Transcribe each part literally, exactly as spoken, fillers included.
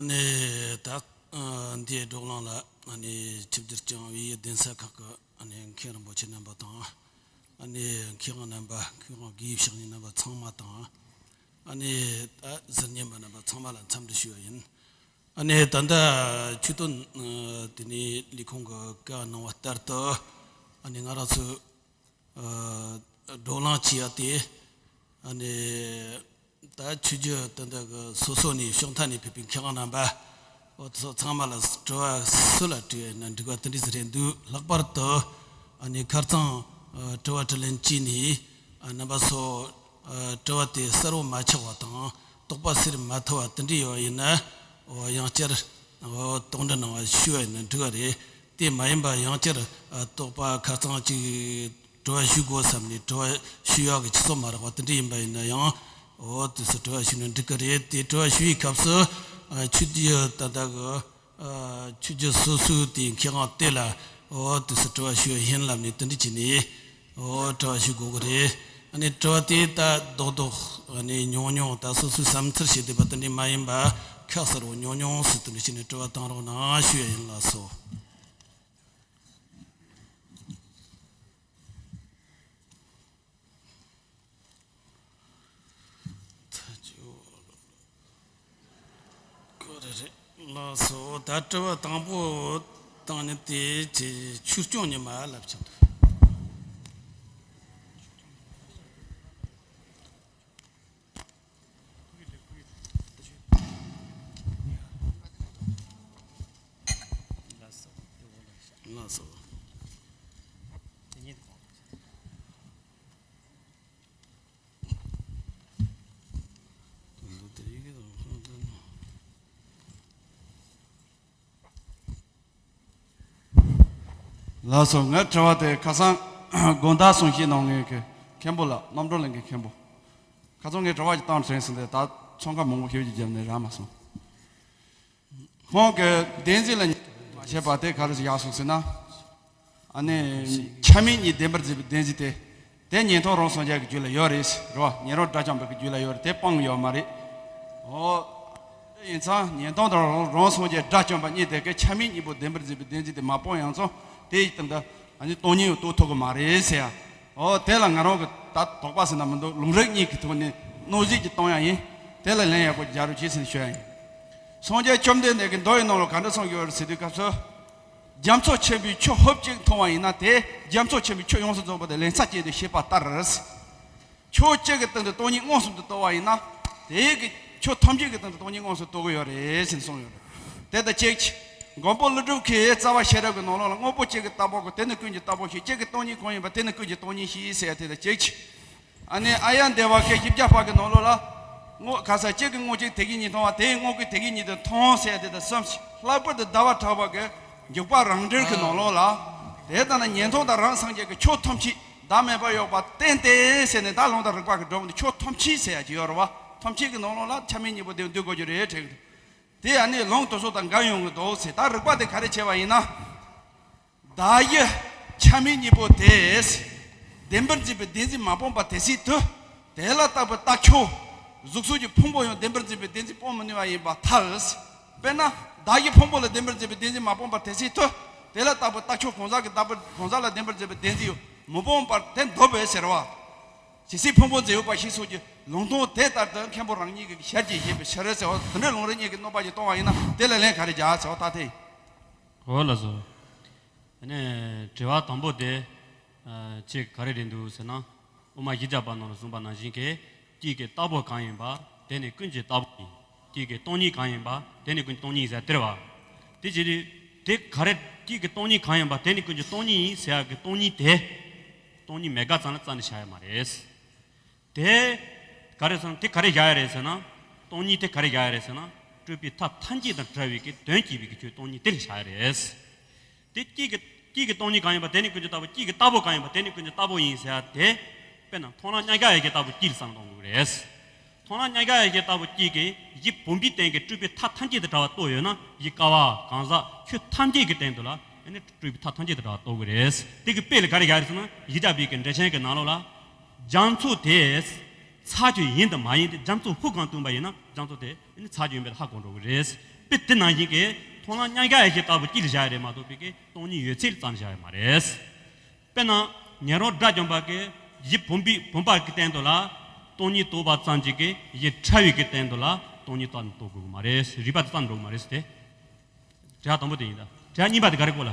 ནས་ད་ཨ་འདིའི་བགྲོ་གླེང་ལ་ཨ་ནི་ཆིབས་བསྒྱུར་བསྐྱངས་པའི་གདན་ས་ཁག་གི་ཨ་ནི་མཁན་རིན་པོ་ཆེ་རྣམ་པ་དང་། ཨ་ནི་མཁས་དབང་རྣམ་པ། མཁས་དབང་དགེ་བའི་བཤེས་གཉེན་རྣམ་པ་ཚང་མ་དང་། ཨ་ནི་ད་གཟིགས་ཉན་པ་རྣམ་པ་ཚང་མ་ལ་འཚམས་འདྲི་ཞུ་བ་ཡིན། ཨ་ནི་ད་ལྟ་ཆོས་དོན་ཨ་དེ་ནས་ལས་ཁུངས་ཀྱི་བཀའ་གནང་བ་ལྟར་དུ། ཨ་ནི་ང་རང་ཚོས་ཨ་བགྲོ་གླེང་བྱས་ཡ་དེ། ཨ་ནི་ད་ཆོས་བརྒྱུད་དེ་འདྲ་གི་སོ་སོ་ནས་ཕྱོགས་མཐའ་ནས་ཕེབས་པའི་མཁས་དབང་རྣམ་པ། འོ་དེ་ཚོ་ཚང་མ་ལ་དྲི་བ་སུ་ལ་དྲིས་ན་འགྲིག་པ་དེ་འདྲ་ཟིག་རེད་འདུག་ལྷག་པར་དུ་ཨ་ནི་ཁ་རྩང་ཨ་དྲི་བ་དྲིས་ལན་བྱས་ནས། ཨ་རྣམ་པ་ཚོ་ཨ་དྲི་བ་དེ་གསལ་པོ་མ་ཆགས་པ་དང་། དོགས་པ་སེལ་མ་ཐུབ་པ་དེ་འདྲ་ཡོད་པ་ཡིན་ན། འོ་ཡང་བསྐྱར་འོ་དོགས་འདྲི་གནང་བ་ཞུ་བ་ཡིན་ན་འགྲིག་པ་རེད། དེ་མ་ཡིན་པ་ཡང་བསྐྱར་ཨ་དོགས་པ་ཁ་རྩང་གཅིག་དྲི་བ་ཞུ་དགོས་བསམ་ནས་དྲི་བ་ཞུ་ཡག་གི་ཆུ་ཚོད་མ་རག་པ་དེ་འདྲ་ཡིན་པ་ཡིན་ན་ཡང་། འོ་དུས་སུ་དྲི་བ་ཞུས་ན་འགྲིག་གི་རེད། དེ་དྲི་བ་ཞུ་བའི་སྐབས་སུ་ཨ་ཆོས་བརྒྱུད་ད་ལྟ་གི་ཨ་ཆོས་བརྒྱུད་སོ་སོའི་དེ་མཁས་དབང་དེ་ལ། འོ་དུས་སུ་དྲི་བ་ཞུ་ཡ་ཡིན་ལབ་ནས་དེ་འདྲ་བྱས་ནས། འོ་དྲི་བ་ཞུ་དགོས་གི་རེད། ཨ་ནི་དྲི་བ་དེ་ད་རྡོག་རྡོག་ཨ་ནི་ཉུང་ཉུང་ད་སོ་སོའི་བསམ་ཚུལ་བཤད་བསྡད་པ་དེ་འདྲ་མ་ཡིན་པ། ཁ་གསལ་པོ་ཉུང་ཉུང་སུ་དེ་འདྲ་བྱས་ནས་དྲི་བ་བཏང་རོགས་གནང་ཞུ་ཡ་ཡིན། ལགས་སོ། ལགས་སོ། ད་དྲི་བ་དང་པོ་བཏང་ནི་དེ་ཆོས་སྐྱོང་ཉི་མ་ལབ་ཀྱི་འདུག་ལགས་སོ། ལགས་སོ། ངའི་དྲི་བ་དེ་ཁ་སང་དགོང་དག་གསུང་བཤད་གནང་མཁན་གྱི་མཁན་པོ་ལགས། རྣམ་གྲོལ་གླིང་གི་མཁན་པོ། ཁ་སང་ངས་དྲི་བ་ཞིག་བཏང་དྲན་སོང་སྟེ། ད་ཚོང་ཁང་མང་པོ་ཞེ་པོ་ཅིག་བརྒྱབ་ནས་རག་མ་སོང་། ཁོང་གིས་བདེན་རྫུན་ལ་མ་བྱས་པ་དེ་ག་རེ་ཞིག་བཞག་སོང་ཟེར་ན། ཨ་ནི་ཆ་མེད་གཉིས་བདེན་པར་འཛིན་པའི་བདེན་རྫུན་དེ། དེ་ཉན་ཐོས་རང་སངས་རྒྱས་ཀྱི་རྒྱུད་ལ་ཡོད་རེད་ཟེར་བ། ཉན་རང་དགྲ་བཅོམ་པའི་རྒྱུད་ལ་ཡོད་རེད། དེ་སྤང་ཡོད་མ་རེད། འོ། དེ་ཡིན་ཙང་ཉན་ཐོས་དང་རང་རང་སངས་རྒྱས་དགྲ་བཅོམ་པ་གཉིས་དེ་གའི་ཆ་མེད་གཉིས་པོ་བདེན་པར་འཛིན་པའི་བདེན་རྫུན་དེ་མ་སྤངས་ཡང་ཙང་། དེ་ཡི་སྟེང་དུ་ཨ་ནི་སྟོང་ཉིད་རྟོགས་ཐུབ་ཀྱི་མ་རེད་ཟེར་ཡ། འོ་དེ་ལ་ང་རང་གི་ད་དོགས་པ་ཟེར་ན་མི་འདུག་ལུང་རིགས་གཉིས་ཀྱི་ཐོག་ནས་གནོད་གཞི་ཅིག་གཏོང་ཡ་ཡིན། དེ་ལ་ལན་ཡག་པོ་རྒྱག་རོགས་བྱེད་ཟེར་ནས་ཞུ་ཡ་ཡིན། སངས་རྒྱས་བཅོམ་ལྡན་འདས་ཀྱིས་མདོ་ཡི་ནང་ལ་ག་འདྲ་གསུངས་ཡོད་རེད་ཟེར་དུས་སྐབས་སུ། རྒྱ་མཚོ་ཆེན་པོའི་ཆུ་ཧོབ་ཅིག་འཐུང་བ་ཡིན་ན། དེས་རྒྱ་མཚོ་ཆེན་པོའི་ཆུ་ཡོངས་སུ་རྫོགས་པ་དེ་ལན་ཚྭ་ཅན་དུ་ཤེས་པ་ལྟར། ཕྱོགས་གཅིག་གི་སྟེང་དུ་སྟོང་ཉིད་མངོན་སུམ་དུ་རྟོགས་པ་ཡིན་ན། དེའི་གི་ཕྱོགས་ཐམས་ཅད་ཀྱི་སྟེང་དུ་སྟོང་ཉིད་མངོན་སུམ་རྟོགས་ཀྱི་ཡོད་རེད་ཟེར་ནས་གསུངས་ཡོད་རེད། དེ་དང་གཅིག་ཅིག་མགོན་པོ་ཀླུ་སྒྲུབ་ཀྱིས་རྩ་བ་ཤེས་རབ་ཀྱི་ནང་ལོགས་ལ། དངོས་པོ་གཅིག་གི་རྟག་པ་ཀུན། དེ་ནི་ཀུན་གྱི་རྟག་པ་ཞིག་གཅིག་གི་སྟོང་ཉིད་གང་ཡིན་པ། དེ་ནི་ཀུན་གྱི་སྟོང་ཉིད་ཞིག་ཟེར་ཡ་དེ་དང་གཅིག་ཅིག་ཨ་ནི་ཨཱརྱ་དེ་བ་ཀའི་བཞི་བརྒྱ་པ་གི་ནང་ལོགས་ལ། དངོས་ག་ས་གཅིག་གིས་དངོས་གཅིག་དེ་གི་ཉིད་མཐོང་བ། དེས་དངོས་ཀུན་དེ་གི་ཉིད་དུ་མཐོང་ཟེར་ཡ་དེ་དང་གསུམ་ཅིག་ལྷག་པར་དུ་ཟླ་བ་གྲགས་པ་གི་འཇུག་པ་རང་འགྲེལ་གྱི་ནང་ལོགས་ལ། དེ་ལྟ་ན་ཉན་ཐོས་དང་རང་སངས་རྒྱས་ཀྱི་ཕྱོགས་ཐམས་ཅད་བདག་མེད་པར་གཡོ་བ་བསྟན་ཏེ་ཟེར་ནས། ད་ལུང་དང་རིགས་པ་གིས་སྒྲུབ་ནས་ཕྱོགས་ཐམས་ཅད་ཟེར་ཡ་ཅིག་ཡོད་རེད་བ། ཐམས་ཅད་ཀྱི་ནང་ལོགས་ལ་ཆ་མེད་གཉིས་པོ་དེ་འདུ་དགོས་རྒྱུ་རེད་དྲན་གྱི་འདུག་དེ་ཨ་ནི་ལུང་དེ་ཚོ་དང་འགལ་ཡོང་གི་འདུག་ཟེར། ད་རིགས་པ་དེ་ག་རེ་བྱས་པ་ཡིན་ན། བདག་གི་ཆ་མེད་གཉིས་པོ་དེས་བདེན་པར་འཛིན་པའི་བདེན་འཛིན་མ་སྤངས་པ་དེ་སྲིད་དུ། དེ་ལ་བརྟགས་པའི་རྟགས་ཁྱབ། གཟུགས་སོགས་ཀྱི་ཕུང་པོ་ཡང་བདེན་པར་འཛིན་པའི་བདེན་འཛིན་སྤོང་མི་ནུས་པ་ཡིན་པར་ཐལ། དཔེར་ན་བདག་གི་ཕུང་པོ་ལ་བདེན་པར་འཛིན་པའི་བདེན་འཛིན་མ་སྤངས་པ་དེ་སྲིད་དུ། དེ་ལ་བརྟགས་པའི་རྟགས་ཁྱབ་གང་ཟག་གི་བདག་པོ་གང་ཟག་ལ་བདེན་པར་འཛིན་པའི་བདེན་འཛིན་ཡང་མི་སྤོང་བར་དེ་འདོད་པས་ཟེར་བ། ཇི་སྲིད་ཕུང་པོ་འཛིན་ཡོད་པ་ཞིག་སོགས་ཀྱི་ལུང་དོན་དེ་ལྟར་དུ་མཁན་པོ་རང་ཉིད་ཀྱི་ཞལ་གྱིས་བཞེས་པའི་ཕྱིར་ཟེར་བ། དེ་འདྲའི་ལུང་རིགས་གཉིས་ཀྱི་གནོད་པ་ཞིག་གཏོང་བ་ཡིན་ན། དེ་ལ་ལན་ག་རེ་རྒྱག་ཟེར་བ་ད་དེ། འོ་ལགས་སོ། ཨ་ནི་དྲི་བ་དང་པོ་དེ་ཨ་ཅིག་ག་རེ་རེད་འདུག་ཟེར་ན། དབུ་མ་བཞི་བརྒྱ་པ་ནང་ལ་གསུངས་པ་ནང་བཞིན་གྱི། དཀྱིལ་གྱི་རྟག་པ་གང་ཡིན་པ། དེ་ནི་ཀུན་གྱི་རྟག་པ་ཡིན། དཀྱིལ་གྱི་སྟོང་ཉིད་གང་ཡིན་པ། དེ་ནི་ཀུན་གྱི་སྟོང་ཉིད་ཟེར་དེ་རེད་བ། དེ་ཅི་རེད། དེ་ག་རེ། དཀྱིལ་གྱི་སྟོང་ཉིད་གང་ཡིན་པ། དེ་ནི་ཀུན་གྱི་སྟོང་ཉིད་ཡིན་ཟེར་ཡག་གི་སྟོང་ཉིད་དེ། སྟོང་ཉིད་མེད་དགག་ཙམ་ལ་རྩ་ནས་བཞག་ཡ་མ་རེད། དེ་ག་རེ་ཟེར་ན། དེ་ག་རེ་བཞག་ཡ་རེད་ཟེར་ན། སྟོང་ཉིད་དེ་ག་རེ་བཞག་ཡ་རེད་ཟེར་ན། སྤྲོས་པའི་མཐའ་ཐམས་ཅད་དང་བྲལ་བའི་གི་དོན་སྐྱེད་པའི་གི་ཆོས་སྟོང་ཉིད་དེ་ལ་བཞག་ཡ་རེད། དེ་དཀྱིལ་གྱི་དཀྱིལ་གྱི་སྟོང་ཉིད་གང་ཡིན་པ། དེ་ནི་ཀུན་གྱི་རྟག་པ། དཀྱིལ་གྱི་རྟག་པ་གང་ཡིན་པ། དེ་ནི་ཀུན་གྱི་རྟག་པ་ཡིན་ཟེར་ཡ་དེ། དཔེར་ན་མཐོང་ལམ་མཉམ་གཞག་ཡོད་ཀྱི་རྟག་པ་དཀྱིལ་ལ་བསམ་བློ་གཏོང་དགོས་ཀྱི་རེད། མཐོང་ལམ་མཉམ་གཞག་ཡོད་ཀྱི་རྟག་པ་དཀྱིལ་གྱི་གཞི་བུམ་པའི་སྟེང་གི་སྤྲོས་པའི་མཐའ་ཐམས་ཅད་དང་བྲལ་བ་རྟོགས་ཡོད་ན། གཞི་ཀ་བ་གང་ཟག་ཆོས་ཐམས་ཅད་ཀྱི་སྟེང་དུ་ལ་ཨ་ནི་སྤྲོས་པའི་མཐའ་ཐམས་ཅད་དང་བྲལ་བ་རྟོགས་ཀྱི་རེད། དེ་གི་དཔེ་ལ་ག་རེ་བཞག་ཡ་རེད་ཟེར་ན། བཞི་བརྒྱ་པའི་གི་འགྲེལ་ཆེན་གྱི་ནང་ལོགས་ལ། རྒྱ་མཚོ་དེ་ཚྭ་ཁྱོད་ཡིན་དང་མ་ཡིན་ཏེ། རྒྱ་མཚོ་ཧུབ་གང་བཏུང་བ་ཡིན་ན། རྒྱ་མཚོ་དེ་ཨ་ནི་ཚྭ་ཁྱོད་ཡིན་པ་ཧ་གོ་འགྲོ་གི་རེད། དཔེ་དེ་ནང་བཞིན་གྱི་མཐོང་ལམ་མཉམ་གཞག་ཡེ་ཤེས་ལྟ་བུ་དཀྱིལ་ལ་བཞག་ཡ་རེད་མ་གཏོགས་པའི་གི་སྟོང་ཉིད་ཡོད་ཚད་ལ་བརྩམས་བཞག་ཡ་མ་རེད། དཔེར་ན། ཉན་རང་དགྲ་བཅོམ་པ་གི་གཞི་བུམ་པའི་བུམ་པ་གི་སྟེང་དུ་ལ་སྟོང་ཉིད་རྟོགས་པ་ཙམ་གྱིས་གི་གཞི་ཕྲ་བའི་གི་སྟེང་དུ་ལ་སྟོང་ཉིད་རྟག་ཏུ་རྟོགས་དགོས་ཀྱི་མ་རེད། རིགས་པ་དེ་རྩ་ནས་འགྲོ་གི་མ་རེད་ཟེར་ཏེ། དྲི་བ་དང་པོ་དེ་ཡིན་ད། དྲི་བ་གཉིས་པ་དེ་ག་རེ་གོ་ལ།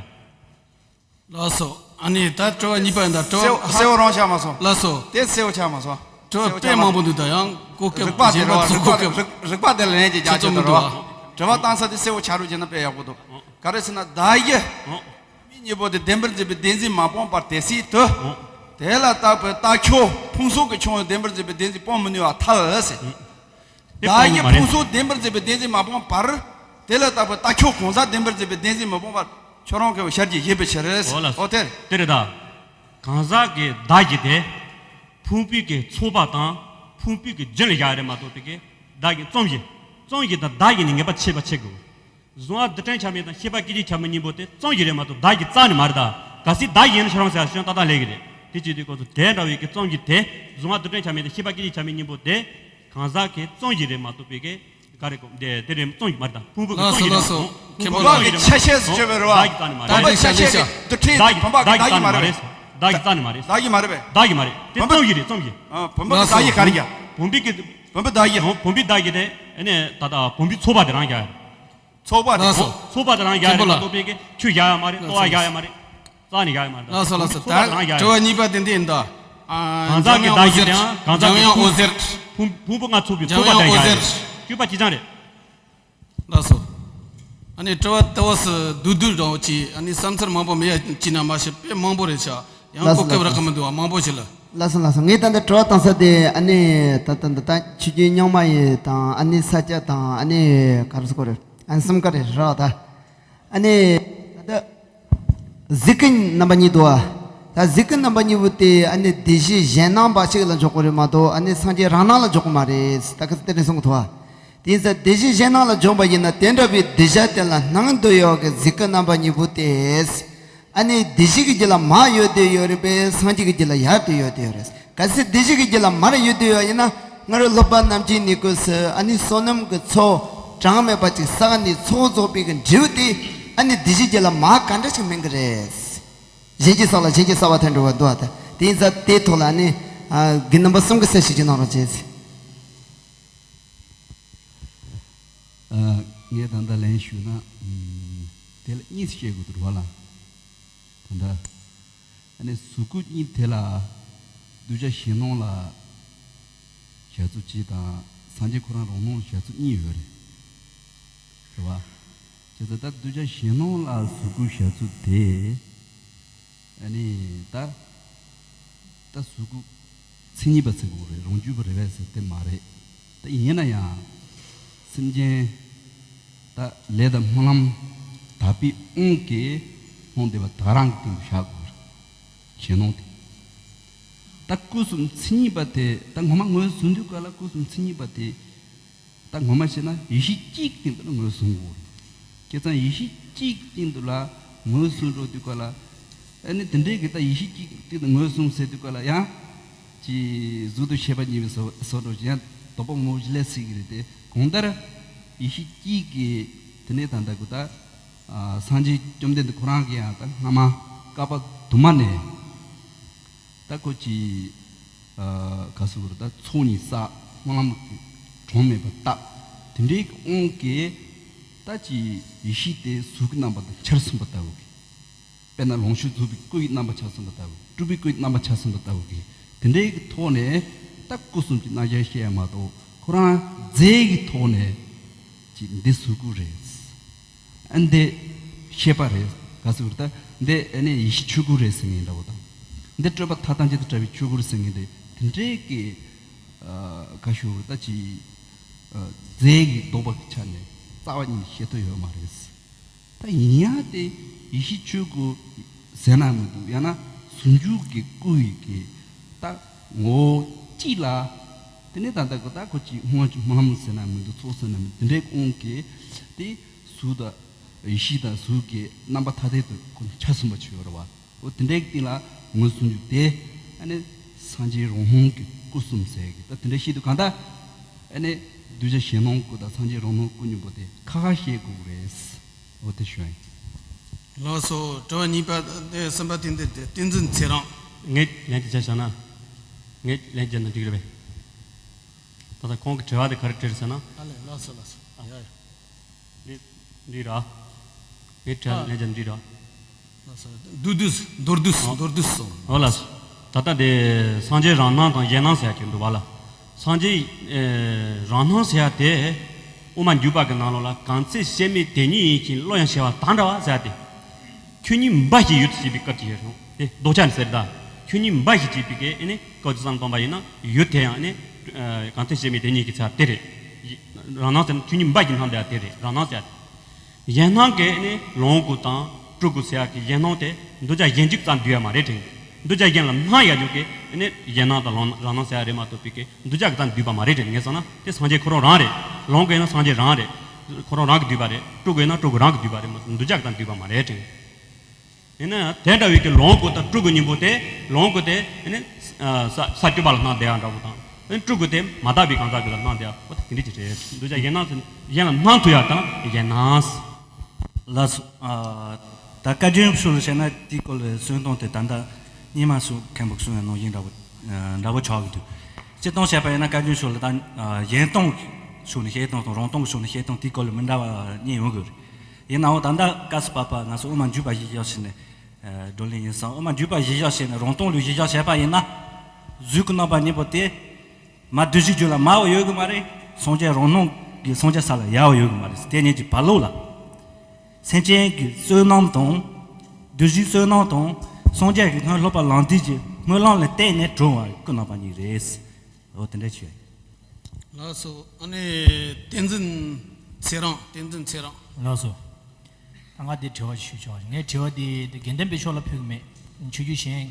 ལགས་སོ། ཨ་ནི་ད་དྲི་བ་གཉིས་པ་ཡིན་ད། དྲི་བ་གསལ་པོ་གསལ་པོ་རང་ཆགས་མ་སོང་། ལགས་སོ། དེ་གསལ་པོ་ཆགས་མ་སོང་། དྲི་བ་དཔེ་མང་པོ་འདུག་ད་ཡང་གོ་སྐབས་རིག་པ་དེ་གཞན་པ་རེད་བ། ཚོ་རིག་གོ་པ་སྐབས། རིག་རིག་པ་དེ་ལ་ལན་གྱི་རྒྱ་ཆེ་ཆེ་ཚོ་དུ་མི་རེད་འདུག་བ། ཨ། དྲི་བ་བཏང་ས་དེ་གསལ་པོ་ཆགས་རོགས་བྱས་ན་དཔེ་ཡག་པོ་འདུག་ཨ། ག་རེ་ཟེར་ན་བདག་གི་ཨ། མིག་གཉིས་པོ་དེ་བདེན་པར་འཛིན་པའི་བདེན་འཛིན་མ་སྤངས་པར་དེ་སྲིད་དུ། ཨ། དེ་ལ་བརྟགས་པའི་རྟགས་ཁྱོད་ཕུང་སོགས་ཀྱི་ཁྱོད་བདེན་པར་འཛིན་པའི་བདེན་འཛིན་སྤོང་མི་ནུས་པར་ཐལ་ཟེར། ཨ། དེ་བདག་གི་སྤོང་མ་རེད། ཕུང་སོགས་བདེན་པར་འཛིན་པའི་བདེན་འཛིན་མ་སྤངས་པར། དེ་ལ་བརྟགས་པའི་རྟགས་ཁྱོད་གང་ཟག་བདེན་པར་འཛིན་པའི་བདེན་འཛིན་མ་སྤངས་པར་ཁྱོད་རང་གི་ཤར་གྱི་ཡིན་པའི་ཕྱིར། འོ་ལགས་སོ། འོ་དེ། དེ་རེད་ད། གང་ཟག་གི་བདག་གི་དེ། ཕུང་པོའི་གི་ཚོགས་པ་དང་ཕུང་པོའི་གི་རྒྱུན་ལ་བཞག་རེད་མ་གཏོགས་པའི་གི་བདག་གི་རྩོམ་གཞི། རྩོམ་གཞི་དང་བདག་གི་ནི་ངེས་པ་ཕྱེད་པ་ཕྱེད་དགོས། གཟུང་བ་རྡུལ་ཕྲན་ཁྱབ་མེད་དང་ཤེས་པ་སྐད་ཅིག་ཁྱབ་མེད་གཉིས་པོ་དེ་རྩོམ་གཞི་རེད་མ་གཏོགས་བདག་གི་རྩ་ནས་མ་རེད་ད། གལ་སྲིད་བདག་གི་ཡིན་ན་ཁྱོད་རང་ཟེར་ཡ་ཤོད་ཏག་ཏག་ལས་ཀྱི་རེད། དེ་བྱེད་དུས་སྐབས་སུ་དེ་འདྲ་བའི་གི་རྩོམ་གཞི་དེ་གཟུང་བ་རྡུལ་ཕྲན་ཁྱབ་མེད་དང་ཤེས་པ་སྐད་ཅིག་ཁྱབ་མེད་གཉིས་པོ་དེ་གང་ཟག་གི་རྩོམ་གཞི་རེད་མ་གཏོགས་པའི་གི་ག་རེ་གོ་དེ་དེ་རེད། རྩོམ་གཞི་མ་རེད་ད། ཕུང་པོ་གི་ལགས་སོ། རྩོམ་གཞི་ལགས་རེད་སོ། མ་གཏོགས། མཁན་པོ་བུམ་པ་ལགས། གི་ཆ་ཤས་སུ་བརྗོད་པའི་རེད་བ། བདག་གི་རྩ་ནས་མ་རེད། བུམ་པ་ཆ་ཤས་ཀྱི་རྡུལ་ཕྲན་བུམ་པ་གི་བདག་གི་རྩ་ནས་མ་རེད། བདག་གི་རྩ་ནས་མ་རེད། བདག་གི་མ་རེད་པས། བདག་གི་མ་རེད། བུམ་པ། རྩོམ་གཞི་རེད། རྩོམ་གཞི། ཨ། བུམ་པ་གི་བདག་གི་ག་རེ་ཡ། བུམ་པའི་གི་བུམ་པ་བདག་གི། བུམ་པའི་བདག་གི་དེ་ཨ་ནི་ད་ལྟ་བུམ་པའི་ཚོགས་པ་དེ་རང་རྒྱག་ཡ། ཚོགས་པ་དེ། ལགས་སོ། ཚོགས་པ་དེ་རང་རྒྱག་ཡ་རེད་མ་གཏོགས་པའི་གི་ཆོས་རྒྱག་ཡ་མ་རེད། ལྟོ་བ་རྒྱག་ཡ་མ་རེད། རྩ་ནས་རྒྱག་ཡ་མ་རེད། ལགས་སོ་ལགས་སོ། ད་དྲི་བ་གཉིས་པ་དེ་འདི་ཡིན་ད། ཨ། གང་ཟག་གི་བདག་གི་དེའང་གང་ཟག་གི་ཕུང་པོ་ཕུང་པོ་ལྔ་ཚོགས་པའི་ཚོགས་པ་དེ་རང་རྒྱག་ཡ་རེད། སྤྱོད་པ་གཅིག་རྐྱང་རེད། ལགས་སོ། ཨ་ནི་དྲི་བ་ལྟ་བུ་སུ་བསྡུས་བསྡུས་རང་ཅི་ཨ་ནི་བསམ་ཚུལ་མང་པོ་མེད་ཡ་ཅི་ན་མ་ཤེས་དཔེ་མང་པོ་རེད་ཤག་ཡང་ལགས་སོ་གོ་སྐབས་ལགས་རག་གི་མི་འདུག་བ། མང་པོ་ཞིག་ལ། ལགས་སོ་ལགས་སོ། ངས་ད་ལྟ་དྲི་བ་བཏང་ས་དེ་ཨ་ནི་ད་ལྟ་འདི་ད་ཆོས་བརྒྱུད་རྙིང་མ་ཡི་དང་ཨ་ནི་ས་སྐྱ་དང་ཨ་ནི་ག་རེ་ཟེར་དགོས་རེད། ཨ་ནི་གསུམ་ཀ་རེད་ར་བ་ད། ཨ་ནི་ད་ལྟ་གཟུགས་སྐུ་རྣམ་པ་གཉིས་འདུག་བ། ད་གཟུགས་སྐུ་རྣམ་པ་གཉིས་པོ་དེ་ཨ་ནི་སྡེ་བཞི་གཞན་སྣང་འབའ་ཞིག་ལ་འཇོག་དགོས་རེད་མ་གཏོགས་ཨ་ནི་སངས་རྒྱས་རང་སྣང་ལ་འཇོག་གི་མ་རེད། ད་ག་ཚོད་དེ་འདྲ་གསུང་གི་འདུག་བ། དེ་ཡིན་ཙང་སྡེ་བཞི་གཞན་སྣང་ལ་འཇོག་པ་ཡིན་ན་དེ་འདྲ་བའི་གདུལ་བྱ་དེ་ལ་སྣང་དུ་ཡོད་ཀྱི་གཟུགས་སྐུ་རྣམ་པ་གཉིས་པོ་དེ། ཨ་ནི་སྡེ་བཞི་གི་རྒྱུད་ལ་མར་ཡོད་དེ་ཡོད་རེད་པས། སངས་རྒྱས་ཀྱི་རྒྱུད་ལ་ཡར་དུ་ཡོད་དེ་ཡོད་རེད། གལ་སྲིད་སྡེ་བཞི་གི་རྒྱུད་ལ་མར་ཡོད་དེ་ཡོད་ཡིན་ན་སྔར་སློབ་པ་རྣམས་ཀྱིས་ནི་ཀུན་སུ་ཨ་ནི་བསོད་ནམས་ཀྱི་ཚོགས་གྲངས་མེད་པ་ཅིག་བསགས་ནས་ཚོགས་རྫོགས་པའི་གི་འབྲས་བུ་དེ་ཨ་ནི་སྡེ་བཞི་རྒྱུད་ལ་མར་ག་འདྲ་ཞིག་སྨིན་གི་རེད། གཞན་གྱིས་བསགས་ལ་གཞན་གྱིས་བསགས་པ་དེ་འགྲོ་བ་འདུག་བ། ད་དེ་ཡིན་ཙང་དེའི་ཐོག་ལ་ཨ་ནི་ཨ་རྒན་རྣམ་པ་གསུམ་གྱིས་གསལ་བཤད་ཅིག་གནང་རོགས་བྱེད། ཨ། ངས་ད་ལྟ་ལན་ཞུས་ན། ཨམ། དེ་ལ་གཉིས་སུ་བཤད་དགོས་འདུག་བ་ལ། ད་ལྟ་ཨ་ནི་གཟུགས་སྐུ་གཉིས་དེ་ལ་གདུལ་བྱ་གཞན་སྣང་ལ་བཞག་ཚུལ་གཅིག་དང་སངས་རྒྱས་ཁོ་རང་རང་སྣང་ལ་བཞག་ཚུལ་གཉིས་ཡོད་རེད། རེད་བ། བྱས་ཙང་ད་གདུལ་བྱ་གཞན་སྣང་ལ་གཟུགས་སྐུ་བཞག་ཚུལ་དེ། ཨ་ནི་ད་ད་གཟུགས་སྐུ་མཚན་ཉིད་པ་ཟེར་དགོས་རེད། རང་རྒྱུད་པ་རེད་པས་ཟེར་དེ་མ་རེད། ད་ཡིན་ན་ཡང་སེམས་ཅན་ད་ལས་དང་སྨོན་ལམ་དག་པའི་དབང་གིས་སྣང་བདེ་བ་ད་རང་གི་སྟེང་དུ་བཞག་དགོས་རེད། གཞན་སྣང་དེ། ད་སྐུ་གསུམ་མཚན་ཉིད་པ་དེ་ད་ངོ་མ་ངོས་བཟུང་དུས་ག་ལ་སྐུ་གསུམ་མཚན་ཉིད་པ་དེ། ད་ངོ་མ་བྱས་ན་ཡེ་ཤེས་གཅིག་སྟེང་དུ་ལ་ངོས་བཟུང་དགོས་རེད། བྱས་ཙང་ཡེ་ཤེས་གཅིག་སྟེང་དུ་ལ་ངོས་བཟུང་འགྲོ་དུས་ག་ལ། ཨ་ནི་དེ་འདྲའི་གི་ད་ཡེ་ཤེས་གཅིག་སྟེང་དུ་ངོས་བཟུང་ཟེར་དུས་ག་ལ་ཡང་། ཅི། གཟུགས་དང་ཤེས་པ་གཉིས་པའི་བཟོ་བཟོ་འགྲོ་ཅི་ཡང་དོགས་པ་མང་པོ་ཞིག་སླེབས་སྲིད་ཀྱི་རེད་དེ། གང་ལྟར་ཡེ་ཤེས་གཅིག་གི་དེ་ནས་ད་ལྟ་གི་ད། ཨ། སངས་རྒྱས་བཅོམ་ལྡན་འདས་ཁོ་རང་གི་ཡང་ད་སྔ་མ་བསྐལ་པ་དུ་མ་ནས། ད་ཁོ་ཅི། ཨ། ག་ཟེར་དགོས་རེད། ད་ཚོགས་གཉིས་བསགས། སྨོན་ལམ་གྱི་གྲངས་མེད་པ་བཏབ། དེ་འདྲའི་དབང་གིས་ད་ཅི་ཡེ་ཤེས་དེ་གཟུགས་ཀྱི་རྣམ་པ་དང་འཆར་སོང་བ་ལྟ་བུ་གི། དཔེར་ན་ལོངས་སྤྱོད་རྫོགས་པའི་སྐུ་ཡི་རྣམ་པ་འཆར་སོང་བ་ལྟ་བུ། སྤྲུལ་པའི་སྐུ་ཡི་རྣམ་པ་འཆར་སོང་བ་ལྟ་བུ་གི། དེ་འདྲའི་གི་ཐོག་ནས་ད་སྐུ་གསུམ་གྱི་རྣམ་གཞག་བཤད་ཡ་མ་གཏོགས། ཁོ་རང་རྫས་ཀྱི་ཐོག་ནས་ཅི་འདི་གཟུགས་སྐུ་རེད། ཨ། འདི་ཤེས་པ་རེད། ག་ཟེར་དགོས་རེད། ད་འདི་ཨ་ནི་ཡེ་ཤེས་ཆོས་སྐུ་རེད་ཟེར་མཁན་འདྲ་བོ་དང་། འདི་སྤྲོས་པ་མཐའ་དག་གཅིག་ཏུ་བྲལ་བའི་ཆོས་སྐུ་རེད་ཟེར་མཁན་དེ། དེ་འདྲའི་གི། ཨ། ག་ཞུ་དགོས་རེད། ད་ཅི། ཨ། རྫས་ཀྱི་ལྡོག་པ་གི་ཆ་ནས་རྩ་བ་ཉིད་ནས་བཤད་ཐུབ་ཡོད་མ་རེད། ད་ཡིན་ཡང་དེ་ཡེ་ཤེས་ཆོས་སྐུ་ཟེར་ན་མི་འདུག་ཡང་ན་ཟུང་འཇུག་གི་སྐུ་ཡི་གི་ད་ངོ་བོ་གཅིག་ལ། དེ་ནས་ད་ལྟ་གི་ད་ཁོ་ཅིག་སྨོན་སྨོན་ལམ་ཟེར་ན་མི་འདུག་ཚོགས་ཟེར་ན་མི་འདུག་དེ་འདྲའི་དབང་གིས་དེ་གཟུགས་དང་ཡེ་ཤེས་དང་གཟུགས་ཀྱི་རྣམ་པ་ཐ་དད་དུ་ཁོ་འཆར་སོང་བ་ཆོས་རེད་བ། འོ་དེ་འདྲའི་སྟེང་ལ་ངོས་བཟུང་རྒྱུ་དེ་ཨ་ནི་སངས་རྒྱས་རང་སྣང་གི་སྐུ་གསུམ་ཟེར་གི། ད་དེ་འདྲ་བཤད་དུས་གང་ལྟར་ཨ་ནི་ གདུལ་བྱ་གཞན་སྣང་སྐུ་དང་སངས་རྒྱས་རང་སྣང་སྐུ་གཉིས་པོ་དེ་ཁ་ཁ་བཤད་དགོས་རེད། འོ་དེ་ཞུ་ཡིན། ལགས་སོ། དྲི་བ་གཉིས་པ་དེ་གསུམ་པ་དེ་འདི་བསྟན་འཛིན་ཚེ་རིང་། ངས་ལན་ཅིག་བྱས་བཞག་ན། ངས་ལན་བརྒྱབ་ན་འགྲིག་རེད་པས། ད་ལྟ་ཁོང་གི་དྲི་བ་དེ་ག་རེ་དྲིས་ཟེར་ན། ཨ་ལས། ལགས་སོ། ལགས་སོ། ཡ་ཡ། འདི་འདི་ར། ངས་དྲི་བ་ལན་བརྒྱབ་ན་འགྲིག་ར། ལགས་སོ། མདོར་བསྡུས། མདོར་བསྡུས། ཨོ། མདོར་བསྡུས་སོང་། ཨོ་ལགས་སོ། ད་ལྟ་དེ་སངས་རྒྱས་རང་སྣང་དང་གཞན་སྣང་ཟེར་ཡ་གི་འདུག་པ་ལ། སངས་རྒྱས་ཨེ་རང་སྣང་ཟེར་ཡ་དེ། དབུ་མ་འཇུག་པ་གི་ནང་ལོགས་ལ་གང་ཚེ་སྐྱེ་མེད་དེ་ཉིད་ཡིན་ཞིང་བློ་ཡང་ཞི་བ་དང་འདྲ་བ་ཟེར་ཡ་དེ། ཆོས་ཉིད་འབའ་ཞིག་ཡུལ་དུ་བྱེད་པའི་སྐབས་ཀྱི་ཡོད་རུང་དེ་ལྡོག་ཆ་ནི་ཟེར་ད། ཆོས་ཉིད་འབའ་ཞིག་བྱེད་པའི་གི་ཨེ་ནི་སྐབས་ཀྱི་བསམ་བློ་བཏང་པ་ཡིན་ན་ཡུལ་དེ་ཡང་ཨེ་ནི་གང་ཚེ་སྐྱེ་མེད་དེ་ཉིད་ཀྱི་ཚེ་དེ་རེད། རང་སྣང་ཟེར་ན་ཆོས་ཉིད་འབའ་ཞིག་སྣང་བསྡད་ཡ་དེ་རེད། རང་སྣང་ཟེར་ཡ་དེ། གཞན་སྣང་གི་ཨེ་ནི་ལོངས་སྐུ་དང་སྤྲུལ་སྐུ་ཟེར་ཡ་གི་གཞན་སྣང་དེ་འདུས་བྱ་གཞན་གཅིག་ཙམ་འདུས་ཡ་མ་རེད་དྲན། འདུས་བྱ་གཞན་ལ་སྣང་ཡ་ཡོད་གི་ཨེ་ནི་གཞན་སྣང་དང་ལོངས་རང་སྣང་ཟེར་ཡ་རེད་མ་གཏོགས་པའི་གི་འདུས་བྱ་གི་ཙམ་འདུས་པ་མ་རེད་དྲན། ངས་བསམ་ན་དེ་སངས་རྒྱས་ཁོ་རང་རང་རེད། ལོངས་སྐུ་ཡིན་ན་སངས་རྒྱས་རང་རེད། ཁོ་རང་རང་གི་འདུས་པ་རེད། སྤྲུལ་སྐུ་ཡིན་ན་སྤྲུལ་སྐུ་རང་གི་འདུས་པ་རེད་མ་གཏོགས་འདུས་བྱ་གི་ཙམ་འདུས་པ་མ་རེད་དྲན། ཡིན་ན་ཡང་དེ་འདྲ་བའི་གི་ལོངས་སྐུ་དང་སྤྲུལ་སྐུ་གཉིས་པོ་དེ། ལོངས་སྐུ་དེ་ཨེ་ནི་ས་ས་བཅུ་པ་ལ་སྣང་བསྡད་ཡ་འདྲ་པོ་དང་། ཨེ་ནི་སྤྲུལ་སྐུ་དེ་མ་དག་པའི་གང་ཟག་ཅིག་ལ་སྣང་བསྡད་ཡ་པོ་དེ་འདྲ་ཅིག་རེད། འདུས་བྱ་གཞན་སྣང་ཟེར་གཞན་ལ་སྣང་ཐུབ་ཡ་དང་གཞན་སྣང་། ལགས་སོ། ཨ། ད་བཀའ་བརྒྱུད་ཕྱོགས་ལ་བཤད་ན་དེའི་སྐོར་ལ་གསུང་སྟངས་དེ་ད་ལྟ་སྔོན་མ་སུ་མཁན་པོ་གསུང་བའི་ནང་བཞིན་འདྲ་པོ་འདྲ་པོ་ཆགས་ཀྱི་འདུག་སྤྱིར་བཏང་བཤད་པ་ཡིན་ན་བཀའ་བརྒྱུད་ཕྱོགས་ལ་ད་གཞན་སྟོང་ཕྱོགས་ནས་བཤད་སྟངས་དང་རང་སྟོང་གི་ཕྱོགས་ནས་བཤད་སྟངས་དེའི་སྐོར་ལ་མི་འདྲ་བ་གཉིས་ཡོང་གི་རེད། ཡིན་ནའང་ད་ལྟ་སྐབས་སུ་བབ་པ་ང་ཚོ་དབུ་མ་འཇུག་པ་གཞིར་བཞག་བྱས་ནས་བགྲོ་གླེང་ཡིན་ཙང་། དབུ་མ་འཇུག་པ་གཞིར་བཞག་བྱས་ནས་རང་སྟོང་ལུགས་གཞིར་བཞག་བྱས་པ་ཡིན་ན། གཟུགས་ཀྱི་རྣམ་པ་གཉིས་པོ་དེ། མ་བསྡུས་གཞི་རྒྱུད་ལ་མར་ཡོད་གི་མ་རེད། སངས་རྒྱས་རང་སྣང་གི་སངས་རྒྱས་ས་ལ་ཡར་ཡོད་གི་མ་རེད། དེ་གཉིས་ཀྱི་བར་ལོགས་ལ། སེམས་ཅན་གྱི་བསོད་ནམས་དང་། བསྡུས་གཞིའི་བསོད་ནམས་དང་། སངས་རྒྱས་ཀྱི་སྔོན་སློབ་པ་ལམ་འདས་ཀྱི་སྨོན་ལམ་ལ་བརྟེན་ནས་གྲུབ་པ་སྐུ་རྣམ་པ་གཉིས་རེད། འོ་དེ་འདྲ་ཞུ། ལགས་སོ། ཨ་ནི་བསྟན་འཛིན་ཚེ་རིང་། བསྟན་འཛིན་ཚེ་རིང་། ལགས་སོ། ད་ང་འདི་དྲི་བ་ཞུ་ཆོག་ངས་དྲི་བ་འདི་འདི་དགེ་ལྡན་པའི་ཕྱོགས་ལ་ཕུལ་གི་མེད། ཆོས་བརྒྱུད་གཞན་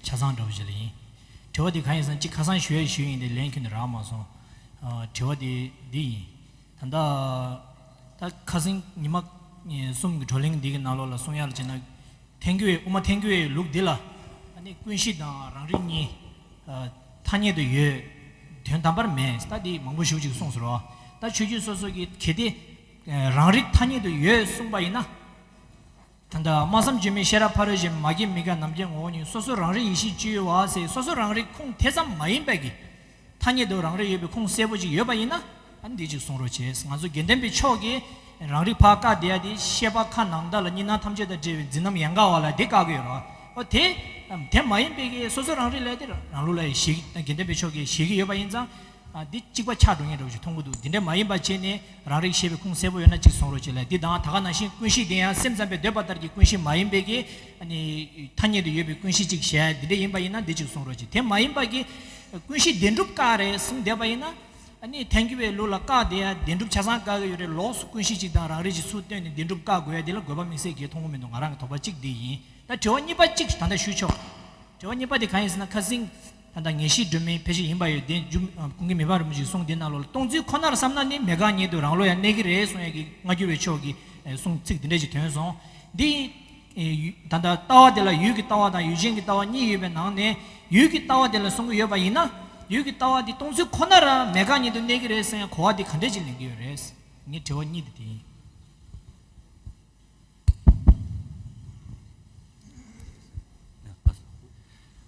ཆ་ཚང་འདྲ་བོ་ཞིག་ལ་ཡིན། དྲི་བ་འདི་གང་ཡིན་ཟེར་ན་གཅིག་ཁ་སང་ཞུ་ཡ་ཞུས་ཡིན་དེ་ལན་ཁྱོན་ནས་རག་མ་སོང་། ཨ། དྲི་བ་འདི་འདི་ཡིན། ད་ལྟ་ད་ཁ་སང་ཉི་མ་གསུམ་གྱི་བགྲོ་གླེང་འདི་གི་ནང་ལོགས་ལ་གསུང་ཡ་ལ་བྱས་ན། ཐལ་འགྱུར་བའི་དབུ་མ་ཐལ་འགྱུར་བའི་ལུགས་འདི་ལ་ཨ་ནི་ཀུན་གཞི་དང་རང་རིག་གཉིས་ཨ་ཐ་སྙད་དུ་ཡོད། དོན་དམ་པར་མེད། ད་འདི་མང་པོ་ཞེ་པོ་ཅིག་གསུངས་སོང་རོ། ད་ཆོས་བརྒྱུད་སོ་སོ་གི་གལ་ཏེ་ཨ་རང་རིག་ཐ་སྙད་དུ་ཡོད་གསུངས་པ་ཡིན་ན། ད་ལྟ་སྨྲ་བསམ་བརྗོད་མེད་ཤེས་རབ་ཕ་རོལ་ཕྱིན། མ་སྐྱེས་མི་འགག་ནམ་སྐྱེས་ངོ་བོ་ཉིད། སོ་སོ་རང་རིག་ཡེ་ཤེས་སྤྱོད་ཡུལ་བ་ཟེར་སོ་སོ་རང་རིག་ཁུངས་དེ་ཙམ་མ་ཡིན་པའི་གི་ཐ་སྙད་དུ་རང་རིག་ཡོད་པའི་ཁུངས་གསལ་པོ་ཅིག་ཡོད་པ་ཡིན་ན། ཨ་ནི་འདི་ཅིག་གསུང་རོགས་བྱེད། ང་ཚོ་དགེ་ལྡན་པའི་ཕྱོགས་ཀྱིས་རང་རིག་ཕར་བཀག་བསྡད་ཡ་དེ་ཤེས་པ་ཁ་ནང་དག་ལ་གཉིས་སྣང་ཐམས་ཅད་དང་བྲལ་བའི་འཛིན་རྣམ་ཡན་གར་བ་ལ་དེ་བཀག་གི་ཡོད་རེད་བ། འོ་དེ་དེ་མ་ཡིན་པའི་གི་སོ་སོ་རང་རིག་ལ་དེ་རང་ལུགས་ལ་ཞེད་ཀྱི། དགེ་ལྡན་པའི་ཕྱོགས་ཀྱིས་ཞེད་ཀྱི་ཡོད་པ་ཡིན་ཙང་། ཨ་འདི་གཅིག་པ་ཆགས་འགྲོ་མཁན་འདྲ་བོ་ཞིག་མཐོང་གི་འདུག་འདི་འདྲ་མ་ཡིན་པ་བྱས་ནས་རང་རིག་ཤེས་པའི་ཁུངས་གསལ་པོ་ཡོད་ན་གཅིག་གསུང་རོགས་བྱེད་ལ། འདི་དང་ད་ག་ནང་བཞིན་ཀུན་གཞི་འདི་ཡང་སེམས་ཙམ་པས་འདོད་པ་ལྟར་གྱི་ཀུན་གཞི་མ་ཡིན་པའི་གི་ཨ་ནི་ཐ་སྙད་དུ་ཡོད་པའི་ཀུན་གཞི་གཅིག་བྱས་འདི་འདྲ་ཡིན་པ་ཡིན་ན་འདི་གཅིག་གསུང་རོགས་བྱེད། དེ་མ་ཡིན་པ་གི་ཀུན་གཞི་བདེན་གྲུབ་བཀག་རེད་གསུངས་བསྡད་པ་ཡིན་ན། ཨ་ནི་ཐལ་འགྱུར་བའི་ལུགས་ལ་བཀག་བསྡད་ཡ་བདེན་གྲུབ་ཆ་ཚང་བཀག་གི་ཡོད་རེད། ལོགས་སུ་ཀུན་གཞི་གཅིག་དང་རང་རིག་གཅིག་ཚུར་བཏོན་ནས་བདེན་གྲུབ་བཀག་དགོས་ཡ་འདི་ལ་དགོས་པ་དམིགས་བསལ་གྱིས་མཐོང་གི་མི་འདུག་ང་རང་གི་དོགས་པ་གཅིག་འདི་ཡིན། ད་དྲི་བ་གཉིས་པ་གཅིག་ད་ལྟ་ཞུས་ཆོག་དྲི་བ་གཉིས་པ་དེ་གང་ཡིན་ཟེར་ན་ཁ་སང་། ད་ལྟ་ངེས་ཤེས་སྒྲོན་མེའི་ཕལ་ཆེར་ཡིན་པ་ཡོད་དེ་མཇུག་ཀུན་མཁྱེན་མི་ཕམ་རིན་པོ་ཆེའི་གསུང་དེ་ནང་ལོགས་ལ་སྟོང་ཚུལ་ཁོ་ནར་བསམ་ན་ནི་མེད་དགག་ཉིད་དུ་རང་བློ་ཡང་གནས་ཀྱི་རེད་གསུང་ཡ་གི་སྔ་འགྱུར་བའི་ཕྱོགས་ཀྱི་གསུང་ཚིག་དེ་འདྲ་ཞིག་ཐོན་སོང་། འདི་ད་ལྟ་ལྟ་བ་དེ་ལ་ཡུལ་གྱི་ལྟ་བ་དང་ཡུལ་ཅན་གྱི་ལྟ་བ་གཉིས་ཡོད་པའི་ནང་ནས་ཡུལ་གྱི་ལྟ་བ་དེ་ལ་གསུང་གི་ཡོད་པ་ཡིན་ན། ཡུལ་གྱི་ལྟ་བ་འདི་སྟོང་ཚུལ་ཁོ་ནར་མེད་དགག་ཉིད་དུ་གནས་ཀྱི་རེད་ཟེར་ཡ་གོ་བ་འདི་ག་འདྲ་ཞིག་ལེན་གྱི་ཡོད་རེད། ངའི་དྲི་བ་གཉིས་དེ་དེ་ཡིན།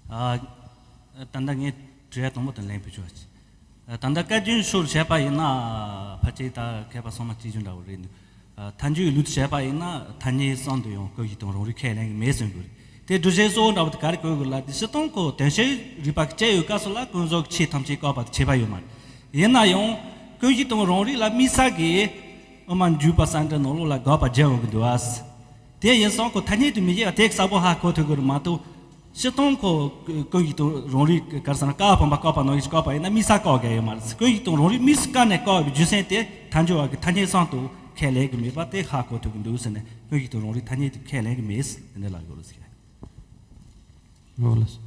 ཨ། ད་ལྟ་ངས་དྲི་བ་དང་པོ་དང་ལན་ཕུལ་ཆོག་ཨ། ད་ལྟ་བཀའ་བརྒྱུད་ཕྱོགས་བྱས་པ་ཡིན་ན་ཕལ་ཆེར་ད་མཁས་པ་ཚང་མ་གཅིག་གྱུར་འདྲ་བོ་རེད་འདུག་ཐལ་འགྱུར་ལུགས་བྱས་པ་ཡིན་ན་ཐ་སྙད་གསུམ་དུ་ཡང་ཀུན་གཞི་དང་རང་རིག་ཁས་ལེན་གྱི་མེད་གསུང་དགོས་རེད། དེ་སྒྲུབ་བྱེད་གཙོ་བོ་འདྲ་བོ་དེ་ག་རེ་དགོས་དགོས་ལབ་དུས་སྤྱིར་བཏང་ཁོ་དོན་བྱེད་རིག་པ་གི་དཔྱད་ཡོད་སྐབས་སུ་ལ་ཀུན་རྫོབ་ཀྱི་ཆོས་ཐམས་ཅད་བཀག་པ་དེ་བྱས་པ་ཡོད་མ་རེད། ཡིན་ན་ཡང་ཀུན་གཞི་དང་རང་རིག་ལ་དམིགས་བསལ་གྱིས་དབུ་མ་འཇུག་པ་གསང་འགྲེལ་ནང་ལོགས་ལ་དགག་པ་བརྒྱབ་ཡོང་གི་འདུག་ཨ། དེ་ཡིན་སོང་ཁོ་ཐ་སྙད་དུ་མི་བཞེད་པ་དེ་གསལ་པོ་ཧ་གོ་ཐུབ་ཀྱི་རེད་མ་གཏོགས། སྤྱིར་བཏང་ཁོ་ཀུན་གཞི་དང་རང་རིག་ག་རེ་ཟེར་ན་བཀག་པ་སྤངས་པ་བཀག་པ་ནང་བཞིན་བཀག་པ་ཡིན་ན་དམིགས་བསལ་བཀག་དགོས་ཡོད་མ་རེད། ཀུན་གཞི་དང་རང་རིག་དམིགས་སུ་བཀར་ནས་བཀག་པའི་རྒྱུ་མཚན་དེ་ཐལ་འགྱུར་བ་གི་ཐ་སྙད་གསུམ་དུ་ཁས་ལེན་གྱི་མེད་པ་དེ་ཧ་གོ་ཐུབ་ཀྱི་འདུག་ཟེར་ནས་ཀུན་གཞི་དང་རང་རིག་ཐ་སྙད་དུ་ཁས་ལེན་གྱི་མེད་ཟེར་དེ་འདྲ་ལབ་དགོས་རེད་ཟེར། ལགས་སོ།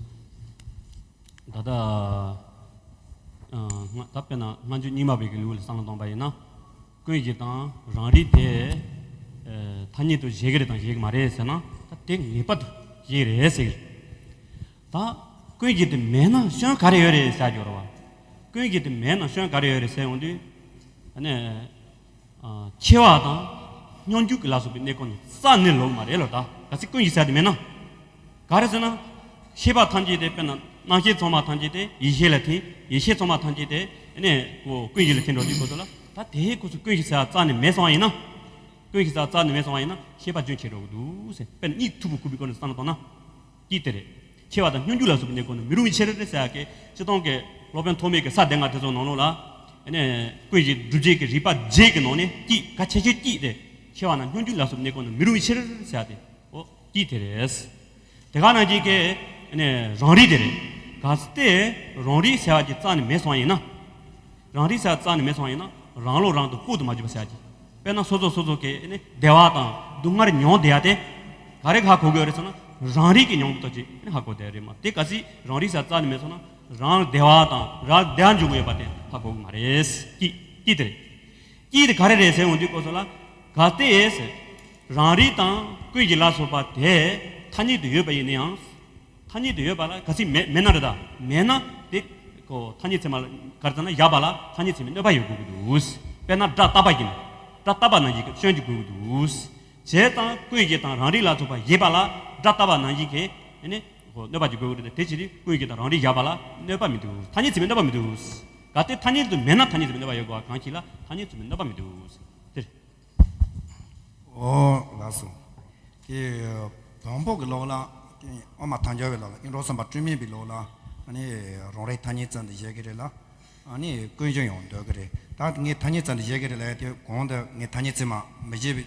ད་ལྟ་ཨ་ད་དཔེར་ན་སྔ་འགྱུར་རྙིང་མ་བའི་གི་ལུགས་ལ་བསམ་བློ་གཏོང་པ་ཡིན་ན། ཀུན་གཞི་དང་རང་རིག་དེ་ཨ་ཐ་སྙད་དུ་བཞེད་ཀྱི་རེད་དང་བཞེད་ཀྱི་མ་རེད་ཟེར་ན་ད་དེ་ངེས་པར་དུ་བཞེད་ཀྱི་རེད་ཟེར་གྱི་རེད། ད་ཀུན་གཞི་དེ་མེད་ན་སྐྱོན་ག་རེ་ཡོད་རེད་ཟེར་གྱི་རེད་བ། ཀུན་གཞི་དེ་མེད་ན་སྐྱོན་ག་རེ་ཡོད་རེད་ཟེར་ཡོང་དུས། ཨ་ནི་ཨ་ཆེ་བ་དང་སྙོམས་འཇུག་གི་ལ་སོགས་པའི་གནས་སྐབས་ནི་རྩ་ནས་ལོག་མ་རེད་ལོ། ད་ག་ཚོད་ཀུན་གཞི་ཟེར་ཡ་དེ་མེད་ན། ག་རེ་ཟེར་ན། ཤེས་པ་ཐམས་ཅད་དེ་དཔེར་ན་རྣམ་ཤེས་ཚང་མ་ཐམས་ཅད་དེ་ཡེ་ཤེས་ལ་ཐིམ། ཡེ་ཤེས་ཚང་མ་ཐམས་ཅད་དེ་ཨ་ནི་ཀུན་གཞི་ལ་ཐིམ་འགྲོ་དུས་སྐབས་སུ་ལ། ད་དེའི་སྐབས་སུ་ཀུན་གཞི་ཟེར་བ་རྩ་ནས་མེད་སོང་བ་ཡིན་ན། ཀུན་གཞི་ཟེར་བ་རྩ་ནས་མེད་སོང་བ་ཡིན་ན་ཤེས་པ་རྒྱུན་ཆད་འགྲོ་གི་འདུག་ཟེར། དཔེར་ན་གཉིད་འཐུག་པོ་ཁུག་པའི་སྐོར་ནས་བསམ་བློ་བཏང་ན། གཅིག་དེ་རེད། ཆེ་བ་དང་སྙོམས་འཇུག་ལ་སོགས་པའི་གནས་སྐབས་ནི་མི་རུང་བའི་ཕྱིར་ཟེར་ཡ་གི་སྤྱིར་བཏང་གི་སློབ་དཔོན་ཐོགས་མེད་ཀྱི་ས་སྡེ་ལྔ་དེ་ཚོ་ནང་ལོགས་ལ། ཨ་ནི་ཀུན་གཞི་སྒྲུབ་བྱེད་ཀྱི་རིགས་པ་བརྒྱད་ཀྱི་ནང་ནས་གཅིག་གལ་ཆེ་ཤོས་གཅིག་དེ། ཆེ་བ་དང་སྙོམས་འཇུག་ལ་སོགས་པའི་གནས་སྐབས་ནི་མི་རུང་བའི་ཕྱིར་ཟེར་ཡ་དེ། འོ་གཅིག་དེ་རེད། དེ་ག་ནང་བཞིན་གྱི་ཨ་ནི་རང་རིག་དེ་རེད། གལ་ཏེ་རང་རིག་ཟེར་བ་ཅིག་རྩ་ནས་མེད་སོང་བ་ཡིན་ན། རང་རིག་ཟེར་བ་རྩ་ནས་མེད་སོང་བ་ཡིན་ན་རང་བློ་རང་དུ་སྤོ་དུ་མ་གྱུར་པ་ཟེར་ཡ་ཅིག། དཔེར་ན་སོ་སོ་སོ་སོ་གི་ཨ་ནི་བདེ་བ་དང་སྡུག་བསྔལ་མྱོང་བསྡད་ཡ་དེ། ག་རེ་ཧ་གོ་གི་ཡོད་རེད་ཟེར་ན། རང་རིག་གི་མྱོང་བ་ཏོག་ཅིག་ཨ་ནི་ཧ་གོ་བསྡད་རེད་མ་གཏོགས། གལ་སྲིད་རང་རིག་ཟེར་རྩ་ནས་མེད་སོང་ན་རང་བདེ་བ་དང་རང་བདེ་བ་འབྱུང་གི་ཡོད་པ་དེ་ཧ་གོ་གི་མ་རེད། གཅིག་གཅིག་དེ་རེད། གཅིག་དེ་ག་རེ་རེད་ཟེར་ཡོང་དུས་སྐབས་སུ་ལ། གལ་ཏེ་ཟེར། རང་རིག་དང་ཀུན་གཞི་ལ་སོགས་པ་དེ་ཐ་སྙད་དུ་ཡོད་པ་ཡིན་ན་ཡང་། ཐ་སྙད་དུ་ཡོད་པ་ལ་གལ་སྲིད་མེད་མེད་ན་རེད་ད། མེད་ན་དེ་ཁོ་ཐ་སྙད་ཚད་མ་ལ་ག་རེ་ཟེར་ན་བཞག་པ་ལ་ཐ་སྙད་ཚད་མའི་གནོད་པ་ཡོད་དགོས་ཀྱི་འདུག། དཔེར་ན་སྒྲ་རྟག་པ་ཡིན། སྒྲ་རྟག་པ་ནང་བཞིན་གྱི་སྐྱོན་གྱི་དགོས་ཀྱི་འདུག། བྱས་ཙང་ཀུན་གཞི་དང་རང་རིག་ལ་སོགས་པ་བཞག་པ་ལ་སྒྲ་རྟག་པ་ནང་བཞིན་གྱི་ཨ་ནི་ཁོ་གནོད་པ་ཅིག་དགོས་ཀྱི་རེད་དེ། དེ་ཕྱིར་ཀུན་གཞི་དང་རང་རིག་བཞག་པ་ལ་གནོད་པ་མི་འདུག། ཐ་སྙད་ཚད་མའི་གནོད་པ་མི་འདུག། གལ་ཏེ་ཐ་སྙད་དུ་མེད་ན་ཐ་སྙད་ཚད་མའི་གནོད་པ་ཡོད་དགོས་པ་གང་ཞིག་ལ་ཐ་སྙད་ཚད་མའི་གནོད་པ་མི་འདུག། དེ་རེད། ཨོ་ལགས་སོ། དེ་དང་པོ་གི་ལོགས་ལ། དེ་དབུ་མ་ཐལ་འགྱུར་བའི་ལོགས་ལ། གཡུང་དྲུང་བསམ་པ་སྤྲོས་མེད་པའི་ལོགས་ལ། ཨ་ནི་རང་རིག་ཐ་སྙད་ཙམ་དུ་བཞག་གི་རེད་ལ། ཨ་ནི་ཀུན་གཞི་ཡང་འདོད་ཀྱི་རེད། ད་ངས་ཐ་སྙད་ཙམ་དུ་བཞག་གི་རེད་ལབ་ཡ་དེ། གོང་དུ་ངས་ཐ་སྙད་ཚད་མ་མི་བཞག་པའི་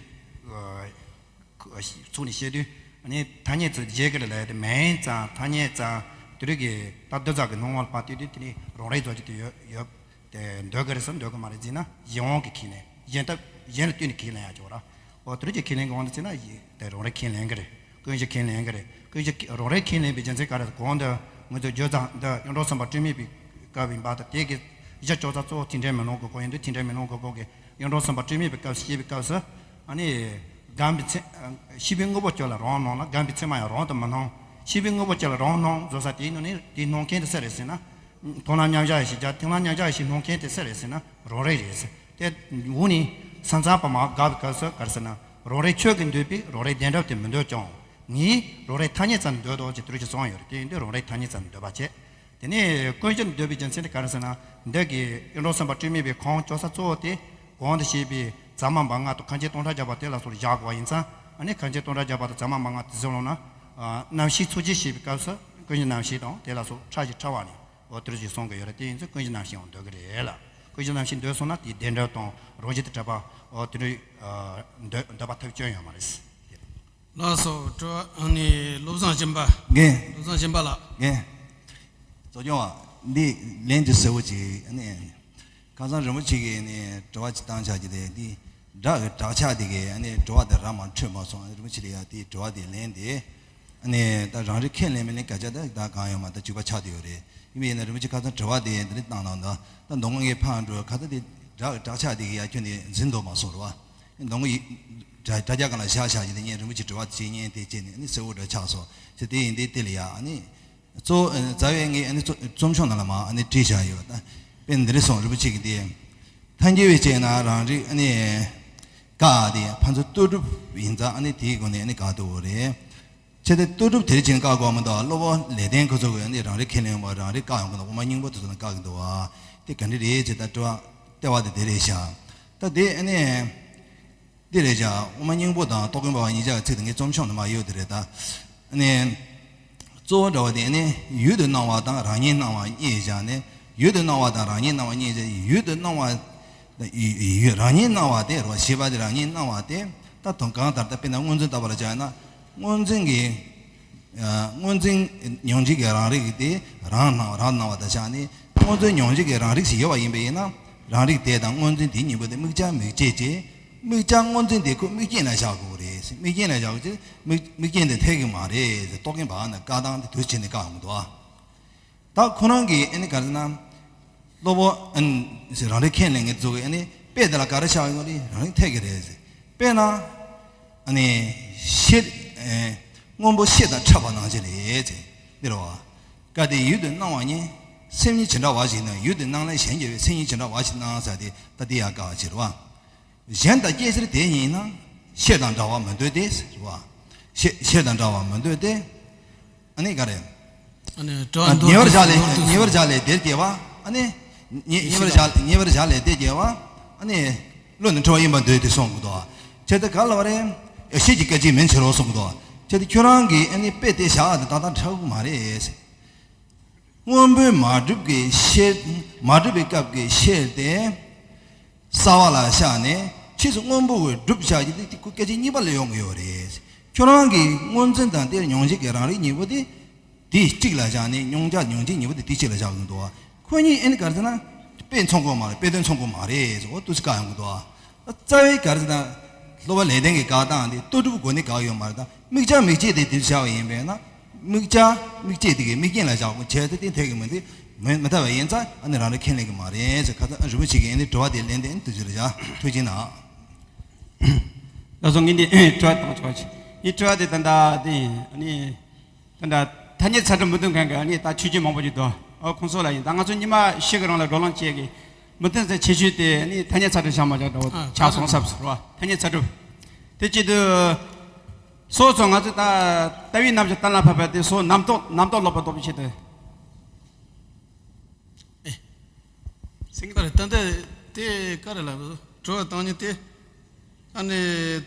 ཚུལ་ནས་བཤད་དུས། ཨ་ནི་ཐ་སྙད་ཚོ་བཞག་གི་རེད་ལབ་ཡ་དེ་མིང་ཙམ་ཐ་སྙད་ཙམ་དེ་རིགས་ཀྱི་ད་འདི་ཙམ་གྱི་སྣང་བ་ལ་ཕར་ལྟོས་དུས། དེ་ནི་རང་རིག་ཚོ་ཅིག་དེ་ཡོད་ཡོད། དེ་འདོད་ཀྱི་རེད་ཟེར་འདོད་ཀྱི་མ་རེད་ཟེར་ན། གཞན་དབང་གིས་ཁས་ལེན། གཞན་ལྟ་གཞན་ལ་ལྟོས་ནས་ཁས་ལེན་ཡ་ཅིག་ཡོད་ར། འོ་དེ་རིགས་ཀྱི་ཁས་ལེན་གྱི་དབང་དུ་བྱས་ན་ཡིན། དེ་རང་རིག་ཁས་ལེན་གྱི་རེད། ཀུན་གཞི་ཁས་ལེན་གྱི་རེད། ཀུན་གཞི་རང་རིག་ཁས་ལེན་པའི་རྒྱུ་མཚན་ག་རེ། གོང་དུ་ང་ཚོས་བརྗོད་ཙང་། འདི་གཡུང་དྲུང་བསམ་པ་སྤྲོས་མེད་པའི་སྐབས་ཡིན་པ་དང་། དེ་གི་གཞི་བཅོལ་ས་གཙོ་བོ་ཐེག་ཆེན་མེ་ལོང་གི་སྐོར་ཡིན་དུས། ཐེག་ཆེན་མེ་ལོང་གི་སྐོར་གྱི་གཡུང་དྲུང་བསམ་པ་སྤྲོས་མེད་པའི་སྐབས་སུ་བཤད་པའི་སྐབས་སུ། ཨ་ནི་སྒོམ་པའི་ཚེ། ཤེས་པའི་དངོས་པོ་ཅིག་ལ་རང་སྣང་ལ། སྒོམ་པའི་ཚེ་མ་ཡང་རང་དུ་མི་སྣང་། ཤེས་པའི་དངོས་པོ་ཅིག་ལ་རང་སྣང་བཟོ་ས་དེའི་ནང་ནས་དེ་སྣང་མཁན་དེ་སུ་རེད་ཟེར་ན། མཐོང་ལམ་མཉམ་གཞག་ཡེ་ཤེས་བྱ། མཐོང་ལམ་མཉམ་གཞག་ཡེ་ཤེས་སྣང་མཁན་དེ་སུ་རེད་ཟེར་ན། རང་རིག་རེད་ཟེར། དེ་འོག་ནས་ས་མཚམས་པ་མར་དགག་པའི་སྐབས་སུ་ག་རེ་ཟེར་ན། རང་རིག་ཁྱོད་ཀྱིས་འདོད་པའི་རང་རིག་བདེན་གྲུབ་དེ་མི་འདོད་ཀྱང་། ངས་རང་རིག་ཐ་སྙད་ཙམ་འདོད་དོ་ཅེས་དེ་རིགས་ཀྱིས་གསུངས་ཡོད་རེད། དེ་ཡིན་དུས་རང་རིག་ཐ་སྙད་ཙམ་འདོད་པ་བྱེད། དེ་ནས་ཀུན་གཞི་འདོད་པའི་རྒྱུ་མཚན་དེ་ག་རེ་ཟེར་ན། འདི་གི་གཡུང་དྲུང་བསམ་པ་སྤྲོས་མེད་པའི་ཁུངས་བཅོལ་ས་གཙོ་བོ་དེ། གོང་དུ་བཤད་པའི་ཟབ་མོ་མན་ངག་དང་ཁམས་ཆེན་སྟོང་ཕྲག་བརྒྱ་པ་དེ་ལ་སོགས་བཞག་དགོས་པ་ཡིན་ཙང་། ཨ་ནི་ཁམས་ཆེན་སྟོང་ཕྲག་བརྒྱ་པ་དང་ཟབ་མོ་མན་ངག་དེ་ཚོའི་ནང་ན། ཨ་རྣམ་ཤེས་ཚོགས་ཀྱིས་བཤད་པའི་སྐབས་སུ་ཀུན་གཞི་རྣམ་ཤེས་དང་དེ་ལ་སོགས་ཕྲ་ཞིང་ཕྲ་བ་ནི། འོ་དེ་རིགས་ཀྱིས་གསུང་གི་ཡོད་རེད། དེ་ཡིན་ཙང་ཀུན་གཞི་རྣམ་ཤེས་ཡང་འདོད་ཀྱི་རེད་ལ། ཀུན་གཞི་རྣམ་ཤེས་འདོད་སོང་ན་དེའི་བདེན་གྲུབ་དང་རང་བཞིན་དང་བྲལ་བ། འོ་དེ་རིགས་ཨ་འདོད་འདོད་པ་ཐབས་སྐྱོན་ཡོད་མ་རེད། ལགས་སོ། དྲི་བ། ཨ་ནི་བློ་བཟང་སྦྱིན་པ། ངས། བློ་བཟང་སྦྱིན་པ་ལགས། ངས། གཙོ་སྐྱོང་བ། འདི་ལན་ཅིག་གསལ་བོ་ཅིག། ཨ་ནི་ཁ་སང་རིན་པོ་ཆེ་གིས་ནི་དྲི་བ་ཅིག་བཏང་བཞག་གི་རེད། འདི་སྒྲ་གི་སྒྲགས་ཆག་དེ་གིས་ཨ་ནི་དྲི་བ་དེ་རག་མ་འཕྲོད་མ་སོང་། ཨ་ནི་རིན་པོ་ཆེ་ལ་ཡ་དེའི་དྲི་བ་དེ་ལན་དེ། ཨ་ནི་ད་རང་རིག་ཁས་ལེན་མི་ལེན་སྐད་ཆ་ད་ད་གང་ཡོད་མ། ད་གཅིག་པ་ཆགས་བསྡད་ཡོད་རེད། ཡིན་པ་ཡིན་ན་རིན་པོ་ཆེ་ཁ་སང་དྲི་བ་དེ་འདི་འདྲ་བཏང་གནང་། ད་ད་མདོ་སྔགས་ངས་ཕར་འགྲོ། ཁ་ད་དེ་སྒྲ་གི་སྒྲགས་ཆག་དེ་གིས་ཡ་ཁྱོན་ནས་འཛིན་འདོད་མ་སོང་རེད་བ། མདོ་སྔགས་ཡིག་དྲ་དྲ་རྒྱ་སྒང་ལ་བཞག་བཞག་བྱས་ནས་ངས་རིན་པོ་ཆེ་དྲི་བ་དེ་བྱས་ཉན་དེ་བྱས་ནས་ཨ་ནི་གསལ་བོ་འདྲ་ཆགས་སོང་། ཟེར་དེ་ཡིན་དེ་དེ་ལ་ཡ། ཨ་ནི་གཙོ་བོ་རྩ་བའི་ངས་ཨ་ནི་རྩོམ་རྩོམ་ཤོག་ནང་ལ་མར་ཨ་ནི་བྲིས་བཞག་ཡོད། ད་དཔེ་འདི་འདྲ་གསུངས། རིན་པོ་ཆེ་གིས་དེ། ཐལ་འགྱུར་བའི་ཕྱིར་ན་རང་རིག་ཨ་ནི་བཀག་སྟེ། ཕན་ཚུན་ལྟོས་གྲུབ་ཡིན་ཙང་། ཨ་ནི་དེའི་སྒོ་ནས་ཨ་ནི་བཀག་ཐུབ་ཀྱི་རེད། བྱས་ཏེ་ལྟོས་གྲུབ་དེར་ཕྱིན་བཀག་དགོས་མི་འདུག། སློབ་དཔོན་ལེགས་ལྡན་ཁོ་ཚོ་གིས་ཨ་ནི་རང་རིག་ཁས་ལེན་པ་རང་རིག་བཀག་ཡོང་གི་འདུག། དབུ་མ་སྙིང་པོ་དེ་ཚོ་ནི་བཀག་གི་འདུག་བ། དེ་ག་འདྲ་རེད་ཅེས་ད་དྲི་བ་ལྟེ་བ་དེ་དེ་རེད་ཤག། ད་དེ་ཨ་ནི་འདི་རེད་ཤག། དབུ་མ་སྙིང་པོ་དང་རྟོགས་ལྡན་འབའ་བ་གཉིས་ཆར་གྱི་ཚིག་དེ་ངས་རྩོམ་ཤོག་ནང་མར་ཡོད་དེ་རེད། ད་ཨ་ནི་གཙོ་བོ་འདྲ་བ་དེ་ཨ་ནི་ཡུལ་དུ་སྣང་བ་དང་རང་ཉིད་སྣང་བ་གཉིས་བཞག་ནས། ཡུལ་དུ་སྣང་བ་དང་རང་ཉིད་སྣང་བ་གཉིས་བཞག། ཡུལ་དུ་སྣང་བ། ཡུལ་རང་ཉིད་སྣང་བ་དེ་རེད་བ། ཤེས་པ་དེ་རང་ཉིད་སྣང་བ་དེ། ད་དོན་གང་ལྟར་ད་དཔེར་ན་སྔོ་འཛིན་ལྟ་བུ་ལ་བྱས་ན། སྔོ་འཛིན་གྱི། ཨ་སྔོ་འཛིན་མྱོང་བྱེད་ཀྱི་རང་རིག་དེ་རང་སྣང་རང་སྣང་བ་དང་བཞག་ནས། སྔོ་འཛིན་མྱོང་བྱེད་ཀྱི་རང་རིག་ཞིག་ཡོད་པ་ཡིན་པ་ཡིན་ན། རང་རིག་དེ་དང་སྔོ་འཛིན་དེའི་གཉིས་པོ་དེ་དམིགས་བྱ་དམིགས་བྱེད་ཅེས། དམིགས་བྱ་སྔོ་འཛིན་དེ་ཁོ་དམིགས་རྐྱེན་ལ་བཞག་དགོས་རེད། དམིགས་རྐྱེན་ལ་བཞག་དགོས་ཅེས། དམིགས་དམིགས་རྐྱེན་དེ་འཐད་ཀྱི་མ་རེད་ཟེར། རྟོག་གེ་འབའ་ན་བཀག་སྟངས་དེ་དུས་ཕྱིན་ནས་བཀག་ཡོང་གི་འདུག། ཨ། ད་ཁོ་རང་གིས་ཨ་ནི་ག་རེ་ཟེར་ན། སློབ་དཔོན་ཨ་ནི་རང་རིག་ཁས་ལེན་མཁན་ཚོ་གིས་ཨ་ནི་དཔེ་དེ་ལ་ག་རེ་ཆགས་ཡོང་རེད། རང་རིག་འཐད་ཀྱི་རེད་ཟེར། དཔེར་ན། ཨ་ནི་ཤེལ། ཨེ། སྔོན་པོ་ཤེལ་དང་འཕྲད་པ་ནང་བཞིན་རེད་ཟེར། འདི་རེད་བ། བཀག་སྟེ་ཡུལ་དུ་སྣང་བ་ཉིད། སེམས་ཉིད་ཇི་འདྲ་བ་ཞིག་ན་ཡུལ་དེ་སྣང་ལས་གཞན་གྱི་བའི་སེམས་ཉིད་ཇི་འདྲ་བ་ཞིག་སྣང་ཟེར་ཏེ་ད་དེ་ཡང་དཀའ་བ་ཆེ་རེད་བ། གཞན་དང་སྐྱེ་ཕྱིར་དེ་ཡིན་ན། ཤེས་དང་འདྲ་བར་མི་འདོད་དེ་ཟེར་བ། ཤེས་ཤེས་དང་འདྲ་བར་མི་འདོད་དེ། ཨ་ནི་ག་རེ། ཨ་ནི་དྲི་བ་མདོར་ཉེ་བར་བསྡུས་བཞག་ལས་མདོར་བསྡུས་ཉེ་བར་བཞག་ལས་དེར་སྐྱེ་བ། ཨ་ནི། ཉེ་ཉེ་བར་བཞག་ཉེ་བར་བཞག་ལས་དེར་སྐྱེ་བ། ཨ་ནི། བློ་ནི་འཁྲུལ་བ་ཡིན་པར་འདོད་དེ་གསུང་གི་འདུག་ཅེས་དེ་ག་ལ་བ་རེད། ཤེས་ཀྱི་སྐད་ཅིག་མིན་ཕྱིར་རོ་གསུང་གི་འདུག་ཅེས་དེ་ཁྱོད་རང་གིས་ཨ་ནི་དཔེ་དེ་བཞག་དེ་ད་ལྟ་འཁྲབ་གི་མ་རེད། སྔོན་པོའི་མ་གྲུབ་ཀྱི་ཤེས། མ་གྲུབ་པའི་སྐབས་ཀྱི་ཤེས་དེ། གསལ་བ་ལ་བཞག་ནས་ཕྱིས་སུ་སྔོན་པོ་བས་གྲུབ་བཞག་རྒྱུ་དེ་དེ་ཁོ་སྐད་ཅིག་གཉིས་པ་ལ་ཡོང་གི་ཡོད་རེད། ཁྱོད་རང་གིས་སྔོ་འཛིན་དང་དེར་མྱོང་བྱེད་ཀྱི་རང་རིག་གཉིས་པོ་དེ། དེ་གཅིག་ལ་བཞག་ནས་མྱོང་བྱ་མྱོང་བྱེད་གཉིས་པོ་དེ་དེ་གཅིག་ལ་བཞག་གི་འདུག་ཁོ་གཉིས་ཨེ་ནི་ག་རེ་ཟེར་ན། དཔེ་མཚུངས་གོ་མ་རེད། དཔེ་དོན་མཚུངས་གོ་མ་རེད་ཟེར། འོ་ཏུ་ཙི་ཀ་ཡོང་གི་འདུག་རྩ་བའི་ག་རེ་ཟེར་ན། སློབ་པ་ལེགས་ལྡན་གྱི་དགག་སྟངས་དེ་ལྟོ་གྲུབ་སྒོ་ནས་དགག་ཡོད་མ་རེད་ད། དམིགས་བྱ་དམིགས་བྱེད་དེ་དེ་བྱ་བ་ཡིན་པས་ན། དམིགས་བྱ་དམིགས་བྱེད་དེ་གའི་དམིགས་རྐྱེན་ལ་བཞག་གོ་བྱས་ཏེ་དེ་འཐད་ཀྱི་མི་འདུག་མི་མི་འཐད་པ་ཡིན་ཙང་ཨ་ནི་རང་རེ་ཁས་ལེན་གྱི་མ་རེད་ཟེར། ཁ་ཚ་རིན་པོ་ཆེ་གིས་ཨ་ནི་དྲི་བ་དེ་ལན་དེ་ཨ་ནི་དུ་ཅི་རེད་བཞག་ཐུགས་རྗེ་གནང་། ལགས་སོ། ངས་འདི་དྲི་བ་དང་ཆོག་ཆེ། ངའི་དྲི་བ་དེ་ད་ལྟ་དེ་ཨ་ནི། ད་ལྟ་ཐ་སྙད་ཚ་དྲོད་མི་འདོད་མཁན་གྱི་ཨ་ནི་ད་ཆོས་བརྒྱུད་མང་པོ་ཞིག་འདུག་ཨོ་ཁོང་ཚོ་ལ་ཡིན། ད་ང་ཚོ་ཉི་མ་ཤི་གི་རང་ལ་བགྲོ་གླེང་བྱེད་ཀྱི་མི་འདོད་ཚེ་ཆེ་ཤོས་དེ་ཨ་ནི་ཐ་སྙད་ཚ་དྲོད་བཞག་མ་བཞག་འདྲ་བོ་ཨ་ཆགས་སོང་བསམ་སོང་ར། ཐ་སྙད་ཚ་དྲོད། དེ་བྱེད་དུས། སོ་སོ་ང་ཚོ་ད་ལྟ་བའི་རྣམ་གཞག་གཏན་ལ་ཕབ་པ་དེ་སོ་རྣམ་རྟོག་རྣམ་རྟོག་ལོག་པ་ལྡོག་པའི་ཆེད་དུ། ཨེ། སེང་གེ་ད་རེད། ད་ལྟ་དེ་ག་རེ་ལབ་དྲི་བ་བཏང་ཉིན་དེ། ཨ་ནི་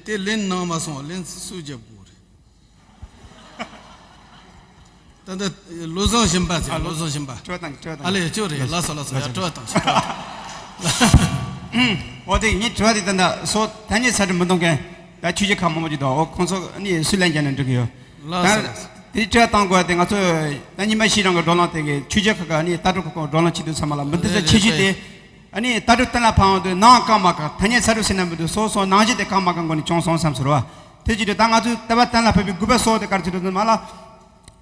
དེ་ལན་གནང་མ་སོང་བ་ལན་སུས་རྒྱབ་དགོས་རེད། ད་ལྟ་བློ་བཟང་ཞིམ་པ་ཟེར། ཨ་བློ་བཟང་ཞིམ་པ། དྲི་བ་བཏང་དྲི་བ་བཏང་ཨ་ལས་ཅོ་རེད། ལགས་སོ་ལགས་སོ། ཡ་དྲི་བ་བཏང་ཞིག་དྲི་བ་བཏང་། འོ་དེ་ངའི་དྲི་བ་དེ་ད་ལྟ་སོ་ཐ་སྙད་ཚ་དྲོད་མི་འདོད་མཁན་ད་ཆོས་བརྒྱུད་ཁག་མང་པོ་ཅིག་འདུག་འོ་ཁོང་ཚོ་ནི་སུས་ལན་རྒྱག་ན་འགྲིག་གི་ཡོད། ལགས་སོ་ད་ལགས་སོ། དེ་དྲི་བ་བཏང་དགོས་དེ་ང་ཚོ་ད་ཉི་མ་ཤི་རང་གི་བགྲོ་གླེང་དེ་གི་ཆོས་བརྒྱུད་ཁག་གི་ནི་ལྟ་གྲུབ་ཁག་གི་བགྲོ་གླེང་བྱེད་དུས་ཚང་མ་ལ་མི་འདི་ཚོ་ཆེ་ཤོས་དེ། ཨ་ནི་ལྟ་གྲུབ་གཏན་ལ་ཕབ་འོང་དུས་ནང་བཀག་མ་བཀག་ཐ་སྙད་ཚ་དྲོད་ཟེར་ན་མི་འདུག་སོ་སོ་ནང་བཞིན་དེ་བཀག་མ་བཀག་སྒོ་ནས་བྱུང་སོང་བསམ་ཟེར་བ། དེ་བྱེད་དུས་ད་ང་ཚོས་ལྟ་བ་གཏན་ལ་ཕབ་པའི་དགོས་པ་སོགས་དེ་ག་རེ་བྱེད་དུ་མ་ལ།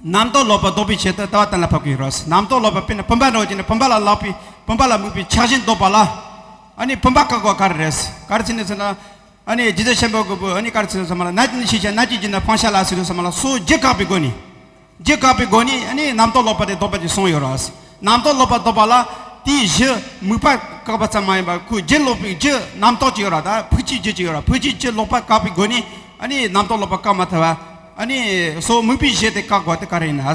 རྣམ་རྟོག་ལོག་པ་ལྡོག་པའི་ཆེད་དུ་ལྟ་བ་གཏན་ལ་ཕབ་ཀྱི་ཡོད་རེད། རྣམ་རྟོག་ལོག་པ་དཔེར་ན་བུམ་པ་འདྲ་བོ་ཅིག་ནི་བུམ་པ་ལ་ལག་པའི་བུམ་པ་ལ་དམིགས་པའི་ཆགས་ཞེན་ལྡོག་པ་ལ། ཨ་ནི་བུམ་པ་བཀག་དགོས་ག་རེ་རེད། ག་རེ་བྱས་ནས་ཟེར་ན། ཨ་ནི་རྗེ་བཙུན་ཆེན་པོ་གི་བུ་ཨ་ནི་ག་རེ་ཟེར་ཟེར་མ་ལ་ན་ཅི་ནི་ཤེས་བྱ་ན་ཅི་བྱེད་ན་ཕངས་ཤ་ལ་ཟེར་དུས་ཟེར་མ་ལ་སོ་བརྒྱད་བཀག་པའི་སྒོ་ནས། བརྒྱད་བཀག་པའི་སྒོ་ནས་ཨ་ནི་རྣམ་རྟོག་ལོག་པ་དེ་ལྡོག་པ་ཅིག་གསུངས་ཡོད་རེད། རྣམ་རྟོག་ལོག་པ་ལྡོག་པ་ལ་དེའི་གཞི་དམིགས་པ་བཀག་པ་ཙམ་མ་ཡིན་པར་ཁོའི་རྒྱུ་ལོག་པའི་རྒྱུ་རྣམ་རྟོག་ཅིག་ཡོད་རེད། ད་ཕུགས་ཀྱི་རྒྱུ་ཅིག་ཡོད་རེད། ཕུགས་ཀྱི་རྒྱུ་ལོག་པ་བཀག་པའི་སྒོ་ནས་ཨ་ནི་རྣམ་རྟོག་ལོག་པ་བཀག་མ་ཐུབ་པ། ཨ་ནི་སོ་དམིགས་པའི་གཞི་དེ་བཀག་དགོས་དེ་ག་རེ་ཡིན་ན།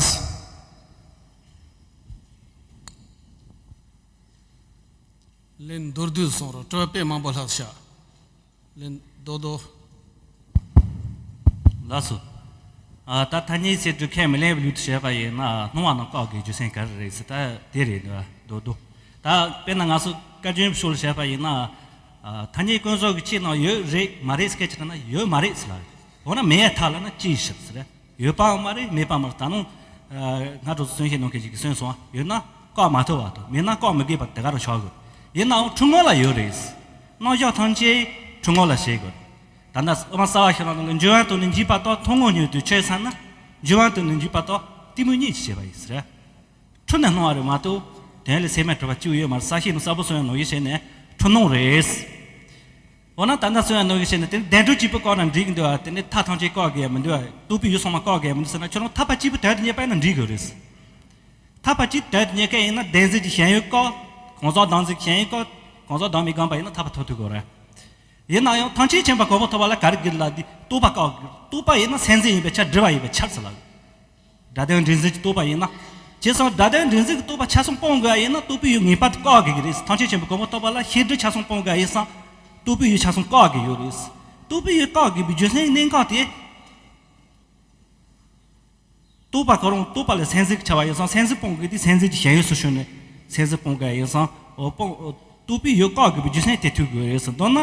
ལན་མདོར་བསྡུས་གསུངས་རོགས། དྲི་བ་དཔེ་མང་པོ་ལྷག་ཤག་ལན་རྡོག་རྡོག་ལགས་སོ། ཨ་ད་ཐ་སྙད་ཚད་དུ་ཁས་མི་ལེན་པའི་ལུགས་སུ་བྱས་པ་ཡིན་ན་སྣང་བ་རྣམས་བཀག་དགོས་རྒྱུ་མཚན་ག་རེ་རེད་ཟེར། ད་དེ་རེད་འདུག་རྡོག་རྡོག་ད་དཔེར་ན་ང་ཚོ་བཀའ་བརྒྱུད་ཕྱོགས་ལ་བྱས་པ་ཡིན་ན། ཨ་ཐ་སྙད་ཀུན་རྫོབ་ཀྱི་ཆོས་རྣམས་ཡོད་རེད་མ་རེད་སྐད་ཆ་དྲིས་ན་ཡོད་མ་རེད་ཟེར་ལ། འོ་ན་མེད་ཐལ་ལ་ན་ཅི་ཞིག་ཟེར། ཡོད་པའང་མ་རེད་མེད་པ་མ་རེད། ད་ནང་སྔ་དྲོ་གསུང་བཤད་གནང་མཁན་ཞིག་གིས་གསུངས་སོང་། ཡོད་ན་བཀག་མ་ཐུབ་པ་དང་མེད་ན་བཀག་མི་དགོས་པ་དེ་ག་རང་ཆགས་དགོས། ཡིན་ནའང་ཐུན་མོང་ལ་ཡོད་རེད། རྣམ་གཞག་ཐམས་ཅད་ཐུན་མོང་ལ་བྱེད་དགོས། ད་ལྟ་དབུ་མ་རྩ་བ་ཤེས་རབ་ནང་ལ་འབྱུང་བ་དང་ནི་འཇིག་པ་དག་ཐུན་མོང་ཉིད་དུ་ཆོས་བསམ་ན། འབྱུང་བ་དང་ནི་འཇིག་པ་དག་གཏི་མུག་ཉིད་ཀྱིས་བྱས་པ་ཡིན་ཟེར། འཁྲུལ་ནས་སྣང་བ་རེད་མ་གཏོགས། དོན་ལ་ཚད་མས་གྲུབ་པ་གཅིག་ཡོད་མ་རེད། གསལ་བཤད་ནང་གསལ་པོ་གསུངས་ཡོད་ནོ་ཡིན་བྱས་ནས་ཐུན་མོང་རེད། འོ་ན་ད་ལྟ་གསུང་ཡ་ནོ་གི་བཤད་ན་དེ་ནི་བདེན་གྲུབ་གཅིག་པུ་བཀག་ན་འགྲིག་གི་འདུག་བ། དེ་ནི་མཐའ་ཐམས་ཅད་བཀག་དགོས་ཡ་མི་འདུག་བ། རྟོག་པའི་ཡུལ་ཚང་མ་བཀག་དགོས་ཡ་མི་འདུག་ཟེར་ན་ཁྱོད་རང་ཐར་པ་གཅིག་པུ་དོན་དུ་གཉེར་པ་ཡིན་ན་འགྲིག་གི་རེད། ཐར་པ་གཅིག་དོན་དུ་གཉེར་མཁན་ཡིན་ན་བདེན་འཛིན་གྱི་ཞེན་ཡུལ་བཀག་གང་ཟག་བདག་འཛིན་གྱི་ཞེན་ཡུལ་བཀག་གང་ཟག་བདག་མེད་བསྒོམས་པ་ཡིན་ན་ཐར་པ་ཐོབ་ཐུབ་དགོས་རེད། ཡིན་ན་ཡང་ཐམས་ཅད་མཁྱེན་པ་གོ་འཕང་ཐོབ་པ་ལ་ག་རེ་དགོས་ལབ་དུས་རྟོག་པ་བཀག་དགོས། རྟོག་པ་ཡིན་ན་སེམས་འཛིན་ཡིན་པའི་ཕྱིར་སྒྲིབ་པ་ཡིན་པའི་ཕྱིར་ཟེར་ལབ། སྒྲ་དོན་འདྲེས་འཛིན་གྱི་རྟོག་པ་ཡིན་ན། བྱས་ཙང་སྒྲ་དོན་འདྲེས་འཛིན་གྱི་རྟོག་པ་ཆ་ཚང་སྤོང་དགོས་ཡ་ཡིན་ན་རྟོག་པའི་ཡུལ་ངེས་པར་དུ་བཀག་དགོས་ཀྱི་རེད། ཐམས་ཅད་མཁྱེན་པའི་གོ་འཕང་ཐོབ་པ་ལ་ཤེས་སྒྲིབ་ཆ་ཚང་སྤོང་དགོས་ཡ་ཡིན་ཙང་། རྟོག་པའི་ཡུལ་ཆ་ཚང་བཀག་དགོས་ཡོད་རེད། རྟོག་པའི་ཡུལ་བཀག་དགོས་པའི་རྒྱུ་མཚན་གནད་འགག་དེ། རྟོག་པ་ཁོ་རང་རྟོག་པ་ལ་སེམས་འཛིན་གྱི་ཆ་བ་ཡིན་ཙང་སེམས་འཛིན་སྤོང་དགོས་དུས་སེམས་འཛིན་གྱི་ཞེན་ཡུལ་སུ་ཞུགས་ནས་སེམས་འཛིན་སྤོང་དགོས་ཡ་ཡིན་ཙང་འོ་སྤོང་། རྟོག་པའི་ཡུལ་བཀག་དགོས་པའི་རྒྱུ་མཚན་དེ་ཐུག་དགོས་རེད་ཟེར། མདོར་ན།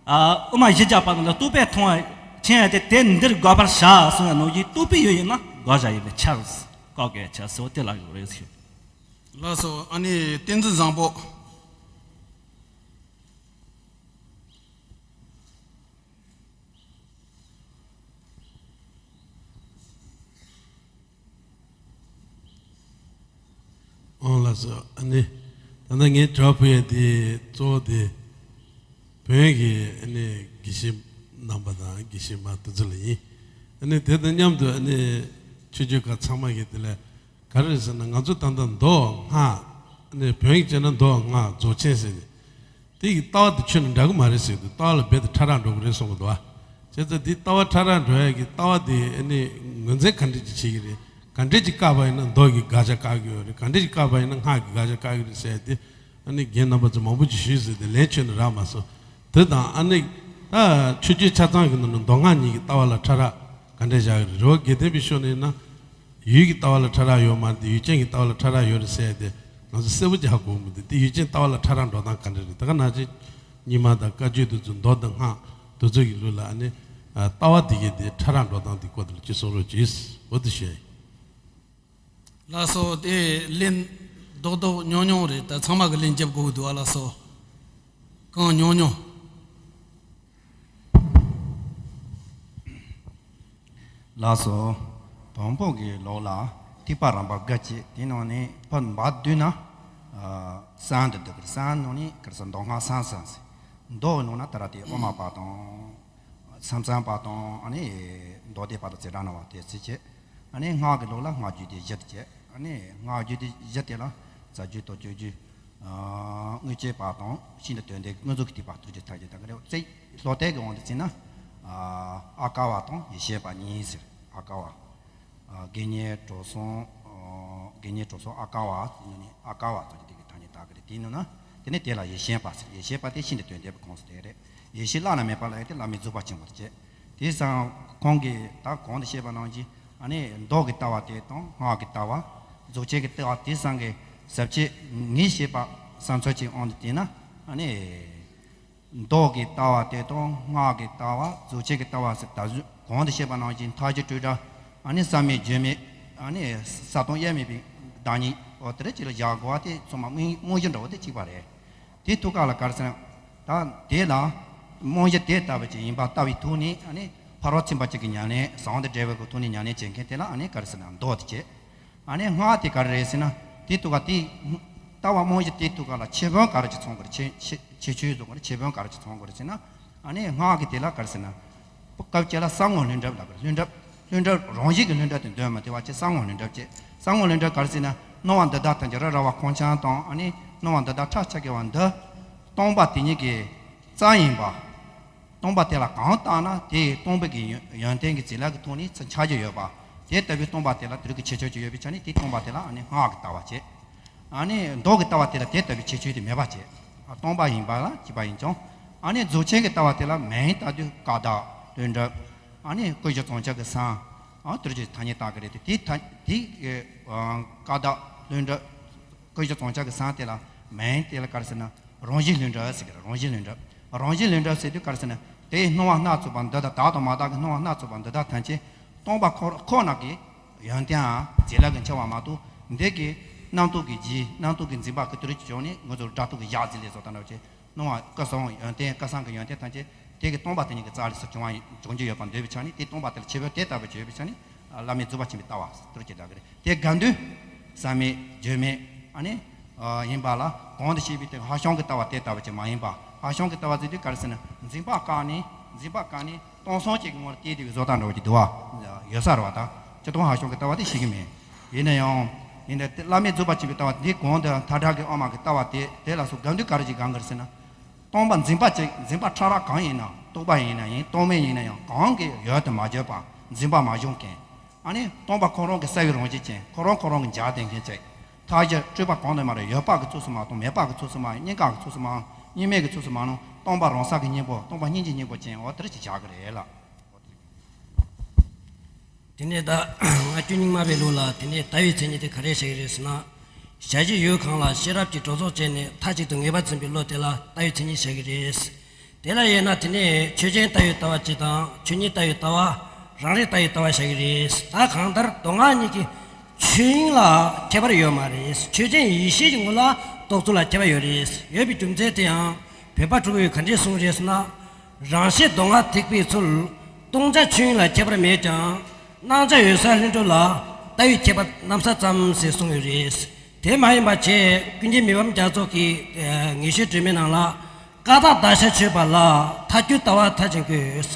ཨ་དབུ་མ་བཞི་བརྒྱ་པ་རྣམས་ལ་རྟོག་པས་མཐོང་བ་མཁྱེན་ཡ་དེ་དེ་འདིར་དགོས་པར་བྱ་གསུངས་ཡ་ནང་བཞིན་རྟོག་པའི་ཡུལ་ཡིན་ན་དགག་བྱ་ཡིན་པའི་ཕྱིར། བཀག་དགོས་ཡ་ཕྱིར་ཟེར་བ་དེ་ལ་ཡོད་རེད་ཟེར། ལགས་སོ། ཨ་ནི་བསྟན་འཛིན་བཟང་པོ། ཨོ་ལགས་སོ། ཨ་ནི་ད་ལྟ་ངས་དྲི་བ་ཕུལ་ཡ་དེ་གཙོ་བོ་དེ་བོན་གྱི་ཨ་ནི་དགེ་བཤེས་རྣམ་པ་དང་དགེ་བཤེས་མ་དེ་ཚོ་ལ་ཡིན། ཨ་ནི་དེ་དང་མཉམ་དུ་ཨ་ནི་ཆོས་བརྒྱུད་ཁག་ཚང་མ་གི་དེ་ལ་ ག་རེ་རེད་ཟེར་ན། ང་ཚོ་ད་ལྟ་མདོ་སྔགས་ནས་བོན་ཡིག་བྱས་ན་མདོ་སྔགས་རྫོགས་ཆེན་ཟེར་ནས། དེ་ཡི་ལྟ་བ་དེ་ཁྱོན་ནས་འདྲ་གི་མ་རེད་ཟེར་དུས། ལྟ་བ་ལ་རྦད་དེ་ཕྲ་རགས་འགྲོ་གི་རེད་གསུང་གི་འདུག་བ། བྱས་ཙང་དེ་ལྟ་བ་ཕྲ་རགས་འགྲོ་ཡ་གི་ལྟ་བ་དེ་ཨ་ནི་ངོས་འཛིན་ག་འདྲས་ཅིག་བྱེད་ཀྱི་རེད། ག་འདྲས་ཅིག་བཀག་པ་ཡིན་ན་མདོ་གི་དགག་བྱ་བཀག་གི་ཡོད་རེད། ག་འདྲས་ཅིག་བཀག་པ་ཡིན་ན་སྔགས་ཀྱི་དགག་བྱ་བཀག་གི་རེད་ཟེར་ཡ་དེ། ཨ་ནི་རྒན་རྣམ་པ་ཚོས་མང་པོ་ཅིག་ཞུས་ཟེར་ཏེ་ལན་ཆོད་ནས་རག་མ་སོང་། དེ་དང་ཨ་ནི་ད་ཆོས་བརྒྱུད་ཆ་ཚང་གི་ནང་ནས་མདོ་སྔགས་གཉིས་ཀྱི་ལྟ་བ་ལ་ཕྲ་རགས་ག་འདྲས་བཞག་གི་རེད། རེད་བ། དགེ་ལྡན་པའི་ཕྱོགས་ནས་ཡིན་ན། ཡུལ་གྱི་ལྟ་བ་ལ་ཕྲ་རགས་ཡོད་མ་རེད་དེ། ཡུལ་ཅན་གྱི་ལྟ་བ་ལ་ཕྲ་རགས་ཡོད་རེད་ཟེར་ཡ་དེ་ང་ཚོ་གསལ་པོ་ཅིག་ཧ་གོ་གི་མི་འདུག་དེ་ཡུལ་ཅན་ལྟ་བ་ལ་ཕྲ་རགས་འགྲོ་སྟངས་ག་འདྲ་རེད། ད་ག་ནང་བཞིན་རྙིང་མ་དང་བཀའ་བརྒྱུད་དེ་ཚོ་མདོ་དང་སྔགས་དེ་ཚོ་གི་ལུགས་ལ་ཨ་ནི་ལྟ་བ་དེ་གའི་དེ་ཕྲ་རགས་འགྲོ་སྟངས་དེ་སྐོར་དེ་ལ་ཅིག་གསུང་རོགས་གྱིས། འོ་དེ་བཤད་ཡིན། ལགས་སོ། དེ་ལན་རྡོག་རྡོག་ཉུང་ཉུང་རེད། ད་ཚང་མ་གི་ལན་རྒྱབ་དགོས་ཀྱི་འདུག་ཨ། ལགས་སོ། གང་ཉུང་ཉུང་། ལགས་སོ། བོན་པོ་གི་ལུགས་ལ་ཐེག་པ་རིམ་པ་དགུ་བྱས། དེའི་ནང་ནས་བོད་འབའ་བསྡུས་ན་ཨ་གསང་དུ་འདུ་གི་རེད། གསང་ནང་ནས་ག་རེ་ཟེར། མདོ་སྔགས་གསང་གསུམ་ཟེར། མདོ་ནང་ན་ད་ར་དེ་དབུ་མ་པ་དང་། མཚམས་མཚམས་པ་དང་། ཨ་ནི་མདོ་སྡེ་པ་དང་རྩེ་གྲགས་སྣང་བ་དེ་ཚོ་བྱས། ཨ་ནི་སྔགས་ཀྱི་ལུགས་ལ་སྔགས་རྒྱུད་སྡེ་བཞི་དེ་བྱས། ཨ་ནི་སྔགས་རྒྱུད་སྡེ་བཞི་དེ་ལ་རྩ་རྒྱུད་རྡོ་རྗེ་རྒྱུད། ཨ་དངོས་བསྟན་པ་དང་ཤིན་ཏུ་དོན་ལྡན་གྱི་དངོས་གྲུབ་ཀྱི་ཐེག་པ། ཐུགས་རྗེ་ཐལ་འགྱུར་དང་གི་རེད། རྩ་ལྷོ་གཏེར་གྱི་དབང་དུ་བྱས་ན་ཨ་ཨ་ཀ་བ་དང་ཡེ་ཤེས་པ་གཉིས་ཟེར། ཨ་ཀ་བ། ཨ་དགེ་བསྙེན་གྲོལ་གསུམ། ཨ་དགེ་བསྙེན་གྲོལ་གསུམ་ཨ་ཀ་བ་ཟེར་ནས། ཨ་ཀ་བ་ཟེར་གྱི་དེ་གི་ཐ་སྙད་བཏགས་ཀྱི་རེད། དེའི་ནང་ན་དེ་ནས་དེ་ལ་ཡེ་ཤེས་པ་ཟེར། ཡེ་ཤེས་པ་དེ་ཤིན་ཏུ་དོན་ལྡན་པའི་ཁོངས་སུ་དེ་རེད། ཡེ་ཤེས་བླ་ན་མེད་པ་ལ་ཡང་དེ་བླ་མེད་རྫོགས་པ་ཆེན་པོ་དེ་བྱས། དེ་སང་ཁོང་གིས་ད་གོང་དུ་བཤད་པ་ནང་བཞིན་ཨ་ནི་མདོ་གི་ལྟ་བ་དེ་དང་སྔགས་ཀྱི་ལྟ་བ། རྫོགས་ཆེན་གྱི་ལྟ་བ་དེ་སང་གི་ཟབ་ཆོས་ངས་བཤད་པ་བསམ་ཚུལ་གྱི་དབང་དུ་བྱས་ན། ཨ་ནི་མདོ་གི་ལྟ་བ་དེ་དང་སྔགས་ཀྱི་ལྟ་བ། རྫོགས་ཆེན་གྱི་ལྟ་བ་ཟེར། ད་གཟོད་གོང་དུ་བཤད་པ་ནང་བཞིན་མཐའ་བཞི་སྤྲོས་བྲལ། ཨ་ནི་བསམ་མེད་བརྗོད་མེད། ཨ་ནི་གསལ་སྟོང་དབྱེར་མེད་པའི་བདག་ཉིད། འོ་དེ་འདྲ་ཅིག་ལ་བཞག་དགོས་པ་དེ་ཚང་མ་རྨང་རྨང་གཞི་འདྲ་བོ་དེ་གཅིག་པ་རེད། དེའི་ཐུགས་ཀ་ལ་ག་རེ་ཟེར་ན། ད་དེ་ལ་རྨང་གཞི་དེ་ལྟ་བུ་ཅིག་ཡིན་པ་ལྟ་བུའི་ཐོག་ནས། ཨ་ནི་ཕ་རོལ་ཕྱིན་པ་ཅིག་གི་ཉམས་ལེན་བཟང་པོ་དང་འབྲེལ་བའི་གི་ཐོག་ནས་ཉམས་ལེན་བྱེད་མཁན་དེ་ལ་ཨ་ནི་ག་རེ་ཟེར་ན་མདོ་དེ་བྱས། ཨ་ནི་སྔགས་དེ་ག་རེ་རེད་ཟེར་ན། དེའི་ཐུགས་ཀ་དེ་ལྟ་བ་རྨང་གཞི་དེའི་ཐུགས་ཀ་ལ་ཆོས་བོན་ག་རེ་ཅིག་ཚང་དགོས་རེད། ཁྱད་ཁྱད་ཁྱད་ཆོས་བཟོ་དགོས་རེད། ཆོས་བོན་ག་རེ་ཅིག་ཚང་དགོས་རེད་ཟེར་ན། ཨ་ནི་སྔགས་ཀྱི་དེ་ལ་ག་རེ་ཟེར་ན། སྐབས་གཅིག་ལ་གསང་སྔགས་ལྷུན་གྲུབ་ལབ་པ་རེད། ལྷུན་གྲུབ། ལྷུན་གྲུབ་རང་བཞིན་གྱི་ལྷུན་གྲུབ་དེ་འདོན་མ་ཐུབ་པ་བྱས་གསང་སྔགས་ལྷུན་གྲུབ་བྱས། གསང་སྔགས་ལྷུན་གྲུབ་ག་རེ་ཟེར་ན། སྣང་བ་འདི་དག་ཐམས་ཅད་རི་ར་བ་ཁོང་ཆང་དང་། ཨ་ནི་སྣང་བ་འདི་དག་ཁྲག་ཆགས་ཀྱི་བ་འདི་སྟོང་པ་དེ་ཉིད་ཀྱི་རྩ་ཡིན་པ། སྟོང་པ་དེ་ལ་གང་བརྟགས་ན་དེ་སྟོང་པའི་གི་ཡོན་ཡོན་ཏན་གྱི་བྱིན་རླབས་ཀྱི་ཐོག་ནས་ཚུར་འཆར་རྒྱུ་ཡོད་པ། དེ་ལྟ་བུའི་སྟོང་པ་དེ་ལ་དེ་རིགས་ཀྱི་ཁྱད་ཆོས་ཅིག་ཡོད་པའི་ཆ་ནས་དེ་སྟོང་པ་དེ་ལ་ཨ་ནི་སྔགས་ཀྱི་ལྟ་བ་བྱས། ཨ་ནི་མདོ་གི་ལྟ་བ་དེ་ལ་དེ་ལྟ་བུའི་ཁྱད་ཆོས་དེ་མེད་པ་བྱས། ཨ་སྟོང་པ་ཡིན་པ་ལ་གཅིག་པ་ཡིན་ཀྱང་། ཨ་ནི་རྫོགས་ཆེན་གྱི་ལྟ་བ་དེ་ལ་མིང་བཏགས་དུས་ཀ་དག་ལྷུན་གྲུབ། ཨ་ནི་སྐུ་བཞི་རྫོགས་བྱང་གི་གསང་། ཨ་དེ་རིགས་ཀྱི་ཐ་སྙད་བཏགས་ཀྱི་རེད་དེ། དེ་ཐ་དེ་གི་ཨ་ཀ་དག་ལྷུན་གྲུབ། སྐུ་བཞི་རྫོགས་བྱང་གི་གསང་དེ་ལ་མིང་དེ་ལ་ག་རེ་ཟེར་ན། རང་བཞིན་ལྷུན་གྲུབ་ཟེར་གི་རེད། རང་བཞིན་ལྷུན་གྲུབ། རང་བཞིན་ལྷུན་གྲུབ་ཟེར་དུས་ག་རེ་ཟེར་ན། དེའི་སྣང་བ་སྣ་ཚོགས་པ་འདི་དག་དག་དང་མ་དག་གི་སྣང་བ་སྣ་ཚོགས་པ་འདི་དག་ཐམས་ཅད་སྟོང་པ་ཁོ་ཁོ་ན་གི་ཡོན་ཏན་ཨ་བྱིན་རླབས་ཀྱི་འཆར་བ་མ་གཏོགས། འདི་གི་རྣམ་རྟོག་གི་རྗེས་རྣམ་རྟོག་གི་འཛིན་པ་གི་དུ་རུ་ཅིག་བྱུང་ནས་ང་ཚོར་དགྲ་ཐོག་གི་ཞག་ཟིན་ལས་བཟོ་ལྟ་འདྲ་བ་ཅིག་སྣང་བ་སྐུ་གསུམ་ཡོན་ཏན་སྐུ་གསུམ་གྱི་ཡོན་ཏན་ཐམས་ཅད་དེ་གི་སྟོང་པ་དེ་ཉིད་ཀྱི་རྩ་ལས་སུ་བྱུང་བ་ཡིན། བྱུང་རྒྱུ་ཡོད་པར་འདོད་པའི་ཆ་ནས། དེ་སྟོང་པ་དེ་ལ་ཁྱད་པར་དེ་ལྟ་བུ་ཅིག་ཡོད་པའི་ཆ་ནས་བླ་མེད་རྫོགས་པ་ཆེན་པོའི་ལྟ་བ་ཟེར་དུ་ཅིག་ལབ་ཀྱི་རེད། དེ་དགའ་འདུན་བསམ་མེད་བརྗོད་མེད་ཨ་ནི་ཡིན་པ་ལ། གོང་དུ་བཤད་པའི་དེ་ཧྭ་ཤང་གི་ལྟ་བ་དེ་ལྟ་བུ་ཅིག་མ་ཡིན་པ། ཧྭ་ཤང་གི་ལྟ་བ་ཟེར་དུས་ག་རེ་ཟེར་ན། འཛིན་པ་བཀག་ནས་འཛིན་པ་བཀག་ནས་སྟོང་གསུམ་གཅིག་གི་ངོར་བལྟས་དེ་བཟོ་ལྟ་འདྲ་བོ་ཅིག་འདུག་བ། ཡོད་ས་རེད་བ། ད་སྤྱིར་བཏང་ཧྭ་ཤང་གི་ལྟ་བ་དེ་ཤེས་ཀྱི་མེད། ཡིན་ན་ཡང་། ཡིན་ན་དེ་བླ་མེད་རྫོགས་པ་ཆེན་པོའི་ལྟ་བ་འདི་གོང་དུ་མཐའ་བྲལ་གྱི་དབུ་མ་གི་ལྟ་བ་དེ་དེ་ལ་སོགས་དགའ་འདུན་ག་རེ་ཅིག་སྒང་གི་རེད་ཟེར་ན། སྟོང་པ་འཛིན་པ་ཅིག་འཛིན་པ་ཕྲ་རགས་གང་ཡིན་ན། རྟོག་པ་ཡིན་ན་ཡིན། རྟོག་མེད་ཡིན་ན་ཡང་། གང་གིས་ཡོད་དུ་མ་བརྗོད་པ། འཛིན་པ་མ་བྱུང་མཁན། ཨ་ནི་སྟོང་པ་ཁོ་རང་གི་གསལ་བའི་རང་བཞིན་ཅན། ཁོ་རང་ཁོ་རང་གི་འཇགས་བསྡད་མཁན་ཅིག་མཐའ་བཞི་སྤྲོས་པ་གང་དུ་མ་རེད། ཡོད་པ་གི་ཚུལ་དུ་མ་མཐོང་། མེད་པ་གི་ཚུལ་དུ་མ་མཐོང་། གཉིས་ཀ་གི་ཚུལ་དུ་མ་མཐོང་། གཉིས་མེད་ཀྱི་ཚུལ་དུ་མ་མཐོང་། སྟོང་པ་རང་སར་གྱི་སྙིང་པོ། སྟོང་པ་སྙིང་རྗེའི་སྙིང་པོ་ཅན། འོ་དེ་རེད་ཅེས་བྱ་གི་རེད་ལ། དེ་ནས་ད་ང་བཅུ་གཉིས་མ་པའི་ལུགས་ལ། དེ་ནས་ལྟ་བའི་མཚན་ཉིད་དེ་ག་རེ་བྱ་གི་རེད་ཟེར་ན། ཞལ་བཞི་ཡུལ་གང་ལ་ཤེས་རབ་ཀྱི་གྲོགས་ཚོགས་བཅས་ནས། མཐའ་གཅིག་ཏུ་ངེས་པར་འཛིན་པའི་བློ་དེ་ལ་ལྟ་བའི་མཚན་ཉིད་བྱ་གི་རེད། དེ་ལ་དབྱེ་ན་དེ་ནས་ཆོས་ཅན་ལྟ་བའི་ལྟ་བ་སྤྱི་དང་། ཆོས་ཉིད་ལྟ་བའི་ལྟ་བ། རང་རིག་ལྟ་བའི་ལྟ་བ་བྱ་གི་རེད། ད་གང་ལྟར་མདོ་སྔགས་གཉིས་ཀྱི་ཆོས་དབྱིངས་ལ་ཁྱད་པར་ཡོད་མ་རེད། ཆོས་ཅན་ཡེ་ཤེས་ཀྱི་ངོ་ལ་རྟོག་ཚུལ་ལ་ཁྱད་པར་ཡོད་རེད། ཡོད་པའི་རྒྱུ་མཚན་དེ་ཡང་བོད་པ་ཕྲུ་གུས་ག་འདྲས་གསུངས་རེད་ཟེར་ན། རང་ཤེས་མདོ་སྔགས་ཐེག་པའི་ཚུལ། སྟོང་ཆ་ཆོས་དབྱིངས་ལ་ཁྱད་པར་མེད་ཀྱང་། སྣང་ཆ་འོད་གསལ་ལྷུན་གྲུབ་ལ་ལྟ་བའི་ཁྱད་པར་གནམ་ས་ཙམ་ཞེས་གསུངས་ཡོད་རེད། དེ་མ་ཡིན་པ་བྱས་ཀུན་མཁྱེན་མི་ཕམ་རྒྱ་མཚོ་གིས་ངེས་ཤེས་སྒྲོན་མེའི་ནང་ལ། ཀ་དག་གདགས་ཞེན་ཆོད་པ་ལ། ཐལ་འགྱུར་ལྟ་བ་མཐའ་ཅན་དགོས།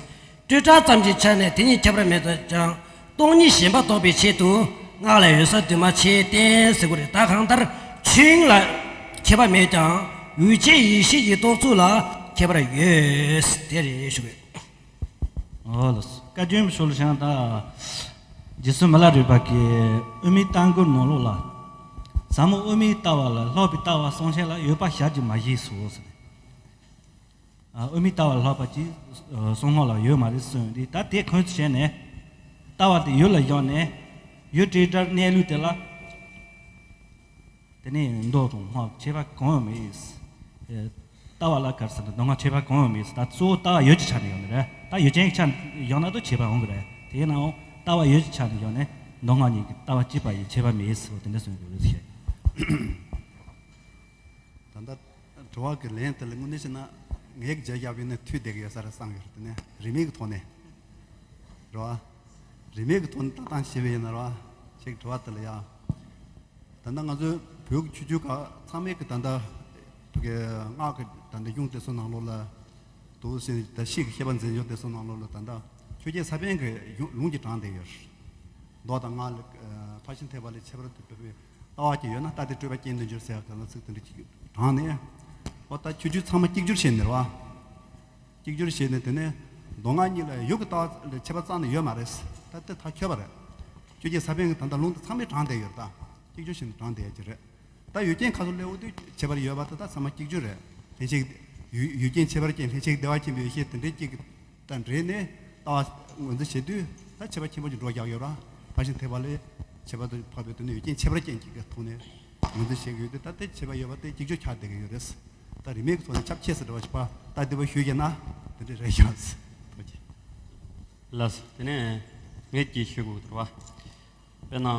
སྤྲོས་བྲལ་ཙམ་གྱི་ཆ་ནས་དེ་གཉིས་ཁྱད་པར་མེད་ཀྱང་། སྟོང་ཉིད་ཞེན་པ་བཟློག་པའི་ཆེད་དུ། སྔགས་ལ་ཡོད་ས་འདུས་མ་བྱས་བསྟན་ཟེར་དགོས་རེད། ད་གང་ལྟར་ཆོས་དབྱིངས་ལ་ཁྱད་པར་མེད་ཀྱང་ཡུལ་ཅན་ཡེ་ཤེས་ཀྱི་རྟོགས་ཚུལ་ལ་ཁྱད་པར་ཡོད། དེ་རེད་ཞུ་གི། ཨོ་ལགས་སོ། བཀའ་བཀྱོན་ཞུ་ལ་བྱང་དང་། རྗེ་བཙུན་མི་ལ་རས་པ་གིས་དབུ་མའི་ལྟ་མགུར་ནང་ལོགས་ལ། ཟབ་མོ་དབུ་མའི་ལྟ་བ་ལ་ལྷག་པའི་ལྟ་བ་གསུང་བྱེད་ལ་ཡོད་པ་ཞལ་གྱིས་མ་བཞེས་སོ་ཟེར། ཨ། དབུ་མའི་ལྟ་བ་ལ་ལྷག་པ་ཅིག་གསུང་སྔགས་ལ་ཡོད་མ་རེད་གསུངས་ཏེ། ད་དེ་ཁོང་ཚོས་བྱས་ནས་ལྟ་བ་དེ་ཡུལ་ལ་བཞག་ནས་ཡུལ་སྤྲོས་བྲལ་གནས་ལུགས་དེ་ལ། དེ་ནས་མདོ་དང་སྔགས་ཁྱད་པར་གང་ཡང་མེད། ཨེ། ལྟ་བ་ལ་ག་རེ་ཟེར་ན་མདོ་སྔགས་ཁྱད་པར་གང་ཡང་མེད། ད་གཙོ་བོ་ལྟ་བ་ཡུལ་གྱི་ཆ་ནས་ཡོད་ནི་རེད། ད་ཡུལ་ཅན་གྱི་ཆ་ནས་ཡོད་ན་ད་ཁྱད་པར་འོང་གི་རེད། དེས་ནའང་ལྟ་བ་ཡུལ་གྱི་ཆ་ནས་ཡོད་ནས་མདོ་སྔགས་གཉིས་ཀྱི་ལྟ་བ་གཅིག་པ་ཡི་ཁྱད་པར་མེད་ཟེར་བ་དེ་འདྲ་གསུངས་ཡོད་རེད་ཟེར། ད་ལྟ་དྲི་བ་གི་ལན་དེ་ལ་དངོས་གནས་བྱས་ན་ངས་ཀྱི་བརྗོད་བཞག་པ་ཡིན་ན་འཐུས་བསྡད་ཀྱི་ཡོད་ས་རེད་བསམ་གྱི་རེད། དེ་ནས་རིན་མེད་ཀྱི་ཐོག་ནས་རེད་བ། རིན་མེད་ཀྱི་ཐོག་ནས་ལྟ་སྟངས་བྱས་པ་ཡིན་ན་རེད་བ། ཁྱེད་ཀྱི་དྲི་བ་དེ་ལ་ཡ། ད་ལྟ་ང་ཚོའི་བོད་ཀྱི་ཆོས་བརྒྱུད་ཁག་ཚང་མའི་གི་ད་ལྟ་བོད་ཀྱི་སྔགས་ཀྱི་ད་ལྟ་གཞུང་དེ་ཚོ་ནང་ལོགས་ལ་འདུག་ཟེར་ནས། ད་ཤེས་ཀྱི་བཤད་པ་འཛིན་སྦྱོར་དེ་ཚོ་ནང་ལོགས་ལ་ད་ལྟ་ཆོས་རྒྱལ་ས་པཎ་གྱི་གཞུང་ལུང་གིས་དྲངས་བསྡད་ཡོད། མདོ་དང་སྔགས་ལ་ཕར་ཕྱིན་ཐེག་པ་ལས་ཁྱད་པར་དུ་འཕགས་པའི་ལྟ་བ་ཅིག་ཡོད་ན། ལྟ་དེ་སྤྲོས་པས་རྐྱེན་དུ་འགྱུར་ཟེར་ཡག་གི་ཚིག་དེ་འདྲ་ཅིག་དྲངས་ནས། འོ་ད་ཆོས་བརྒྱུད་ཚང་མ་གཅིག་གྱུར་བྱས་ནས་རེད་བ། གཅིག་གྱུར་བྱས་ནས་དེ་ནས་མདོ་སྔགས་གཉིས་ལ་ཡུལ་གྱི་ལྟ་བ་ལ་ཁྱད་པར་རྩ་ནས་ཡོད་མ་རེད། ད་དེ་ཐག་ཆོད་པ་རེད། ཆོས་རྒྱལ་ས་པཎ་གྱིས་ད་ལྟ་ལུང་དེ་ཚང་མས་དྲངས་བསྡད་ཡོད། ད་གཅིག་གྱུར་བྱས་ནས་དྲངས་བསྡད་ཡོད་ཀྱི་རེད། ད་ཡུལ་ཅན་ཁ་སོ་སླེབས་འོ་དུས་ཁྱད་པར་ཡོད་པ་དེ་ད་ཚང་མ་གཅིག་གྱུར་རེད། ལྷན་ཅིག་ཡུལ་ཡུལ་ཅན་ཁྱད་པར་ཅན་ལྷན་ཅིག་བདེ་བ་ཆེན་པོའི་ཡེ་ཤེས་དེ་འདྲའི་གཅིག་གི་དང་འབྲེལ་ནས་ལྟ་བ་ངོས་འཛིན་བྱེད་དུས། ད་ཁྱད་པར་ཆེན་པོ་ཅིག་འགྲོ་རྒྱག་ཡོད་ར། ཕར་ཕྱིན་ཐེག་པ་ལས་ཁྱད་པར་དུ་འཕགས་པའི་དོན་ནི་ཡུལ་ཅན་ཁྱད་པར་ཅན་གཅིག་གི་ཐོག་ནས་ངོས་འཛིན་བྱེད་ཀྱི་ཡོད་དུས། ད་དེ་ཁྱད་པར་ཡོད་པ་དེ་གཅིག་གྱུར་ཆགས་བསྡད་ཀྱི་ཡོད་རེད། ད་རིན་མེད་ཀྱི་ཐོག་ནས་ཁྱབ་ཆེ་ཟེར་བ་ཞིག་པ་ད་འདི་པ་ཞུས་ཀྱི་ན་དེ་འདྲ་རེད་ཤག་ཟེར། ཐུགས་རྗེ་ཆེ། ལགས་སོ། དེ་ནས་ངས་ཅིག་ཞུ་དགོས་འདུག་བ། དཔེར་ན།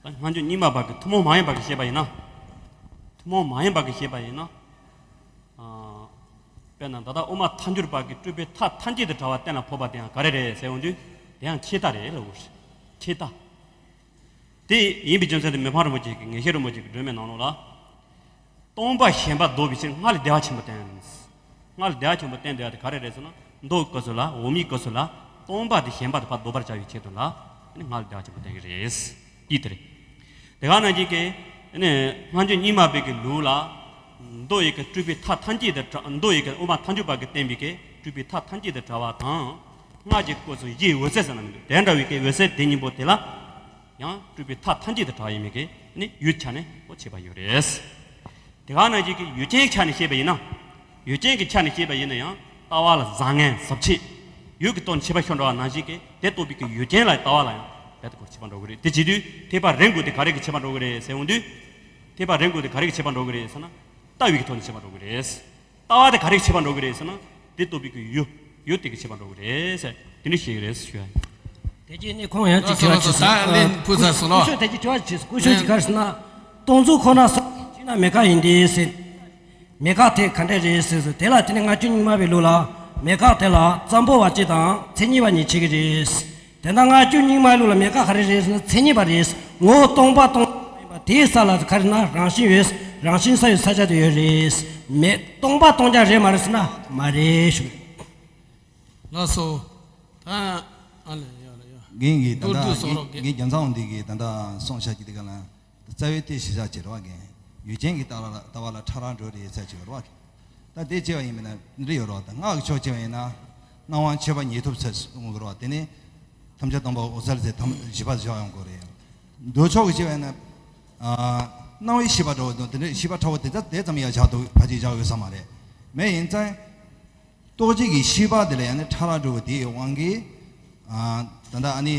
ད་སྔ་འགྱུར་རྙིང་མ་པ་གི་ཐུན་མོང་མ་ཡིན་པ་གི་བཤད་པ་ཡིན་ན། ཐུན་མོང་མ་ཡིན་པ་གི་བཤད་པ་ཡིན་ན། ཨ། དཔེར་ན་ད་ལྟ་དབུ་མ་ཐལ་འགྱུར་བ་གི་སྤྲུལ་པའི་མཐའ་ཐམས་ཅད་དུ་བྲལ་བ་གཏན་ལ་ཕབ་པ་དེ་ཡང་ག་རེ་རེད་ཟེར་འོང་དུས། དེ་ཡང་ཆད་ལྟ་རེད་ལབ་དགོས་རེད། ཆད་ལྟ། དེ་ཡིན་པའི་རྒྱུ་མཚན་དེ་མི་ཕམ་རིན་པོ་ཆེ་གི་ངེས་ཤེས་རིན་པོ་ཆེ་གི་སྒྲོན་མེ་ནང་ལོགས་ལ། སྟོང་པ་ཞེན་པ་ལྡོག་པའི་ཕྱིར་སྔགས་ལས་བདེ་བ་ཆེན་པོ་བསྟན། སྔགས་ལས་བདེ་བ་ཆེན་པོ་བསྟན་བསྡད་ཡ་དེ་ག་རེ་རེད་ཟེར་ན། མདོ་སྐབས་སུ་ལ་འོག་མིན་སྐབས་སུ་ལ་སྟོང་པ་དེ་ཞེན་པ་དེ་ཕར་ལྡོག་པར་བྱ་བའི་ཆེད་དུ་ལ། ཨ་ནི་སྔགས་ལས་བདེ་བ་ཆེན་པོ་བསྟན་གྱི་རེད། དེ་དེ་རེད། དེ་ག་ནང་བཞིན་གྱི་ཨ་ནི་སྔ་འགྱུར་རྙིང་མ་པའི་གི་ལུགས་ལ། མདོ་ཡི་གི་སྤྲུལ་པའི་མཐའ་ཐམས་ཅད་དུ་བྲལ། མདོ་ཡི་གི་དབུ་མ་ཐལ་འགྱུར་བ་གིས་བསྟན་པའི་གི་སྤྲུལ་པའི་མཐའ་ཐམས་ཅད་དུ་བྲལ་བ་དང་། སྔགས་ཀྱི་སྐབས་སུ་གཞིའི་འོད་གསལ་ཟེར་ན་མི་འདུག་དེ་འདྲ་བའི་གི་འོད་གསལ་དེ་གཉིས་པོ་དེ་ལ། ཡང་སྤྲུལ་པའི་མཐའ་ཐམས་ཅད་དུ་བྲལ་བ་ཡིན་མིན་གྱི་ནི་ཡུལ་ཆ་ནས་ཁོ་ཁྱད་པར་ཡོད་རེད། དེ་ག་ནང་བཞིན་གྱི་ཡུལ་ཅན་གྱི་ཆ་ནས་བཤད་པ་ཡིན་ན། ཡུལ་ཅན་གྱི་ཆ་ནས་བཤད་པ་ཡིན་ན་ཡང་ལྟ་བ་ལ་བཟང་ངན་ཟབ་ཆོས་ཡུལ་གྱི་སྟོབས་ནས་ཁྱད་པར་ཤོར་འགྲོ་བ་ནང་བཞིན་གྱི་དེ་རྟོགས་པའི་གི་ཡུལ་ཅན་ལ་ལྟ་བ་ལ་ཡང་རྦད་དེ་ཁོ་ཁྱད་པར་འགྲོ་གི་རེད། དེ་བྱེད་དུས་ཐེག་པ་རིམ་དགུ་དེ་ག་རེ་གི་ཁྱད་པར་འགྲོ་གི་རེད་ཟེར་འོང་དུས། ཐེག་པ་རིམ་དགུ་དེ་ག་རེ་གི་ཁྱད་པར་འགྲོ་གི་རེད་ཟེར་ན། ལྟ་བའི་གི་ཐོག་ནས་ཁྱད་པར་འགྲོ་གི་རེད། ལྟ་བ་དེ་ག་རེ་ཁྱད་པར་འགྲོ་གི་རེད་ཟེར་ན། དེ་རྟོགས་པའི་གི་ཡུལ། ཡུལ་དེ་གི་ཁྱད་པར་འགྲོ་གི་རེད་ཟེར། དེ་འདྲ་ཞིག་རེད་ཟེར་ཞུ་ཡ་ཡིན། དེ་རྗེས་ནས་ཁོང་ཡང་ཅིག་དྲི་བ་ཅིག་ཟེར། ད་ལན་ཕུལ་ཚར་སོང་ལོ། སྐུ་ཞབས་དེ་རྗེས་དྲི་བ་ཅིག་ཟེར། སྐུ་ཞབས་ཀྱིས་ག་རེ་ཟེར་ན། སྟོང་གཟུགས་ཁོ་ན་སོགས་ཅི་ན་མེད་དཀའ་ཡིན་ཏེ་ཟེར། མེད་དཀའ་དེ་ག་འདྲ་རེད་ཟེར་ཟེར། དེ་ལ་དེ་ནི་སྔ་འགྱུར་རྙིང་མ་པའི་ལུགས་ལ་མེད་དཀའ་དེ་ལ་ཙམ་པོ་བ་གཅིག་དང་མཚན་ཉིད་པ་གཉིས་ཕྱེ་གི་རེད། དེ་ན་སྔ་འགྱུར་རྙིང་མའི་ལུགས་ལ་མེད་དཀའ་ག་རེ་རེད་ཟེར་ན་མཚན་ཉིད་པ་རེད། ངོ་བོ་སྟོང་པ་སྟོང་རྐྱང་ཡིན་པ་དེའི་ས་ལ་ག་རེ་ན་རང་བཞིན་ཡོད། རང་བཞིན་ས་ཡོད་ས་ཆ་དེ་ཡོད་རེད། མེད་སྟོང་པ་སྟོང་རྐྱང་རེད་མ་རེད་ཟེར་ན་མ་རེད་ཞུ། ལགས་སོ། ད་ཨ་ལེ་ཡ་ལེ་ཡ། རྒན་གྱིས་ད་མདོར་བསྡུས་ལྟ་སོགས་རོགས་རྒན་གྱིས་རྒན་རྒྱལ་ཚབ་དབང་འདུས་ཀྱིས་ད་ལྟ་གསུངས་བཞག་གི་དེ་ག་ལ། རྩ་བའི་དེ་གཞི་བཞག་བྱེད་རོགས་རྒན། ཡུལ་ཅན་གྱི་ལྟ་བ་ལ་ལྟ་བ་ལ་ཕྲ་རགས་འགྲོ་རེད་ཚད་ཅིག་ཡོད་རོགས། ད་དེ་བྱས་པ་ཡིན་མིན་ན་འདི་ཡོད་རོགས། ད་སྔགས་ཀྱི་ཕྱོགས་བྱས་པ་ཡིན་ན། སྣང་བ་མཆེད་པ་ཉིད་ཐོབ་ཚད་གསུང་གི་རོགས། དེ་ནས་ཐམས་ཅད་སྟོང་པ་འོད་གསལ་ཚད་ཐམས་བཞི་པ་བཞག་ཡོང་དགོས་རེད། མདོ་ཕྱོགས་ཀྱི་བྱས་པ་ཡིན་ན། ཨ། སྣང་བའི་ཤེས་པ་འདྲ་བོ་དང་དེ་འདྲའི་ཤེས་པ་ཕྲ་བོ་དེ་ཚ་དེ་ཙམ་ཡང་བཞག་འདུག་ཕལ་ཆེར་བཞག་ཡོད་ས་མ་རེད། མེད་ཡིན་ཙང་། རྟོགས་བྱེད་ཀྱི་ཤེས་པ་དེ་ལ་ཡང་ནི་ཕྲ་རགས་འགྲོ་བའི་དེའི་དབང་གིས། ཨ། ད་ལྟ་ཨ་ནི་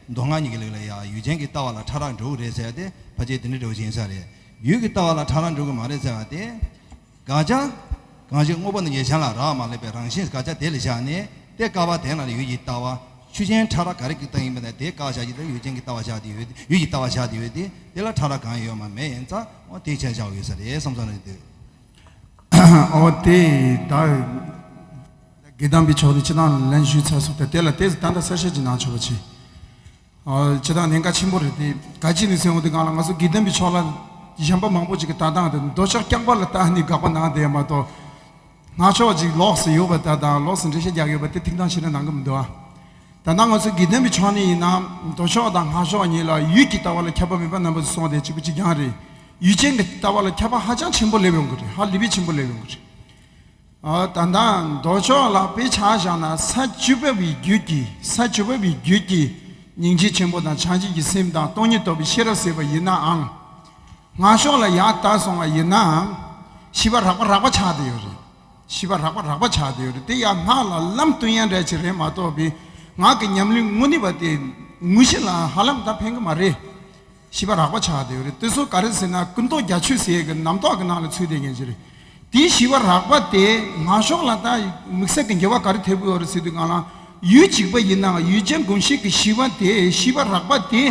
མདོ་སྔགས་གཉིས་ཀྱི་ལུགས་ལ་ཡང་ཡུལ་ཅན་གྱི་ལྟ་བ་ལ་ཕྲ་རགས་འགྲོ་གི་རེད་ཟེར་ཏེ་ཕལ་ཆེར་དེ་འདྲ་འགྲོ་བཞིན་ས་རེད། ཡུལ་གྱི་ལྟ་བ་ལ་ཕྲ་རགས་འགྲོ་གི་མ་རེད་ཟེར་བ་དེ། དགག་བྱ། གང་ཞིག་དངོས་པོ་ནི་ངེས་ཅན་ལ་རག་མ་ལས་པའི་རང་བཞིན་དགག་བྱ་དེ་ལ་བཞག་ནས་དེ་བཀག་པ་དེ་ན་ལ་ཡུལ་གྱི་ལྟ་བ། ཆོས་ཅན་ཕྲ་རགས་ག་རེ་གི་སྟེང་ཡིན་པ་ན་དེ་བཀག་བཞག་གི་དེ་ཡུལ་ཅན་གྱི་ལྟ་བ་བཞག་དེ་ཡོད། ཡུལ་གྱི་ལྟ་བ་བཞག་དེ་ཡོད་དེ་དེ་ལ་ཕྲ་རགས་གང་ཡོད་མ་མེད་ཡིན་ཙང་འོ་དེ་ཆ་བཞག་ཡོད་ས་རེད་བསམ་སོང་ན་འདོད། ཨོ་དེ་ད་དགེ་ལྡན་པའི་ཕྱོགས་ནས་སྤྱི་བཏང་ལན་ཞུས་ཚར་སོང་། དེ་དེ་ལ་དེ་ད་ལྟ་གསལ་བཤད་ཅིག་གནང་ཆོག་པ་བྱེད། ཨོ་སྤྱི་བཏང་ཉེན་ཁ་ཆེན་པོ་རེད་དེ། ག་ཅི་ནས་ཟེར་འོང་དུས་སྒང་ལ་ང་ཚོ་དགེ་ལྡན་པའི་ཕྱོགས་ལ་གཞན་པ་མང་པོ་ཅིག་གི་ལྟ་སྟངས་དེ་མདོ་ཕྱོགས་རྐྱང་པ་ལ་ལྟ་ནས་དགག་པ་གནང་བསྡད་ཡ་མ་གཏོགས། སྔགས་ཕྱོགས་ཅིག་ལོགས་སུ་ཡོད་པ་ལྟ་དང་ལོགས་སུ་འགྲེལ་བཤད་རྒྱག་ཡོད་པ་དེ་ཐིག་ཐང་ཕྱིར་གནང་གི་མི་འདུག་ཨ། ད་ལྟ་ང་ཚོ་དགེ་ལྡན་པའི་ཕྱོགས་ནས་ཡིན་ན་མདོ་ཕྱོགས་དང་སྔགས་ཕྱོགས་གཉིས་ལ་ཡུལ་གྱི་ལྟ་བ་ལ་ཁྱད་པར་མེད་པ་རྣམ་པ་ཚོས་གསུངས་པ་དེ་གཅིག་པ་གཅིག་རྐྱང་རེད། ཡུལ་ཅན་གྱི་ལྟ་བ་ལ་ཁྱད་པར་ཧ་ཅང་ཆེན་པོ་སླེབས་ཡོང་གི་རེད། ཧ་ལས་པའི་ཆེན་པོ་སླེབས་ཡོང་གི་རེད། ཨ། ད་ལྟ་མདོ་ཕྱོགས་ལ་དཔེ་ཆ་བཞག་ན་ས་བཅུ་པ་བའི་རྒྱུད་ཀྱི་ས་བཅུ་པ་བའི་རྒྱུད་ཀྱི་སྙིང་རྗེ་ཆེན་པོ་དང་བྱང་ཆུབ་ཀྱི་སེམས་དང་སྟོང་ཉིད་རྟོགས་པའི་ཤེས་རབ་ཟེར་བ་ཡིན་ནའང་། སྔགས་ཕྱོགས་ལ་ཡར་ལྟ་སོང་བ་ཡིན་ནའང་། ཤེས་པ་རགས་པ་རགས་པ་ཆགས་བསྡད་ཡོད་རེད། ཤེས་པ་རགས་པ་རགས་པ་ཆགས་བསྡད་ཡོད་རེད། དེ་ཡང་སྔགས་ལ་ལམ་སྟོན་ཡ་འདྲ་ཅིག་རེད་མ་གཏོགས་པའི། ངག་གི་ཉམས་ལེན་དངོས་གནས་པ་དེ་ངོ་ཤེས་ལ་ཧ་ལམ་ད་ཕན་གི་མ་རེད། ཤེས་པ་རགས་པ་ཆགས་བསྡད་ཡོད་རེད། དེ་ཚོ་ག་རེ་ཟེར་ན་ཀུན་རྟོག་བརྒྱད་ཅུ་ཟེར་གི་རྣམ་རྟོག་གི་ནང་ལ་ཚུད་བསྡད་མཁན་ཅིག་རེད། དེའི་ཤེས་པ་རགས་པ་དེ་སྔགས་ཕྱོགས་ལ་ད་དམིགས་བསལ་གྱི་འགྱུར་བ་ག་རེ་ཐེབས་ཀྱི་ཡོད་རེད་ཟེར་དུས་སྒང་ལ། ཡུལ་གཅིག་པ་ཡིན་ནའང་ཡུལ་ཅན་བསྒོམ་ཤེས་ཀྱི་ཤེས་པ་དེ་ཤེས་པ་རགས་པ་དེ།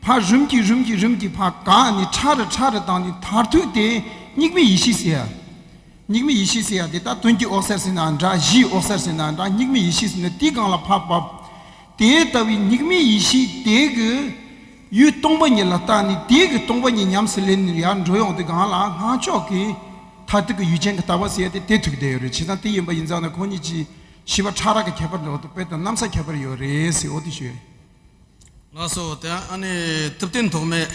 ཕར་རིམ་གྱིས་རིམ་གྱིས་རིམ་གྱིས་ཕར་འགགས་ནས་ཕྲ་རུ་ཕྲ་རུ་བཏང་ནས་མཐར་ཐུག་དེ་གཉུག་མའི་ཡེ་ཤེས་ཟེར་ཡ། གཉུག་མའི་ཡེ་ཤེས་ཟེར་ཡ་དེ་ད་དོན་གྱི་འོད་གསལ་ཟེར་ན་འདྲ། གཞིའི་འོད་གསལ་ཟེར་ན་འདྲ། གཉུག་མའི་ཡེ་ཤེས་ཟེར་ན་དེའི་སྒང་ལ་ཕར་བབས། དེ་ལྟ་བུའི་གཉུག་མའི་ཡེ་ཤེས་དེ་གི་ཡུལ་སྟོང་པ་ཉིད་ལ་བལྟ་ནས་དེ་གི་སྟོང་པ་ཉིད་ཉམས་སུ་ལེན་ནས་ཡར་འགྲོ་ཡོང་དུས་སྒང་ལ་སྔགས་ཕྱོགས་ཀྱི་མཐར་ཐུག་གི་ཡུལ་ཅན་གྱི་ལྟ་བ་ཟེར་ཡ་དེ་དེ་ཐུག་བསྡད་ཡོད་རེད། བྱས་ཙང་དེ་ཡིན་པ་ཡིན་ཙང་ན་ཁོང་གཉིས་ཀྱི་ཤེས་པ་ཕྲ་རགས་ཀྱི་ཁྱད་པར་འདྲ་བོ་དང་དཔེ་དང་གནམ་ས་ཁྱད་པར་ཡོད་རེད་ཟེར། འོ་དེ་ཞུ་ཡ་ཡིན། ལགས་སོ། དེ་ཨ་ནི་ཐུབ་བསྟན་ཐོགས་མེད།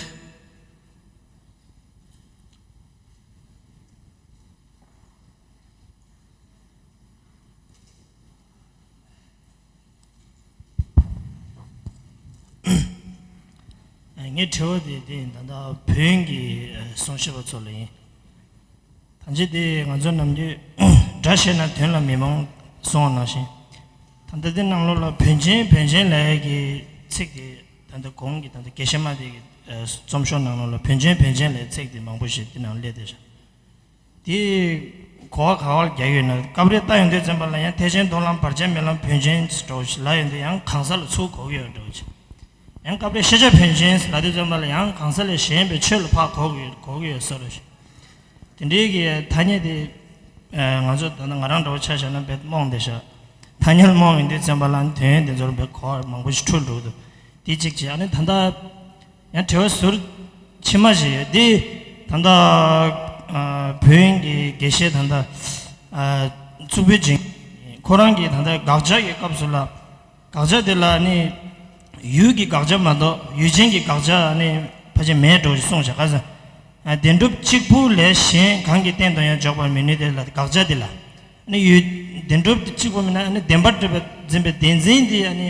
ངའི་དྲི་བ་དེ་དེ་ད་ལྟ་བོན་གྱི་གསུང་བཤད་པ་ཚོ་ལ་ཡིན། ད་ཅི་དེ་ང་ཚོ་ནམ་རྒྱུན་སྒྲ་བཤད་ན་དོན་ལ་མི་མང་གསུང་བ་ནང་བཞིན། ད་ལྟ་དེ་ནང་ལོགས་ལ་བོན་ཆེན་བོན་ཆེན་ལབ་ཡས་ཀྱི་ཚིག་དེ་ད་ལྟ་གོང་གི་ད་ལྟ་དགེ་བཤེས་མ་དེ་གི་རྩོམ་ཤོག་ནང་ལོགས་ལ་བོན་ཆེན་བོན་ཆེན་ལབ་ཡས་ཚིག་དེ་མང་པོ་ཞིག་དེ་ནང་སླེབས་བསྡད་ཤག་དེ་གོ་བ་ག་བར་རྒྱག་ཡོད་ན། སྐབས་རེ་ལྟ་ཡོང་དུས་ཙམ་པ་ལ་ཡང་ཐེག་ཆེན་མདོ་ལམ་བར་ཆད་མེད་ལམ་བོན་ཆེན་འདྲ་བོ་ཞིག་ལབ་ཡོང་དུས་ཡང་གང་ཟག་ལ་ཚུར་གོ་གི་ཡོད་འདྲ་བོ་ཞིག་ཡང་སྐབས་རེ་ཤེས་བྱ་བོན་ཆེན་ལབ་དུས་ཙམ་པ་ལ་ཡང་གང་ཟག་ལས་གཞན་པའི་ཆོས་ལ་ཕར་གོ་གི་ཡོད་གོ་གི་ཡོད་བཟོ་འདྲ་ཞིག་དེ་འདྲའི་གི་ཐ་སྙད་དེ། ཨ། ང་ཚོ་ད་ལྟ་ང་རང་འདྲ་བོ་ཆ་བཞག་ན་དཔེ་རྨོངས་བསྡད་ཤག་ཐ་སྙད་རྨོངས་ཡོང་དུས་ཙམ་པ་ལ་དོན་དེ་ཚོར་དཔེ་གོ་བ་མང་པོ་ཞིག་འཕྲོད་འགྲོ་གི་འདུག་དེ་གཅིག་བྱས། ཨ་ནི་ད་ལྟ་ཡང་དྲི་བ་ཟུར་ཕྱི་མ་ཞིག་ཡོད་དེ། ད་ལྟ་ཨ་བོན་གྱི་དགེ་བཤེས་ད་ལྟ་ཨ་གཙུག་ཕུད་ཅིང་ཁོ་རང་གིས་ད་ལྟ་དགག་བྱ་གི་སྐབས་སུ་ལ། དགག་བྱ་དེ་ལ་ནི་ཡུལ་གྱི་དགག་བྱ་མ་གཏོགས་ཡུལ་ཅན་གྱི་དགག་བྱ་ནི་ཕལ་ཆེར་མེད་འགྲོ་ཞེས་གསུངས་བཞག་ག་ས། བདེན་གྲུབ་གཅིག་པུ་ལས་གཞན་གང་གི་སྟེང་དུ་ཡང་འཇོག་པར་མི་ནུས་ཏེ་ལ། དགག་བྱ་དེ་ལ་ནི་ཡུལ་བདེན་གྲུབ་གཅིག་པུ་མིན་ན་ནི་བདེན་པར་གྲུབ་པ་འཛིན་པའི་བདེན་འཛིན་དེ་ནི་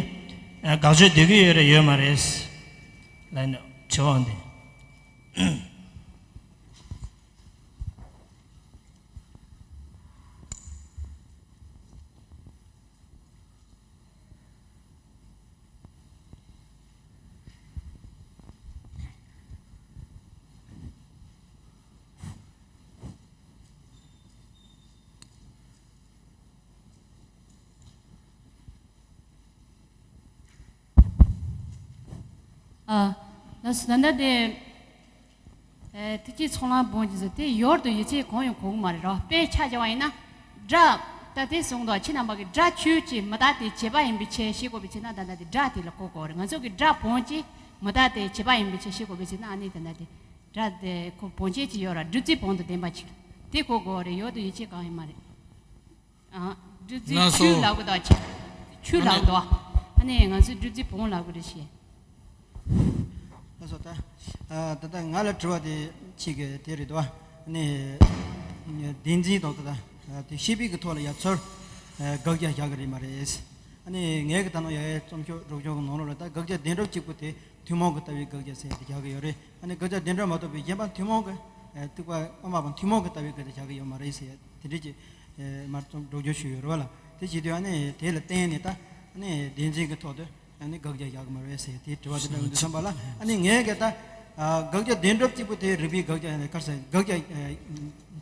དགག་བྱ་འདོད་ཀྱི་ཡོད་རེད་ཡོད་མ་རེད་ལ་ནི་དྲི་བ་འདི། ཨ། ལགས་སོ། ད་ལྟ་དེ། ཨེ། ཐུགས་ཀྱི་ཚོགས་ལམ་བོན་གྱི་ཟེར་དེ་ཡོར་དུ་ཡིད་ཆེས་གང་ཡང་གོ་གི་མ་རེད་རོ། དཔེ་ཆ་བཞག་པ་ཡིན་ན། སྒྲ། ད་དེ་གསུངས་འདུག་ཁྱེད་རྣམ་པ་གི་སྒྲ་ཆོས་ཅན། མི་རྟག་སྟེ་བྱས་པ་ཡིན་པའི་ཕྱིར་ཞེས་གོ་བའི་ཚེ་ན་ད་ལྟ་དེ་སྒྲ་དེ་ལ་གོ་དགོས་རེད། ང་ཚོ་གི་སྒྲ་བོན་ཅན་མི་རྟག་སྟེ་བྱས་པ་ཡིན་པའི་ཕྱིར་ཞེས་གོ་བའི་ཚེ་ན་ཨ་ནི་ད་ལྟ་དེ། སྒྲ་དེ་ཁོ་བོན་ཅན་ཅིག་ཡོད་ར། སྒྲུབ་བྱེད་བོན་དུ་ལྡན་པ་ཅིག་དེ་གོ་དགོས་རེད། ཡོར་དུ་ཡིད་ཆེས་གང་ཡང་མ་རེད། ཨ། སྒྲུབ་བྱེད་ལགས་སོ། ཆོས་ལབ་གི་འདུག་ཆོས་ཨ་ལབ་ནི་འདུག་ཨ་ནི་ང་ཚོས་སྒྲུབ་བྱེད་བོན་ལབ་གི་རེད་ཤེས། ལགས་སོ། ད་ཨ་ད་ལྟ་ང་ལ་དྲི་བ་དེ་གཅིག་གི་དེ་རེད་འདུག་ཨ་ནི་བདེན་འཛིན་དང་ད་ལྟ་དེ་ཤེས་པའི་གི་ཐོག་ལ་ཡ་ཚུར་དགག་རྒྱག་བཞག་གི་རེད་མ་རེད། ཨ་ནི་ངས་གི་ད་ནང་ཡ་ཡའི་རྩོམ་ཤོག་སྒྲོག་སྦྱང་གི་ནང་ལོགས་ལ་ད་དགག་བྱ་བདེན་གྲུབ་གཅིག་པུ་དེ་ཐུན་མོང་གི་ལྟ་བའི་དགག་བྱ་ཟེར་ཡ་དེ་རྒྱག་གི་ཡོད་རེད། ཨ་ནི་དགག་བྱ་བདེན་གྲུབ་མ་གཏོགས་པའི་གཞན་པ་ཐུན་མོང་གི་ཐུན་མོང་གི་ལྟ་བའི་དགག་བྱ་རྒྱག་གི་ཡོད་མ་རེད་ཟེར་ཡ་དེ་འདྲ་ཅིག་མར་རྩོམ་སྒྲོག་སྦྱང་ཞུས་ཡོད་རེད་བ་ལ། དེ་བྱེད་དུས་ཨ་ནི་དེ་ལ་བརྟེན་ནས་ད་ཨ་ནི་བདེན་འཛིན་གྱི་ཐོག་ཏུ་ཨ་ནི་དགག་བྱ་རྒྱག་གི་མ་རེད་ཟེར་དེའི་དྲི་བ་དེ་འདྲ་ཡོང་དུས་ཙམ་པ་ལ། ཨ་ནི་ངས་གི་ད་དགག་བྱ་བདེན་གྲུབ་གཅིག་པུ་དེ་རིགས་པའི་དགག་བྱ་ག་རེ་ཟེར་དགག་བྱ་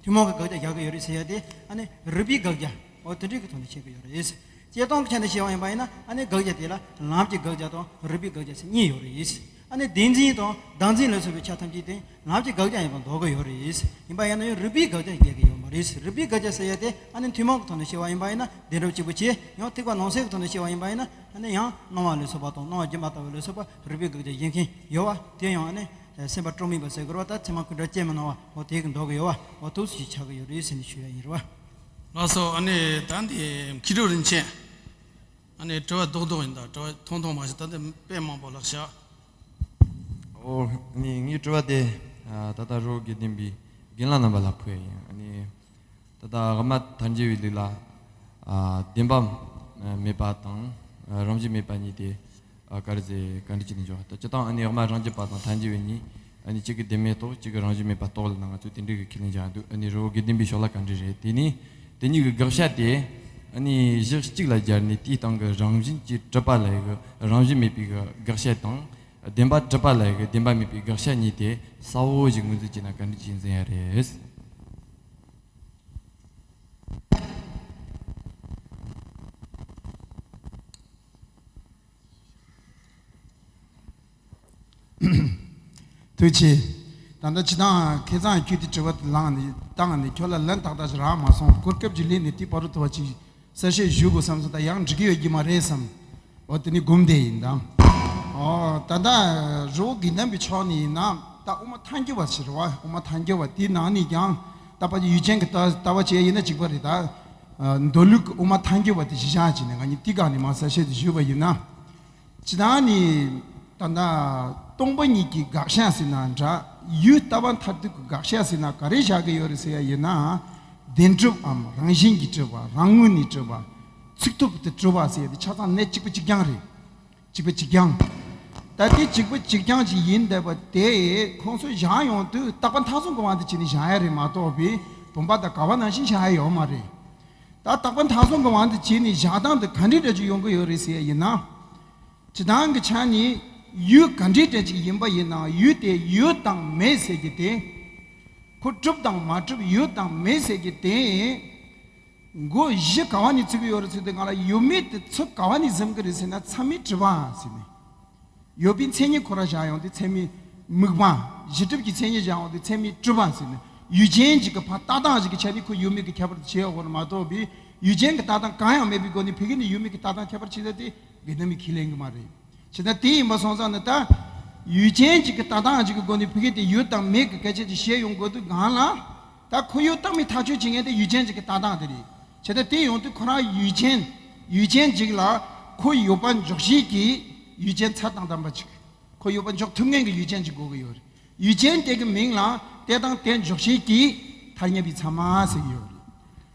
ཐུན་མོང་གི་དགག་བྱ་རྒྱག་གི་ཡོད་རེད་ཟེར་ཡ་དེ་ཨ་ནི་རིགས་པའི་དགག་བྱ་འོ་དེ་འདྲའི་གི་ཐོག་ནས་བཤད་ཀྱི་ཡོད་རེད། སྤྱིར་བཏང་གི་ཆ་ནས་བཤད་པ་ཡིན་པ་ཡིན་ན་ཨ་ནི་དགག་བྱ་དེ་ལ་ལམ་གྱི་དགག་བྱ་དང་རིགས་པའི་དགག་བྱ་ཟེར་གཉིས་ཡོད་རེད། ཨ་ནི་བདེན་འཛིན་དང་བདག་འཛིན་ལ་སོགས་པའི་ཆ་ཐམས་ཅད་དེ་ལམ་གྱི་དགག་བྱ་ཡིན་པར་འདོགས་ཀྱི་ཡོད་རེད། ཡིན་པ་ཡིན་ན་ཡང་རིགས་པའི་དགག་བྱ་འགལ་གྱི་ཡོད་མ་རེད། རིགས་པའི་དགག་བྱ་ཟེར་ཡ་དེ་ཨ་ནི་ཐུན་མོང་གི་ཐོག་ནས་བཤད་པ་ཡིན་པ་ཡིན་ན་བདེན་གྲུབ་གཅིག་པུ་བྱས། ཡང་ཐེག་པ་ནང་གསེས་ཀྱི་ཐོག་ནས་བཤད་པ་ཡིན་པ་ཡིན་ན་ཨ་ནི་ཡང་སྣང་བ་ལ་སོགས་པ་དང་སྣང་བ་བརྒྱུད་པ་ལྟ་བུ་ལ་སོགས་པ་རིགས་པའི་དགག་བྱ་བཞེས་མཁན་ཡོད་པ་དེ་ཡང་ཨ་ནི་སེམས་པ་སྤྲོ་མིན་པ་ཟེར་དགོས་རེད་བ། ད་ཚད་མ་ཀུན་བྲལ་ཅན་མི་སྣང་བ་འོ་དེ་གི་འདོགས་ཀྱི་ཡོད་པ་འོ་དུས་སུ་ཞིག་ཆགས་ཀྱི་ཡོད་རེད་ཟེར་ནས་ཞུ་ཡ་ཡིན་རེད་བ། ལགས་སོ། ཨ་ནི་ད་འདི་མཁས་གྲུབ་རིན་ཆེན། ཨ་ནི་དྲི་བ་རྡོག་རྡོག་ཡིན་ད། དྲི་བ་ཐུང་ཐུང་མ་བྱེད། ད་ལྟ་དཔེ་མང་པོ་ལྷག་ཤག་ཨོ། ཨ་ནི་ངའི་དྲི་བ་དེ་ཨ་ད་ལྟ་རི་བོ་དགེ་ལྡན་པའི་རྒན་ལགས་རྣམ་པ་ལ་ཕུལ་ཡ་ཡིན། ཨ་ནི་ད་ལྟ་དབུ་མ་ཐལ་འགྱུར་བའི་ལུགས་ལ་ཨ་བདེན་པ་མེད་པ་དང་ཨ་རང་བཞིན་མེད་པ་གཉིས་དེ་ཨ་ག་རེ་ཟེར། ག་འདྲ་བྱས་ནས་འཇོག་ད་སྤྱིར་བཏང་ཨ་ནི་དབུ་མ་རང་རྒྱུད་པ་དང་ཐལ་འགྱུར་བའི་གཉིས། ཨ་ནི་གཅིག་གི་བདེན་མེད་རྟོགས། གཅིག་གི་རང་བཞིན་མེད་པ་རྟོགས་ལ་ནང་ང་ཚོས་དེ་འདྲའི་གི་ཁས་ལེན་བྱ་འདུག་ཨ་ནི་རི་བོ་དགེ་ལྡན་པའི་ཕྱོགས་ལ་ག་འདྲ་རེད། དེ་ནས་དེ་གཉིས་ཀྱི་དགག་བྱ་དེ་ཨ་ནི་གཞི་གཅིག་ལ་སྦྱར་ནས་དེའི་སྟེང་གི་རང་བཞིན་གྱིས་གྲུབ་པ་ལ་ཡི་གི་རང་བཞིན་མེད་པའི་གི་དགག་བྱ་དང་། བདེན་པ་གྲུབ་པ་ལ་ཡི་གི་བདེན་པ་མེད་པའི་དགག་བྱ་གཉིས་དེ་གསལ་བོ་ཞིག་ངོས་འཛིན་བྱས་ན་ག་འདྲ་ཞིག་འཛིན་ཡ་རེད། ཐུགས་རྗེ་ཆེ། ད་ལྟ་སྤྱིར་བཏང་ཁ་སང་ཁྱོད་དེ་དྲི་བ་དེ་བླངས་ནས་བཏང་ནས་ཁྱོད་ལ་ལན་ཏག་ཏག་ཞིག་རག་མ་སོང་། གོ་སྐབས་ཅིག་ལེན་ནས་དེ་བར་དུ་ཐུབ་པ་ཅིག་གསལ་བཤད་ཞུ་དགོས་བསམ་སོང་། ད་ཡང་འགྲིག་གི་ཡོད་ཀྱི་མ་རེད་བསམ། འོ་དེ་ནི་སྒོམ་བསྡད་ཡིན་ད། འོ་ད་ལྟ་རི་བོ་དགེ་ལྡན་པའི་ཕྱོགས་ནས་ཡིན་ན་ད་དབུ་མ་ཐལ་འགྱུར་བ་ཞིག་རེད་བ། དབུ་མ་ཐལ་འགྱུར་བ་དེའི་ནང་ནས་ཀྱང་ད་ཕལ་ཆེར་ཡུལ་ཅན་གྱི་ལྟ་ལྟ་བ་བྱས་ཡིན་ན་གཅིག་པ་རེད་ད། མདོ་ལུགས་ཀྱི་དབུ་མ་ཐལ་འགྱུར་བ་དེ་གཞི་བཞག་བྱས་ནས་ང་གཉིས་དེའི་སྒང་ནས་མར་གསལ་བཤད་དེ་ཞུས་པ་ཡིན་ན། སྤྱིར་བཏང་ནི་ད་ལྟ་སྟོང་པ་ཉིད་ཀྱི་དགག་བྱ་ཟེར་ན་འདྲ། ཡུལ་ལྟ་བ་མཐར་ཐུག་གི་དགག་བྱ་ཟེར་ན་ག་རེ་བཞག་གི་ཡོད་རེད་ཟེར་ཡ་ཡིན་ན། བདེན་གྲུབ་བམ་རང་བཞིན་གྱིས་གྲུབ་པ། རང་ངོས་ནས་གྲུབ་པ། ཚིག་ཐོག་ཏུ་གྲུབ་པ་ཟེར་ཡ་དེ་ཆ་ཚང་གནད་གཅིག་པ་གཅིག་རྐྱང་རེད། གཅིག་པ་གཅིག་རྐྱང་། ད་དེ་གཅིག་པ་གཅིག་རྐྱང་ཅིག་ཡིན་བསྡད་པ་དེ་ཁོང་ཚོས་བཞག་ཡོང་དུས་རྟག་པ་མཐའ་བཟུང་གི་དབང་དུ་བྱས་ནས་བཞག་ཡ་རེད་མ་གཏོགས་པའི་བུམ་པ་དང་ག་བ་ནང་བཞིན་བཞག་ཡ་ཡོད་མ་རེད། ད་རྟག་པ་མཐའ་བཟུང་གི་དབང་དུ་བྱས་ནས་བཞག་སྟངས་དེ་ག་འདྲའི་འདྲ་ཅིག་ཡོང་གི་ཡོད་རེད་ཟེར་ཡ་ཡིན་ན། སྤྱིར་བཏང་གི་ཆ་ནས་ཡུལ་ག་འདྲའི་འདྲ་ཅིག་ཡིན་པ་ཡིན་ནའང་ཡུལ་དེ་ཡོད་དང་མེད་ཟེར་གྱི་དེ། ཁོ་གྲུབ་དང་མ་གྲུབ་ཡོད་དང་མེད་ཟེར་གྱི་དེ། མགོ་བཞི་ག་བ་ནས་ཚུགས་ཀྱི་ཡོད་རེད་ཟེར་དུས་སྒང་ལ་ཡོད་མེད་དེ་ཚུར་ག་བ་ནས་འཛིན་གྱི་རེད་ཟེར་ན་ཚད་མས་གྲུབ་པ་ཟེར་ནས། ཡོད་པའི་མཚན་ཉིད་ཁོ་རང་བཞག་ཡོང་དུས་ཚད་མས་དམིགས་པ། གཞི་གྲུབ་ཀྱི་མཚན་ཉིད་བཞག་ཡོང་དུས་ཚད་མས་གྲུབ་པ་ཟེར་ནས། ཡུལ་ཅན་ཅིག་གི་ཕར་ལྟ་སྟངས་ཤིག་གི་ཆ་ནས་ཁོ་ཡོད་མེད་ཀྱི་ཁྱད་པར་དེ་ཕྱེ་ཡོང་གི་རེད་མ་གཏོགས་པའི་ཡུལ་ཅན་གྱི་ལྟ་སྟངས་གང་ཡང་མེད་པའི་སྒོ་ནས་ཕ་གི་ནས་ཡོད་མེད་ཀྱི་ལྟ་སྟངས་ཁྱད་པར་ཕྱེ་ས་དེ་དགེ་འདུན་པས་ཁས་ལེན་གྱི་མ་རེད། བྱས་ཙང་དེ་ཡིན་པ་སོང་ཙང་ནི་ད་ཡུལ་ཅན་ཅིག་གི་ལྟ་སྟངས་ཅིག་གི་སྒོ་ནས་ཕ་གི་དེ་ཡོད་དང་མེད་ཀྱི་སྐད་ཆ་ཅིག་བཤད་ཡོང་དགོས་དུས་སྒང་ལ། ད་ཁོ་ཡོད་རྟགས་མས་ཐག་གཅོད་བྱེད་མཁན་དེ་ཡུལ་ཅན་ཅིག་གི་ལྟ་སྟངས་དེ་རེད། བྱས་ཙང་དེ་ཡོང་དུས་ཁོ་རང་ཡུལ་ཅན། ཡུལ་ཅན་ཅིག་ལ་ཁོ་ཡོད་པ་འཇོག་བྱེད་ཀྱི་ཡུལ་ཅན་ཚད་དང་ལྡན་པ་ཅིག་ཁོ་ཡོད་པ་འཇོག་ཐུབ་མཁན་གྱི་ཡུལ་ཅན་ཅིག་དགོས་ཀྱི་ཡོད་རེད། ཡུལ་ཅན་དེ་གི་མིང་ལ་དེ་དང་དེ་འཇོག་བྱེད་ཀྱི་ཐ་སྙད་པའི་ཚད་མ་ཟེར་གྱི་ཡོད་རེད།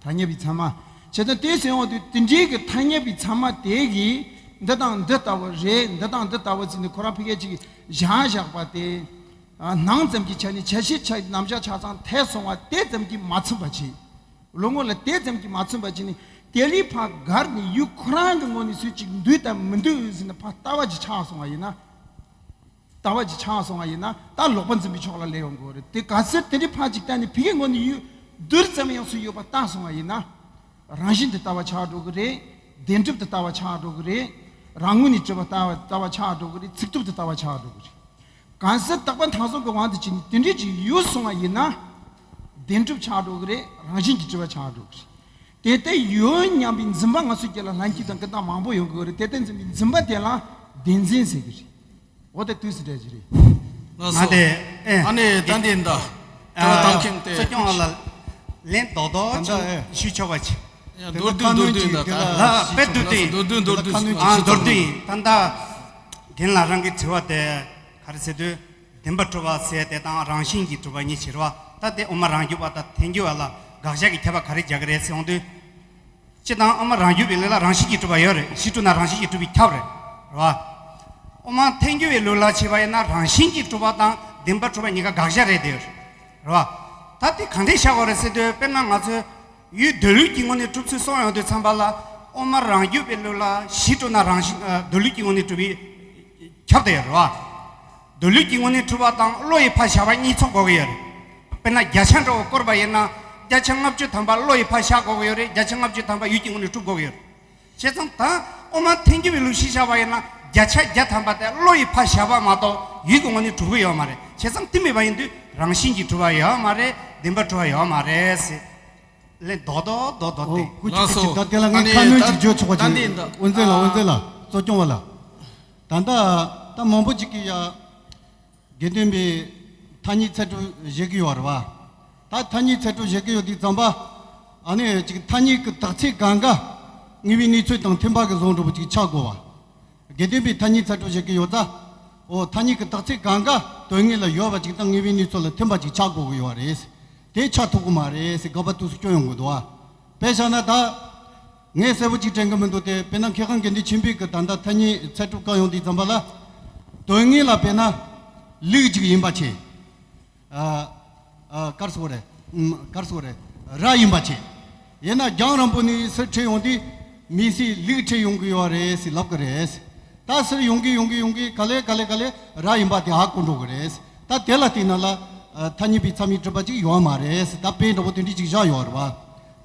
ཐ་སྙད་པའི་ཚད་མ། བྱས་ཙང་དེ་ཟེར་འོང་དུས་དེ་འདྲའི་གི་ཐ་སྙད་པའི་ཚད་མ་དེ་གིས་འདི་དང་འདི་ལྟ་བུ་རེད། འདི་དང་འདི་ལྟ་བུ་ཟེར་ནས་ཁོ་རང་ཕ་གི་ཅིག་བཞག་བཞག་པ་དེ། ཨ། སྣང་ཙམ་གྱི་ཆ་ནས་ཆ་ཤས་ཆ་རྣམ་གཞག་ཆ་ཚང་འཐད་སོང་བ་དེ་ཙམ་གྱིས་མ་ཚིམ་པ་བྱས། བློ་ངོ་ལ་དེ་ཙམ་གྱིས་མ་ཚིམ་པ་བྱས་ནས་དེ་ལས་ཕར་བརྒལ་ནས་ཡུལ་ཁོ་རང་གི་ངོས་ནས་སུ་གཅིག་འདུས་དང་མི་འདུས་ཟེར་ནས་ཕར་ལྟ་བ་ཅིག་ཆགས་སོང་བ་ཡིན་ན། ལྟ་བ་ཅིག་ཆགས་སོང་བ་ཡིན་ན་ད་ལོག་པ་འཛིན་པའི་ཕྱོགས་ལ་སླེབས་ཡོང་དགོས་རེད། དེ་ག་ཚོད་དེ་འདྲའི་ཕར་ཅིག་བལྟས་ནས་ཕ་གིའི་ངོས་ནས་ཡུལ་རྡུལ་ཙམ་ཡང་སུ་ཡོད་པ་ལྟ་སོང་བ་ཡིན་ན། རང་བཞིན་དུ་ལྟ་བ་ཆགས་འགྲོ་གི་རེད། བདེན་གྲུབ་ཏུ་ལྟ་བ་ཆགས་འགྲོ་གི་རེད། རང་ངོས་ནས་གྲུབ་པ་ལྟ་བ་ལྟ་བ་ཆགས་འགྲོ་གི་རེད། ཚིག་སྟོབས་དུ་ལྟ་བ་ཆགས་འགྲོ་གི་རེད། གང་ཟག་རྟག་པ་མཐའ་བཟུང་གི་དབང་དུ་བྱས་ནས་དེ་འདྲས་ཅིག་ཡོད་སོང་བ་ཡིན་ན། བདེན་གྲུབ་ཆགས་འགྲོ་གི་རེད། རང་བཞིན་གྱིས་གྲུབ་པ་ཆགས་འགྲོ་གི་རེད། དེ་ལྟར་ཡོད་སྙམ་པའི་འཛིན་པ་ང་ཚོ་རྒྱུད་ལ་ལྷན་སྐྱེས་དང་ཀུན་བརྟགས་མང་པོ་ཡོང་གི་ཡོད་རེད། དེ་ལྟར་འཛིན་པའི་འཛིན་པ་དེ་ལ་བདེན་འཛིན་ཟེར་གི་རེད། འོ་དེ་དུས་སུ་འདྲ་ཅིག་རེད། ལགས་སོ། ང་དེ་ཨེ། ཨ་ནི་ད་འདི་འདྲ། དྲི་བ་གཏོང་མཁན་དེ། གསོ་སྐྱོང་བ་ལ་ལན་རྡོག་རྡོག་ད་ལྟ་ཅིག་ཨེ། ཞུས་ཆོག་པ་ཅིག་ཡ། མདོར་བསྡུས་མདོར་བསྡུས་འདྲ་ད། ལ་དཔེ་མདོར་བསྡུས། མདོར་བསྡུས་མདོར་བསྡུས། ཨ། མདོར་བསྡུས་ཡིན། ད་ལྟ་རྒན་ལགས་རང་གི་དྲི་བ་དེ་ག་རེ་ཟེར་དུས། བདེན་པར་གྲུབ་པ་ཟེར་དེ་དང་རང་བཞིན་གྱིས་གྲུབ་པ་གཉིས་ཕྱེ་རེད་བ། ད་དེ་དབུ་མ་རང་རྒྱུད་པ་དང་ཐལ་འགྱུར་བ་ལ་དགག་བྱ་གི་ཁྱད་པར་ག་རེ་རྒྱག་གི་རེད་ཟེར་འོང་དུས། སྤྱིར་བཏང་དབུ་མ་རང་རྒྱུད་པའི་ལུགས་ལ་རང་བཞིན་གྱིས་གྲུབ་པ་ཡོད་རེད། གཞི་གྲུབ་ན་རང་བཞིན་གྱིས་གྲུབ་པས་ཁྱབ་རེད། རེད་བ། དབུ་མ་ཐལ་འགྱུར་བའི་ལུགས་ལ་བྱས་པ་ཡིན་ན་རང་བཞིན་གྱིས་གྲུབ་པ་དང་བདེན་པར་གྲུབ་པ་གཉིས་ཀ་དགག་བྱ་རེད་དེ། རེད་བ། ད་དེ་གང་འདྲས་བཞག་དགོས་རེད་ཟེར་དུས་དཔེར་ན་ང་ཚོས་ཡུལ་མདོ་ལུགས་ཀྱི་ངོས་ནས་གྲུབ་ཚུལ་གསུངས་ཡོང་དུས་ཙམ་པ་ལ་དབུ་མ་རང་རྒྱུད་པའི་ལུགས་ལ་གཞི་གྲུབ་ན་རང་བཞིན་མདོ་ལུགས་ཀྱི་ངོས་ནས་གྲུབ་པས་ཁྱབ་བསྡད་ཡོད་རེད་བ། མདོ་ལུགས་ཀྱི་ངོས་ནས་གྲུབ་པ་དང་བློ་ཡིས་ཕར་བཞག་པ་གཉིས་ཚོགས་དགོས་ཀྱི་ཡོད་རེད། དཔེར་ན་བརྒྱ་ཆ་འདྲ་བོ་བསྐོར་བ་ཡིན་ན་བརྒྱ་ཆ་ལྔ་བཅུ་ཐམ་པ་བློ་ཡིས་ཕར་བཞག་དགོས་ཀྱི་ཡོད་རེད། བརྒྱ་ཆ་ལྔ་བཅུ་ཐམ་པ་ཡུལ་གྱི་ངོས་ནས་གྲུབ་དགོས་ཀྱི་ཡོད་རེད། བྱས་ཙང་ད་དབུ་མ་ཐལ་འགྱུར་བའི་ལུགས་གཞི་བཞག་པ་ཡིན་ན་བརྒྱ་ཆ་བརྒྱ་ཐམ་པ་དེ་བློ་ཡིས་ཕར་བཞག་པ་མ་གཏོགས་ཡུལ་གྱི་ངོས་ནས་གྲུབ་ཀྱི་ཡོད་མ་རེད། བྱས་ཙང་དེ་མེད་པ་ཡིན་དུས་རང་བཞིན་གྱིས་གྲུབ་པ་ཡོད་མ་རེད། བདེན་པར་གྲུབ་པ་ཡོད་མ་རེད་ཟེར། ལན་རྡོག་རྡོག་རྡོག་རྡོག་ཨོ་སྟེ། སྐུ་ལགས་སོ། ཅིག་ཅིག་ད་དེ་ལ་ངས་ཨ་ནི་ཁ་སྣོན་ད་ཅིག་བརྗོད་ཆོག་པ་ད་ཅིག་འདི་འདི་དབུ་མཛད་ལ། ཨ། དབུ་མཛད་ལ། གཙོ་སྐྱོང་བ་ལ། ད་ལྟ་ད་མང་པོ་ཅིག་གིས་ཡ། དགེ་འདུན་པའི་ཐ་སྙད་ཚད་གྲུབ་བཞེས་ཀྱི་ཡོད་རེད་བ། ད་ཐ་སྙད་ཚད་གྲུབ་བཞེས་ཀྱི་ཡོད་དུས་ཙམ་པ། ཨ་ནི་ཅིག་ཐ་སྙད་ཀྱི་དག་ཚིག་གང་ག་དངོས་པོའི་གནས་ཚུལ་དང་མཐུན་པ་གི་བཟོ་འདྲ་པོ་ཅིག་ཆགས་དགོས་པ། དགེ་ལྡན་པའི་ཐ་སྙད་ཚད་གྲུབ་བྱེད་ཀྱི་ཡོད་ཙང་། འོ་ཐ་སྙད་ཀྱི་རྟགས་ཚིག་གང་ག་དོན་དངོས་ལ་ཡོད་པ་ཅིག་དང་དངོས་པོའི་གནས་ཚུལ་ལ་མཐུན་པ་ཅིག་ཆགས་དགོས་ཀྱི་ཡོད་རེད། དེ་ཆགས་ཐུབ་ཀྱི་མ་རེད་ཟེར་དགག་པ་དུས་སུ་སྐྱོན་ཡོང་གི་འདུག་བ། དཔེ་བཞག་ན་ད། ངས་གསལ་པོ་ཅིག་དྲན་གྱི་མི་འདུག་སྟེ། དཔེར་ན་མཁས་དབང་དགེ་འདུན་ཆོས་འཕེལ་གྱིས་ད་ལྟ་ཐ་སྙད་ཚད་གྲུབ་བཀར་ཡོང་དུས་ཙམ་པ་ལ། དོན་དངོས་ལ་དཔེར་ན། ལུག་ཅིག་ཡིན་པ་བྱས། ཨ། ཨ། གར་སོ་རེད། ཨམ། གར་སོ་རེད། ར་ཡིན་པ་བྱས། ཡིན་ན་རྒྱང་རིང་པོ་ནས་སུ་ཁྲིད་ཡོང་དུས་མི་སུས་ལུག་ཁྲིད་ཡོང་གི་ཡོད་རེད་ཟེར་ལབ་གི་རེད། ད་སུ་ཡོང་གི་ཡོང་གི་ཡོང་གི་ག་ལེ་ག་ལེ་ག་ལེ་ར་ཡིན་པ་དེ་ཧ་གོ་འགྲོ་གི་རེད། ད་དེ་ལ་བལྟས་ན་ལ། ཨ། ཐ་སྙད་པའི་མཚམས་མེད་གྲུབ་པ་ཅིག་ཡོད་མ་རེད་ཟེར། ད་དཔེ་འདྲ་པོ་དེ་འདྲ་ཅིག་བཞག་ཡོད་རེད་བ།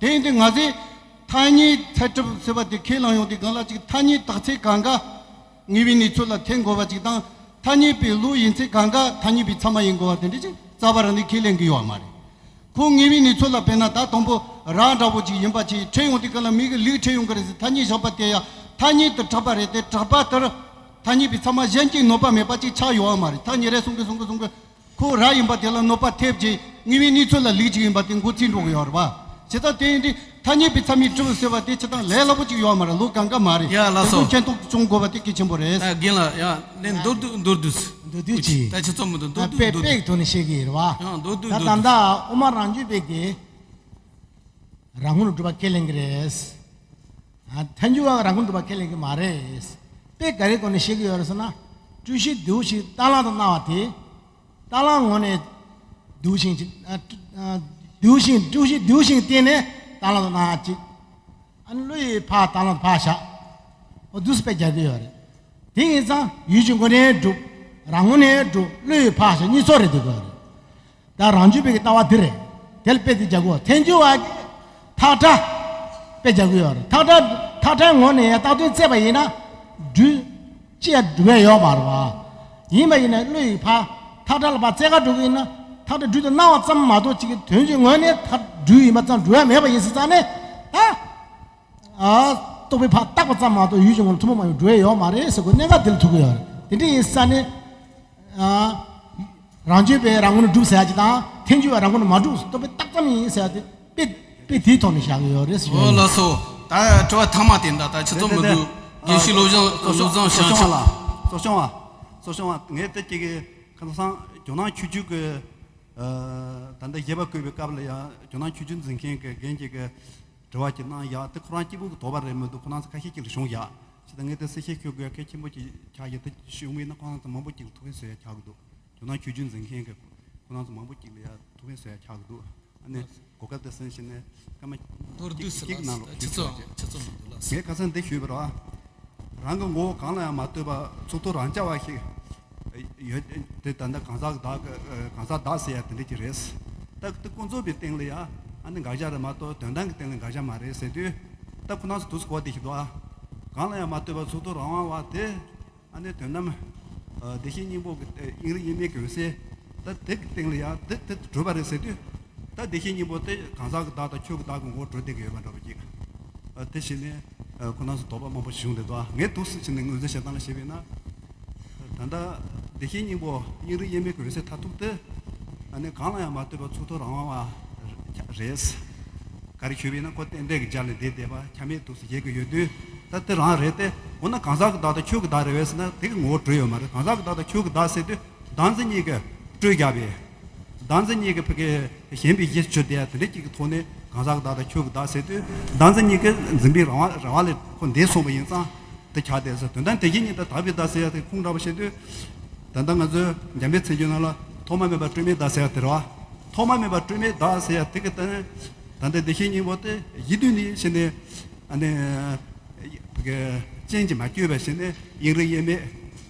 དེ་ཡིན་དུས་ང་ཚོས་ཐ་སྙད་ཚད་གྲུབ་ཟེར་བ་དེ་ཁས་བླངས་ཡོང་དུས་སྒང་ལ་ཅིག་ཐ་སྙད་རྟགས་ཚིག་གང་ག་དངོས་པོའི་གནས་ཚུལ་ལ་འཐེན་དགོས་པ་ཅིག་དང་། ཐ་སྙད་པའི་ལུགས་ཡིན་ཚེ་གང་ག་ཐ་སྙད་པའི་མཚམས་མ་ཡིན་དགོས་པ་དེ་འདྲ་ཅིག་རྩ་བ་རང་ནས་ཁས་ལེན་གྱི་ཡོད་མ་རེད། ཁོ་དངོས་པོའི་གནས་ཚུལ་ལ་དཔེར་ན་ད་དང་པོ་ར་འདྲ་པོ་ཅིག་ཡིན་པ་ཅིག་ཁྲིད་ཡོང་དུས་སྒང་ལ་མི་གིས་ལུག་ཁྲིད་ཡོང་གི་རེད་ཟེར་ཐ་སྙད་བཞག་པ་དེ་ཡང་ཐ་སྙད་དུ་གྲགས་པ་རེད་དེ། གྲགས་པ་དེར་ཐ་སྙད་པའི་མཚམས་མ་གཞན་གྱིས་གནོད་པ་མེད་པ་ཅིག་ཆགས་ཡོད་མ་རེད། ཐག་ཉེ་རེ་སོང་གི་སོང་གི་སོང་གི། ཁོ་ར་ཡིན་པ་དེ་ལ་གནོད་པ་ཐེབས་རྗེས་དངོས་པོའི་གནས་ཚུལ་ལ་ལུག་ཅིག་ཡིན་པ་དེ་མགོ་ཚོས་འགྲོ་གི་ཡོད་རེད་པ། བྱས་ཙང་དེ་ཡིན་དུས་ཐ་སྙད་པའི་མཚམས་མེད་གྲུབ་ཟེར་བ་དེ་བྱས་ཙང་ལས་སླ་པོ་ཅིག་ཡོད་མ་རེད། ལོ་གང་ག་མ་རེད། ཡ་ལགས་སོ། དེ་ཚོ་མཁྱེན་རྟོགས་བྱུང་དགོས་པ་དེ་གལ་ཆེན་པོ་རེད། ཨ། རྒན་ལགས། ཡ་ནས་མདོར་བསྡུས་མདོར་བསྡུས། མདོར་བསྡུས་ཅིག་ད་ཁྱེད་ཚོ་མི་འདུག་མདོར་བསྡུས། དཔེ། མདོར་བསྡུས། དཔེ་གི་ཐོག་ནས་བཤད་ཀྱི་ཡིན་རེད་བ། ཡང་མདོར་བསྡུས། ད་མདོར་ད་བསྡུས། ལྟ་དབུ་མ་རང་རྒྱུད་པའི་གི་རང་ངོ་ལ་སྒྲུབ་པ་ཁས་ལེན་གྱི་རེད། ཨ། ཐལ་འགྱུར་བ་རང་ངོ་སྒྲུབ་པ་ཁས་ལེན་གྱི་མ་རེད། དཔེ་ག་རེ་སྒོ་ནས་བཤད་ཀྱི་ཡོད་རེད་ཟེར་ན། སྤྲོས་གཞི་འདུ་ཞིང་རྟ་གླང་དུ་སྣང་བ་དེ། རྟ་གླང་ངོ་ནས་འདུ་ཞིང་། ཨ། ཨ། འདུ་ཞིང་། སྤྲོས་གཞི་འདུ་ཞིང་བརྟེན་ནས་རྟ་གླང་དུ་སྣང་བ་གཅིག་ཨ་ནི་བློ་ཡིས་ཕར་རྟ་གླང་དུ་ཕར་བཞག་འོ་འདུག་སེ་དཔེ་རྒྱག་གི་ཡོད་རེད། དེ་ཡིན་ཙང་ཡུལ་གྱི་ངོ་ནས་སྒྲུབ། རང་ངོ་ནས་སྒྲུབ། བློ་ཡིས་ཕར་བཞག་གཉིས་ཚོགས་རེད་འདུག་གི་ཡོད་རེད། ད་རང་རྒྱུད་པའི་གི་ལྟ་བ་འདི་རེད། དེ་ལ་དཔེ་འདི་རྒྱག་དགོས། ཐལ་འགྱུར་བ་གིས་ཐག་ཁྲ་དཔེ་རྒྱག་གི་ཡོད་རེད། ཐག་ཁྲ། ཐག་ཁྲའི་ངོ་ནས་ཡང་རྟག་དོན་བཙལ་བ་ཡིན་ན་སྦྲུལ་ཅི་ཡང་སྦྲུལ་བ་ཡོད་མ་རེད་བ། ཡིན་པ་ཡིན་ན་བློ་ཡིས་ཕར་ཐག་ཁྲ་ལ་ཕར་བཙལ་ག་འགྲོ་གི་ཡིན་ན་ཐག་ཁྲ་སྦྲུལ་དུ་སྣང་བ་ཙམ་མ་གཏོགས་ཅིག་གི་དོན་གྱི་ངོས་ནས་ཐག་སྦྲུལ་ཡིན་པ་ཙམ་སྦྲུལ་བ་མེད་པ་ཡིན་ཟེར་ཙང་ནས་ད། ཨ། རྟོག་པས་ཕར་བཏགས་པ་ཙམ་མ་གཏོགས་ཡུལ་གྱི་ངོ་ནས་ཐུན་མོང་མ་ཡིན་པ་སྦྲུལ་བ་ཡོད་མ་རེད་ཟེར་དགོས་གནད་འགག་འདི་ལ་ཐུག་གི་ཡོད་རེད། དེ་འདྲ་ཡིན་ཙང་ནས། ཨ། རང་རྒྱུད་པས་རང་ངོ་ནས་སྒྲུབ་ཟེར་ཡ་ཅིག་དང་ཐལ་འགྱུར་བས་རང་ངོ་ནས་མ་སྒྲུབ། རྟོག་པས་བཏགས་ཙམ་ཡིན་ཟེར་ཡ་དེ་དཔེ། དཔེ་དེའི་ཐོག་ནས་བཞག་གི་ཡོད་རེད་ཟེར་ཡ་ཡིན། འོ་ལགས་སོ། ད་དྲི་བ་ཐ་མ་དེ་འདྲ་ད་ཁྱེད་ཚོ་མི་འདུག་དགེ་བཤེས་བློ་བཟང་། བློ་བཟང་ཤང་ཆུ། གསོ་སྐྱོང་བ་ལགས། གསོ་སྐྱོང་བ། གསོ་སྐྱོང་བ། ངས་དེ་གཅིག་གི་ཁ་སང་ཇོ་ནང་ཆོས་བརྒྱུད་ཀྱི། ཨ། ད་ལྟ་བཞེད་པ་བཀོད་པའི་སྐབས་ལ་ཡང་ཇོ་ནང་ཆོས་བརྒྱུད་འཛིན་མཁན་གྱི་རྒན་གཅིག་གིས་དྲི་བ་ཅིག་གནང་ཡག་དེ་ཁོ་རང་གཅིག་པུ་གི་དོགས་པ་རེད་མི་འདུག་ཁོ་རང་ཚོ་ཁ་ཤས་ཅིག་ལ་བྱུང་ཡག་ཅི་ད་ངས་དེ་གསལ་བཤད་ཞུ་དགོས་གལ་ཆེན་པོ་ཅིག་ཆགས་ཡོད། དེ་ཞུ་མིན་ན་ཁོ་རང་ཚོ་མང་པོ་ཅིག་ལ་ཐུགས་ཕན་གསོས་ཡག་ཆགས་ཀྱི་འདུག་ཇོ་ནང་ཆོས་བརྒྱུད་འཛིན་མཁན་གྱི་ཁོ་རང་ཚོ་མང་པོ་ཅིག་ལ་ཡང་ཐུགས་ཕན་གསོས་ཡག་ཆགས་ཀྱི་འདུག་ཨ་ནི་གོ་སྐབས་དེ་ཟིན་བྱས་ནས་སྐར་མ་མདོར་བསྡུས་སུ་གཅིག་ལ་ནང་ལོགས་ཁྱེད་ཚོ་ཁྱེད་ཚོ་མི་འདུག་ལགས། ངས་ཁ་སང་འདི་ཞུས་པ་རེད་བ། རང་གི་ངོ་བོ་གང་ལ་ཡང་མ་ལྟོས་པར་ཚུགས་ཐུབ་རང་རྐྱ་བ་ཞིག་ཡོད་དེ། ད་ལྟ་གང་ཟག་གི་བདག་གི་གང་ཟག་བདག་ཟེར་ཡ་དེ་འདྲ་ཅིག་རེད། ད་དེ་ཀུན་རྫོབ་པའི་སྟེང་ལ་ཡ་ཨ་ནི་དགག་བྱ་རེད་མ་གཏོགས་དོན་དམ་གྱི་སྟེང་ལ་དགག་བྱ་མ་རེད་ཟེར་དུས། ད་ཁོ་རང་ཚོ་དུས་སུ་གོ་བ་དེ་ཞིག་འདུག་ཨ། གང་ལ་ཡང་མ་ལྟོས་པར་ཚུགས་ཐུབ་རང་དབང་བ་དེ། ཨ་ནི་དོན་དམ་བདེ་གཤེགས་སྙིང་པོ་གི་དབྱིངས་རིག་དབྱེར་མེད་ཀྱི་འོད་གསལ། ད་དེ་གི་སྟེང་ལ་ཡང་དེ་དེ་གྲུབ་པ་རེད་ཟེར་དུས། ད་བདེ་གཤེགས་སྙིང་པོ་དེ་གང་ཟག་གི་བདག་དང་ཆོས་ཀྱི་བདག་གི་ངོ་བོར་གྲུབ་བསྡད་ཀྱི་ཡོད་པ་འདྲ་པོ་ཅིག་ཨ། དེ་བྱས་ནས་ཁོ་རང་ཚོ་དོགས་པ་མང་པོ་བྱུང་བསྡད་འདུག་ངས་འདུག་སེ་བྱས་ནས་ངོས་འཛིན་བྱེད་སྟངས་ལ་བྱས་པ་ཡིན་ན། ད་ལྟ་བདེ་གཤེགས་སྙིང་པོ་དབྱིངས་རིག་དབྱེར་མེད་ཀྱི་འོད་གསལ་མཐར་ཐུག་དེ། ཨ་ནི་གང་ལ་ཡང་མ་ལྟོས་པར་ཚུགས་ཐུབ་རང་དབང་བ་རེད། ག་རེ་ཞུས་པ་ཡིན་ན་ཁོ་རྟེན་འབྲེལ་གྱི་རྒྱ་ལས་འདས་བསྡད་པ་ཆ་མེད་འདུག་སེ་བཞེད་ཀྱི་ཡོད་དུས། ད་དེ་རང་རེད་དེ། འོ་ན་གང་ཟག་གི་བདག་དང་ཆོས་ཀྱི་བདག་རེད་པས་ཟེར་ན་དེ་གི་ངོ་བོ་གྲུབ་ཡོད་མ་རེད། གང་ཟག་གི་བདག་དང་ཆོས་ཀྱི་བདག་ཟེར་དུས་བདག་འཛིན་གཉིས་ཀྱིས་སྤྲོས་བརྒྱབ་པས། བདག་འཛིན་གཉིས་ཀྱིས་ཕ་གི་ཞེན་པའི་གཞི་བཅོས་ཏེ་དེ་འདྲ་གཅིག་གི་ཐོག་ནས་གང་ཟག་གི་བདག་དང་ཆོས་ཀྱི་བདག་ཟེར་དུས་བདག་འཛིན་གཉིས་ཀྱིས་འཛིན་པའི་རང་དབང་རང་དབང་ལས་ཁོ་འདས་སོང་བ་ཡིན་ཙང་དེ་ཆགས་བསྡད་ཟེར། དོན་དམ་དེ་བཞིན་ཉིད་དུ་དག་པའི་བདག་ཟེར་ཡ་དེ་ཁུངས་འདྲ་པོ་བཤད་དུས། ད་ལྟ་ང་ཚོའི་འཇམ་དཔལ་མཚན་བརྗོད་ནང་ལ་ཐོག་མ་མེད་པ་སྤྲོས་མེད་བདག་ཟེར་ཡ་དེ་རེད་བ། ཐོག་མ་མེད་པ་སྤྲོས་མེད་བདག་ཟེར་ཡ་དེ་གི་སྟེང་ད་ལྟ་བདེ་གཤེགས་སྙིང་པོ་དེ་གཞི་དུས་ནས་བྱས་ནས་ཨ་ནི། ཅན་གྱིས་མ་བསྐྱོད་པ་བྱས་ནས་དབྱིངས་རིག་དབྱེར་མེད།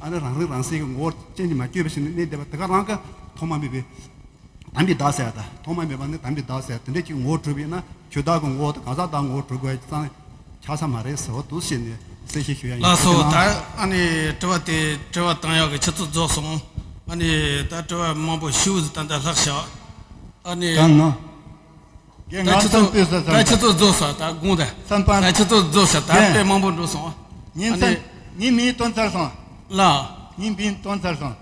ཨ་ནི་རང་རིག་རང་གསལ་གྱི་ངོ་བོར་ཅན་གྱིས་མ་བསྐྱོད་པ་བྱས་ནས་གནས་བསྡད་པ་དེ་ག་རང་གི་ཐོག་མ་མེད་པའི་དམ་པའི་བདག་ཟེར་ཡ་དང་། ཐོག་མ་མེད་པ་ནི་དམ་པའི་བདག་ཟེར་ཡ་དེ་འདྲ་ཅིག་ངོ་བོར་གྲུབ་པ་ཡིན་ན་ཆོས་བདག་གི་ངོ་བོ་དང་གང་ཟག་བདག་ངོ་བོར་གྲུབ་དགོས་ཡ་ཅིག་ཙང་ཆགས་ས་མ་རེད་ཟེར་བ་འདུག་སེ་བྱས་ནས་གསལ་བཤད་ཞུ་ཡ་ཡིན། ལགས་སོ། ད་ཨ་ནི་དྲི་བ་དེ་དྲི་བ་བཏང་ཡག་གི་ཆུ་ཚོད་རྫོགས་སོང་། ཨ་ནི་ད་དྲི་བ་མང་པོ་ཞེ་པོ་ད་ལྟ་ལྷག་བཞག་ཨ་ནི། གང་ང་། རྒན་ད་ང་ཆུ་ཚོད་བསམ་གཏོད་ས་ད་ཆུ་ཚོད་རྫོགས་ས་ད་དགོངས་ད། བསམ་པ། ད་ཆུ་ཚོད་རྫོགས་ས་ད། རྒན། དཔེ་མང་པོ་འགྲོ་སོང་། ཉིན་ཨ་ནི། མཚན་ཉིན་མིན་སྟོན་ཚར་སོང་། ལ། ཉིན་མིན་སྟོན་ཚར་སོང་།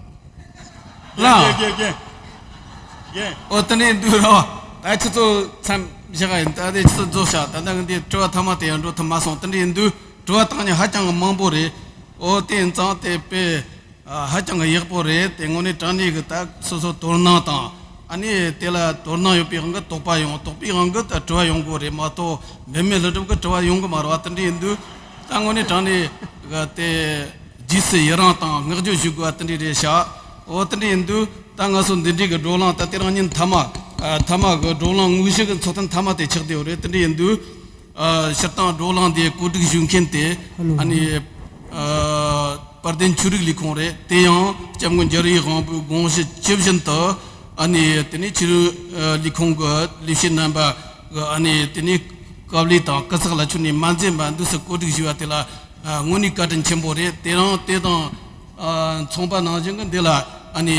ལ། རྒན་རྒན་རྒན། རྒན། ཨོ་ད་ནི་འདུག་ར་བ། ད་ཆུ་ཚོད་མཚམས། བཞག་ཡིན། ད་དེ་ཆུ་ཚོད་རྫོགས་ཤག་ད་ལྟ་ངས་འདི་དྲི་བ་ཐ་མ་དེ་ཡང་འགྲོ་ཐུབ་མ་སོང་། དེ་འདྲ་ཡིན་དུས་དྲི་བ་བཏང་མཁན་ཧ་ཅང་གི་མང་པོ་རེད། ཨོ་དེ་ཡིན་ཙང་དེ་དཔེ་ཧ་ཅང་གི་ཡག་པོ་རེད། དེ་དངོས་གནས་དྲང་གནས་གི་ད་སོ་སོ་དོ་སྣང་དང་ཨ་ནི་དེ་ལ་དོ་སྣང་ཡོད་པའི་དབང་གིས་དོགས་པ་ཡོང་། དོགས་པའི་དབང་གིས་ད་དྲི་བ་ཡོང་གི་རེད་མ་གཏོགས་འབད་མེད་ལྷུན་གྲུབ་ཀྱི་དྲི་བ་ཡོང་གི་མ་རེད་བ། དེ་འདྲ་ཡིན་དུས་ད་དངོས་གནས་དྲང་གནས་གི་དེ་རྗེས་སུ་ཡི་རང་དང་བསྔགས་བརྗོད་ཞུ་དགོས་པ་དེ་འདྲ་རེད་ཤག་ཨོ་དེ་འདྲ་ཡིན་དུས་ད་ང་ཚོ་འདི་འདྲའི་གི་བགྲོ་གླེང་ད་དེ་རིང་ཉིན་མཐའ་མ་ཨ་མཐའ་མ་གི་བགྲོ་གླེང་དངོས་གཞི་གི་ཚོགས་ཐེངས་མཐའ་མ་དེ་ཆགས་བསྡད་ཡོད་རེད། དེ་འདྲ་ཡིན་དུས། ཨ་སྤྱིར་བཏང་བགྲོ་གླེང་འདི་གོ་སྒྲིག་ཞུ་མཁན་དེ་ཨ་ནི་ཨ་དཔལ་ལྡན་ཆོས་རིག་ལས་ཁུངས་རེད། དེ་ཡང་སྐྱབས་མགོན་རྒྱལ་བའི་དབང་པོའི་དགོངས་གཞི་ཇི་བཞིན་དུ་ཨ་ནི་དེ་ནས་ཆོས་རིག་ལས་ཁུངས་ཀྱི་ལས་བྱེད་རྣམ་པ་གི་ཨ་ནི་དེ་ནས་དཀའ་ལས་དང་སྐུ་ཚེགས་ལ་ཆུ་ནས་མ་འཛེམ་པ་འདུག་སེ་གོ་སྒྲིག་ཞུས་པ་དེ་ལ་ཨ་དངོས་གནས་བཀའ་དྲིན་ཆེན་པོ་རེད། དེ་རང་དེ་དང་། ཨ་མཚུངས་པ་ནང་བཞིན་གྱི་འདི་ལ་ཨ་ནི་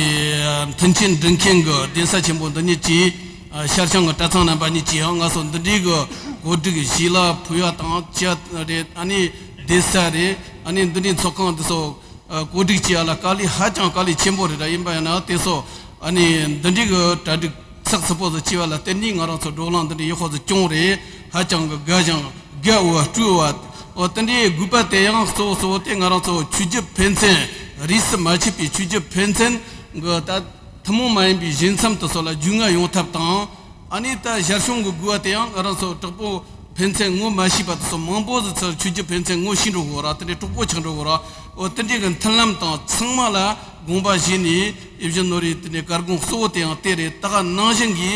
མཐུན་རྐྱེན་སྒྲིག་མཁན་གྱི་གདན་ས་ཆེན་པོ་འདི་གཉིས་ཀྱིས། ཨ་ཤར་བྱང་གི་གྲྭ་ཚང་རྣམ་པ་གཉིས་ཀྱིས་ཡང་ང་ཚོ་འདི་འདྲའི་གི་གོ་སྒྲིག་ཞུས་ལ་ཕུལ་བ་དང་ཅི་རེད། ཨ་ནི་གདན་ས་རེད། ཨ་ནི་འདི་འདྲའི་ཚོགས་ཁང་འདི་ཚོ་ཨ་གོ་སྒྲིག་བྱས་ཡ་ལ་དཀའ་ལས་ཧ་ཅང་དཀའ་ལས་ཆེན་པོ་རེད། ད་ཡིན་པ་ཡིན་ན་དེ་ཚོ་ཨ་ནི་འདི་འདྲའི་གི་གྲ་སྒྲིག་ཚགས་ཚུད་པོ་ཟིག་བྱས་པ་ལ་བརྟེན་ནས་ང་རང་ཚོ་བགྲོ་གླེང་འདི་འདྲའི་ཡག་པོ་ཟིག་བྱུང་རེད། ཧ་ཅང་གི་དགའ་ཞིང་དགའ་བ་སྤྲོ་བ། འོ་དེ་འདྲའི་དགོས་པ་དེ་ཡང་གཙོ་བོ་གཙོ་བོ་དེ་ང་རང་ཚོ་ཆོས་བརྒྱུད་ཕན་ཚུན་རིས་སུ་མ་ཆད་པའི་ཆོས་བརྒྱུད་ཕན་ཚུན་གི་ད་ཐུན་མོང་མ་ཡིན་པའི་ཞེ་འཚམ་དུ་སོགས་ལ་རྒྱུས་མངའ་ཡོང་ཐབས་དང་། ཨ་ནི་ད་ཞར་བྱུང་གི་དགོས་པ་དེ་ཡང་ང་རང་ཚོ་གྲོགས་པོ་ཕན་ཚུན་ངོ་མ་ཤེས་པ་དེ་ཚོ་མང་པོ་ཟིག་ཚུར་ཆོས་བརྒྱུད་ཕན་ཚུན་ངོ་ཤེས་འགྲོ་དགོས་ར། དེ་འདྲའི་གྲོགས་པོ་ཆགས་འགྲོ་དགོས་ར། འོ་དེ་འདྲའི་གི་མཐུན་ལམ་དང་ཚང་མ་ལ་དགོངས་པ་བཞེས་ནས་ཨེ་བཞིན་ནོར་རེ་དེ་འདྲའི་བཀའ་དགོངས་གཙོ་བོ་དེ་ཡང་དེ་རེད། ད་ག་ནང་བཞིན་གྱི་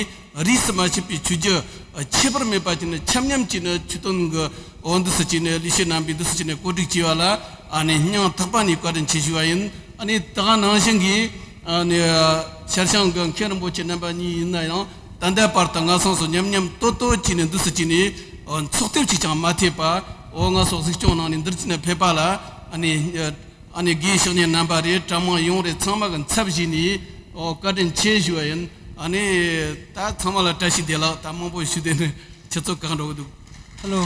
རིས་སུ་མ་ཆད་པའི་ཆོས་བརྒྱུད་ཁྱད་པར་མེད་པ་བྱས་ནས་ཆ་མཉམ་བྱས་ནས་ཆོས་དོན་གྱི་འོ་འདུག་སེ་བྱས་ནས་ལས་བྱེད་རྣམ་པས་འདུག་སེ་བྱས་ནས་གོ་སྒྲིག་བྱས་པ་ལ་ཨ་ནི་སྙིང་ཐག་པ་ནས་བཀའ་དྲིན་ཆེ་ཞུ་བ་ཡིན། ཨ་ནི་ད་ག་ནང་བཞིན་གྱི་ཨ་ནི་ཤར་བྱང་གི་མཁན་རིན་པོ་ཆེ་རྣམ་པ་གཉིས་ཡིན་ན་ཡང་ད་ལྟའི་བར་དུ་ང་ཚང་ཚོ་མཉམ་མཉམ་ཏོག་ཏོག་བྱས་ནས་འདུག་སེ་བྱས་ནས་འཚོགས་ཐེངས་གཅིག་ཀྱང་མ་ཐེབས་པ། འོ་ང་ཚོ་གཟིགས་སྐྱོང་གནང་ནས་འདིར་བྱས་ནས་ཕེབས་པ་ལ་ཨ་ནི། ཨ་ནི་དགེ་བཤེས་གཉེན་རྣམ་པ་རེད། གྲྭ་མང་ཡོངས་རེད། ཚང་མ་གི་ཚབ་བྱས་ནས་ཨོ་བཀའ་དྲིན་ཆེ་ཞུ་བ་ཡིན། ཨ་ནི་ད་ཚང་མ་ལ་བཀྲ་ཤིས་བདེ་ལེགས། ད་མང་པོ་ཞུས་བསྡད་ནས་ཆུ་ཚོད་འགོར་འགྲོ་གི་འདུག་ཧེ་ལོ།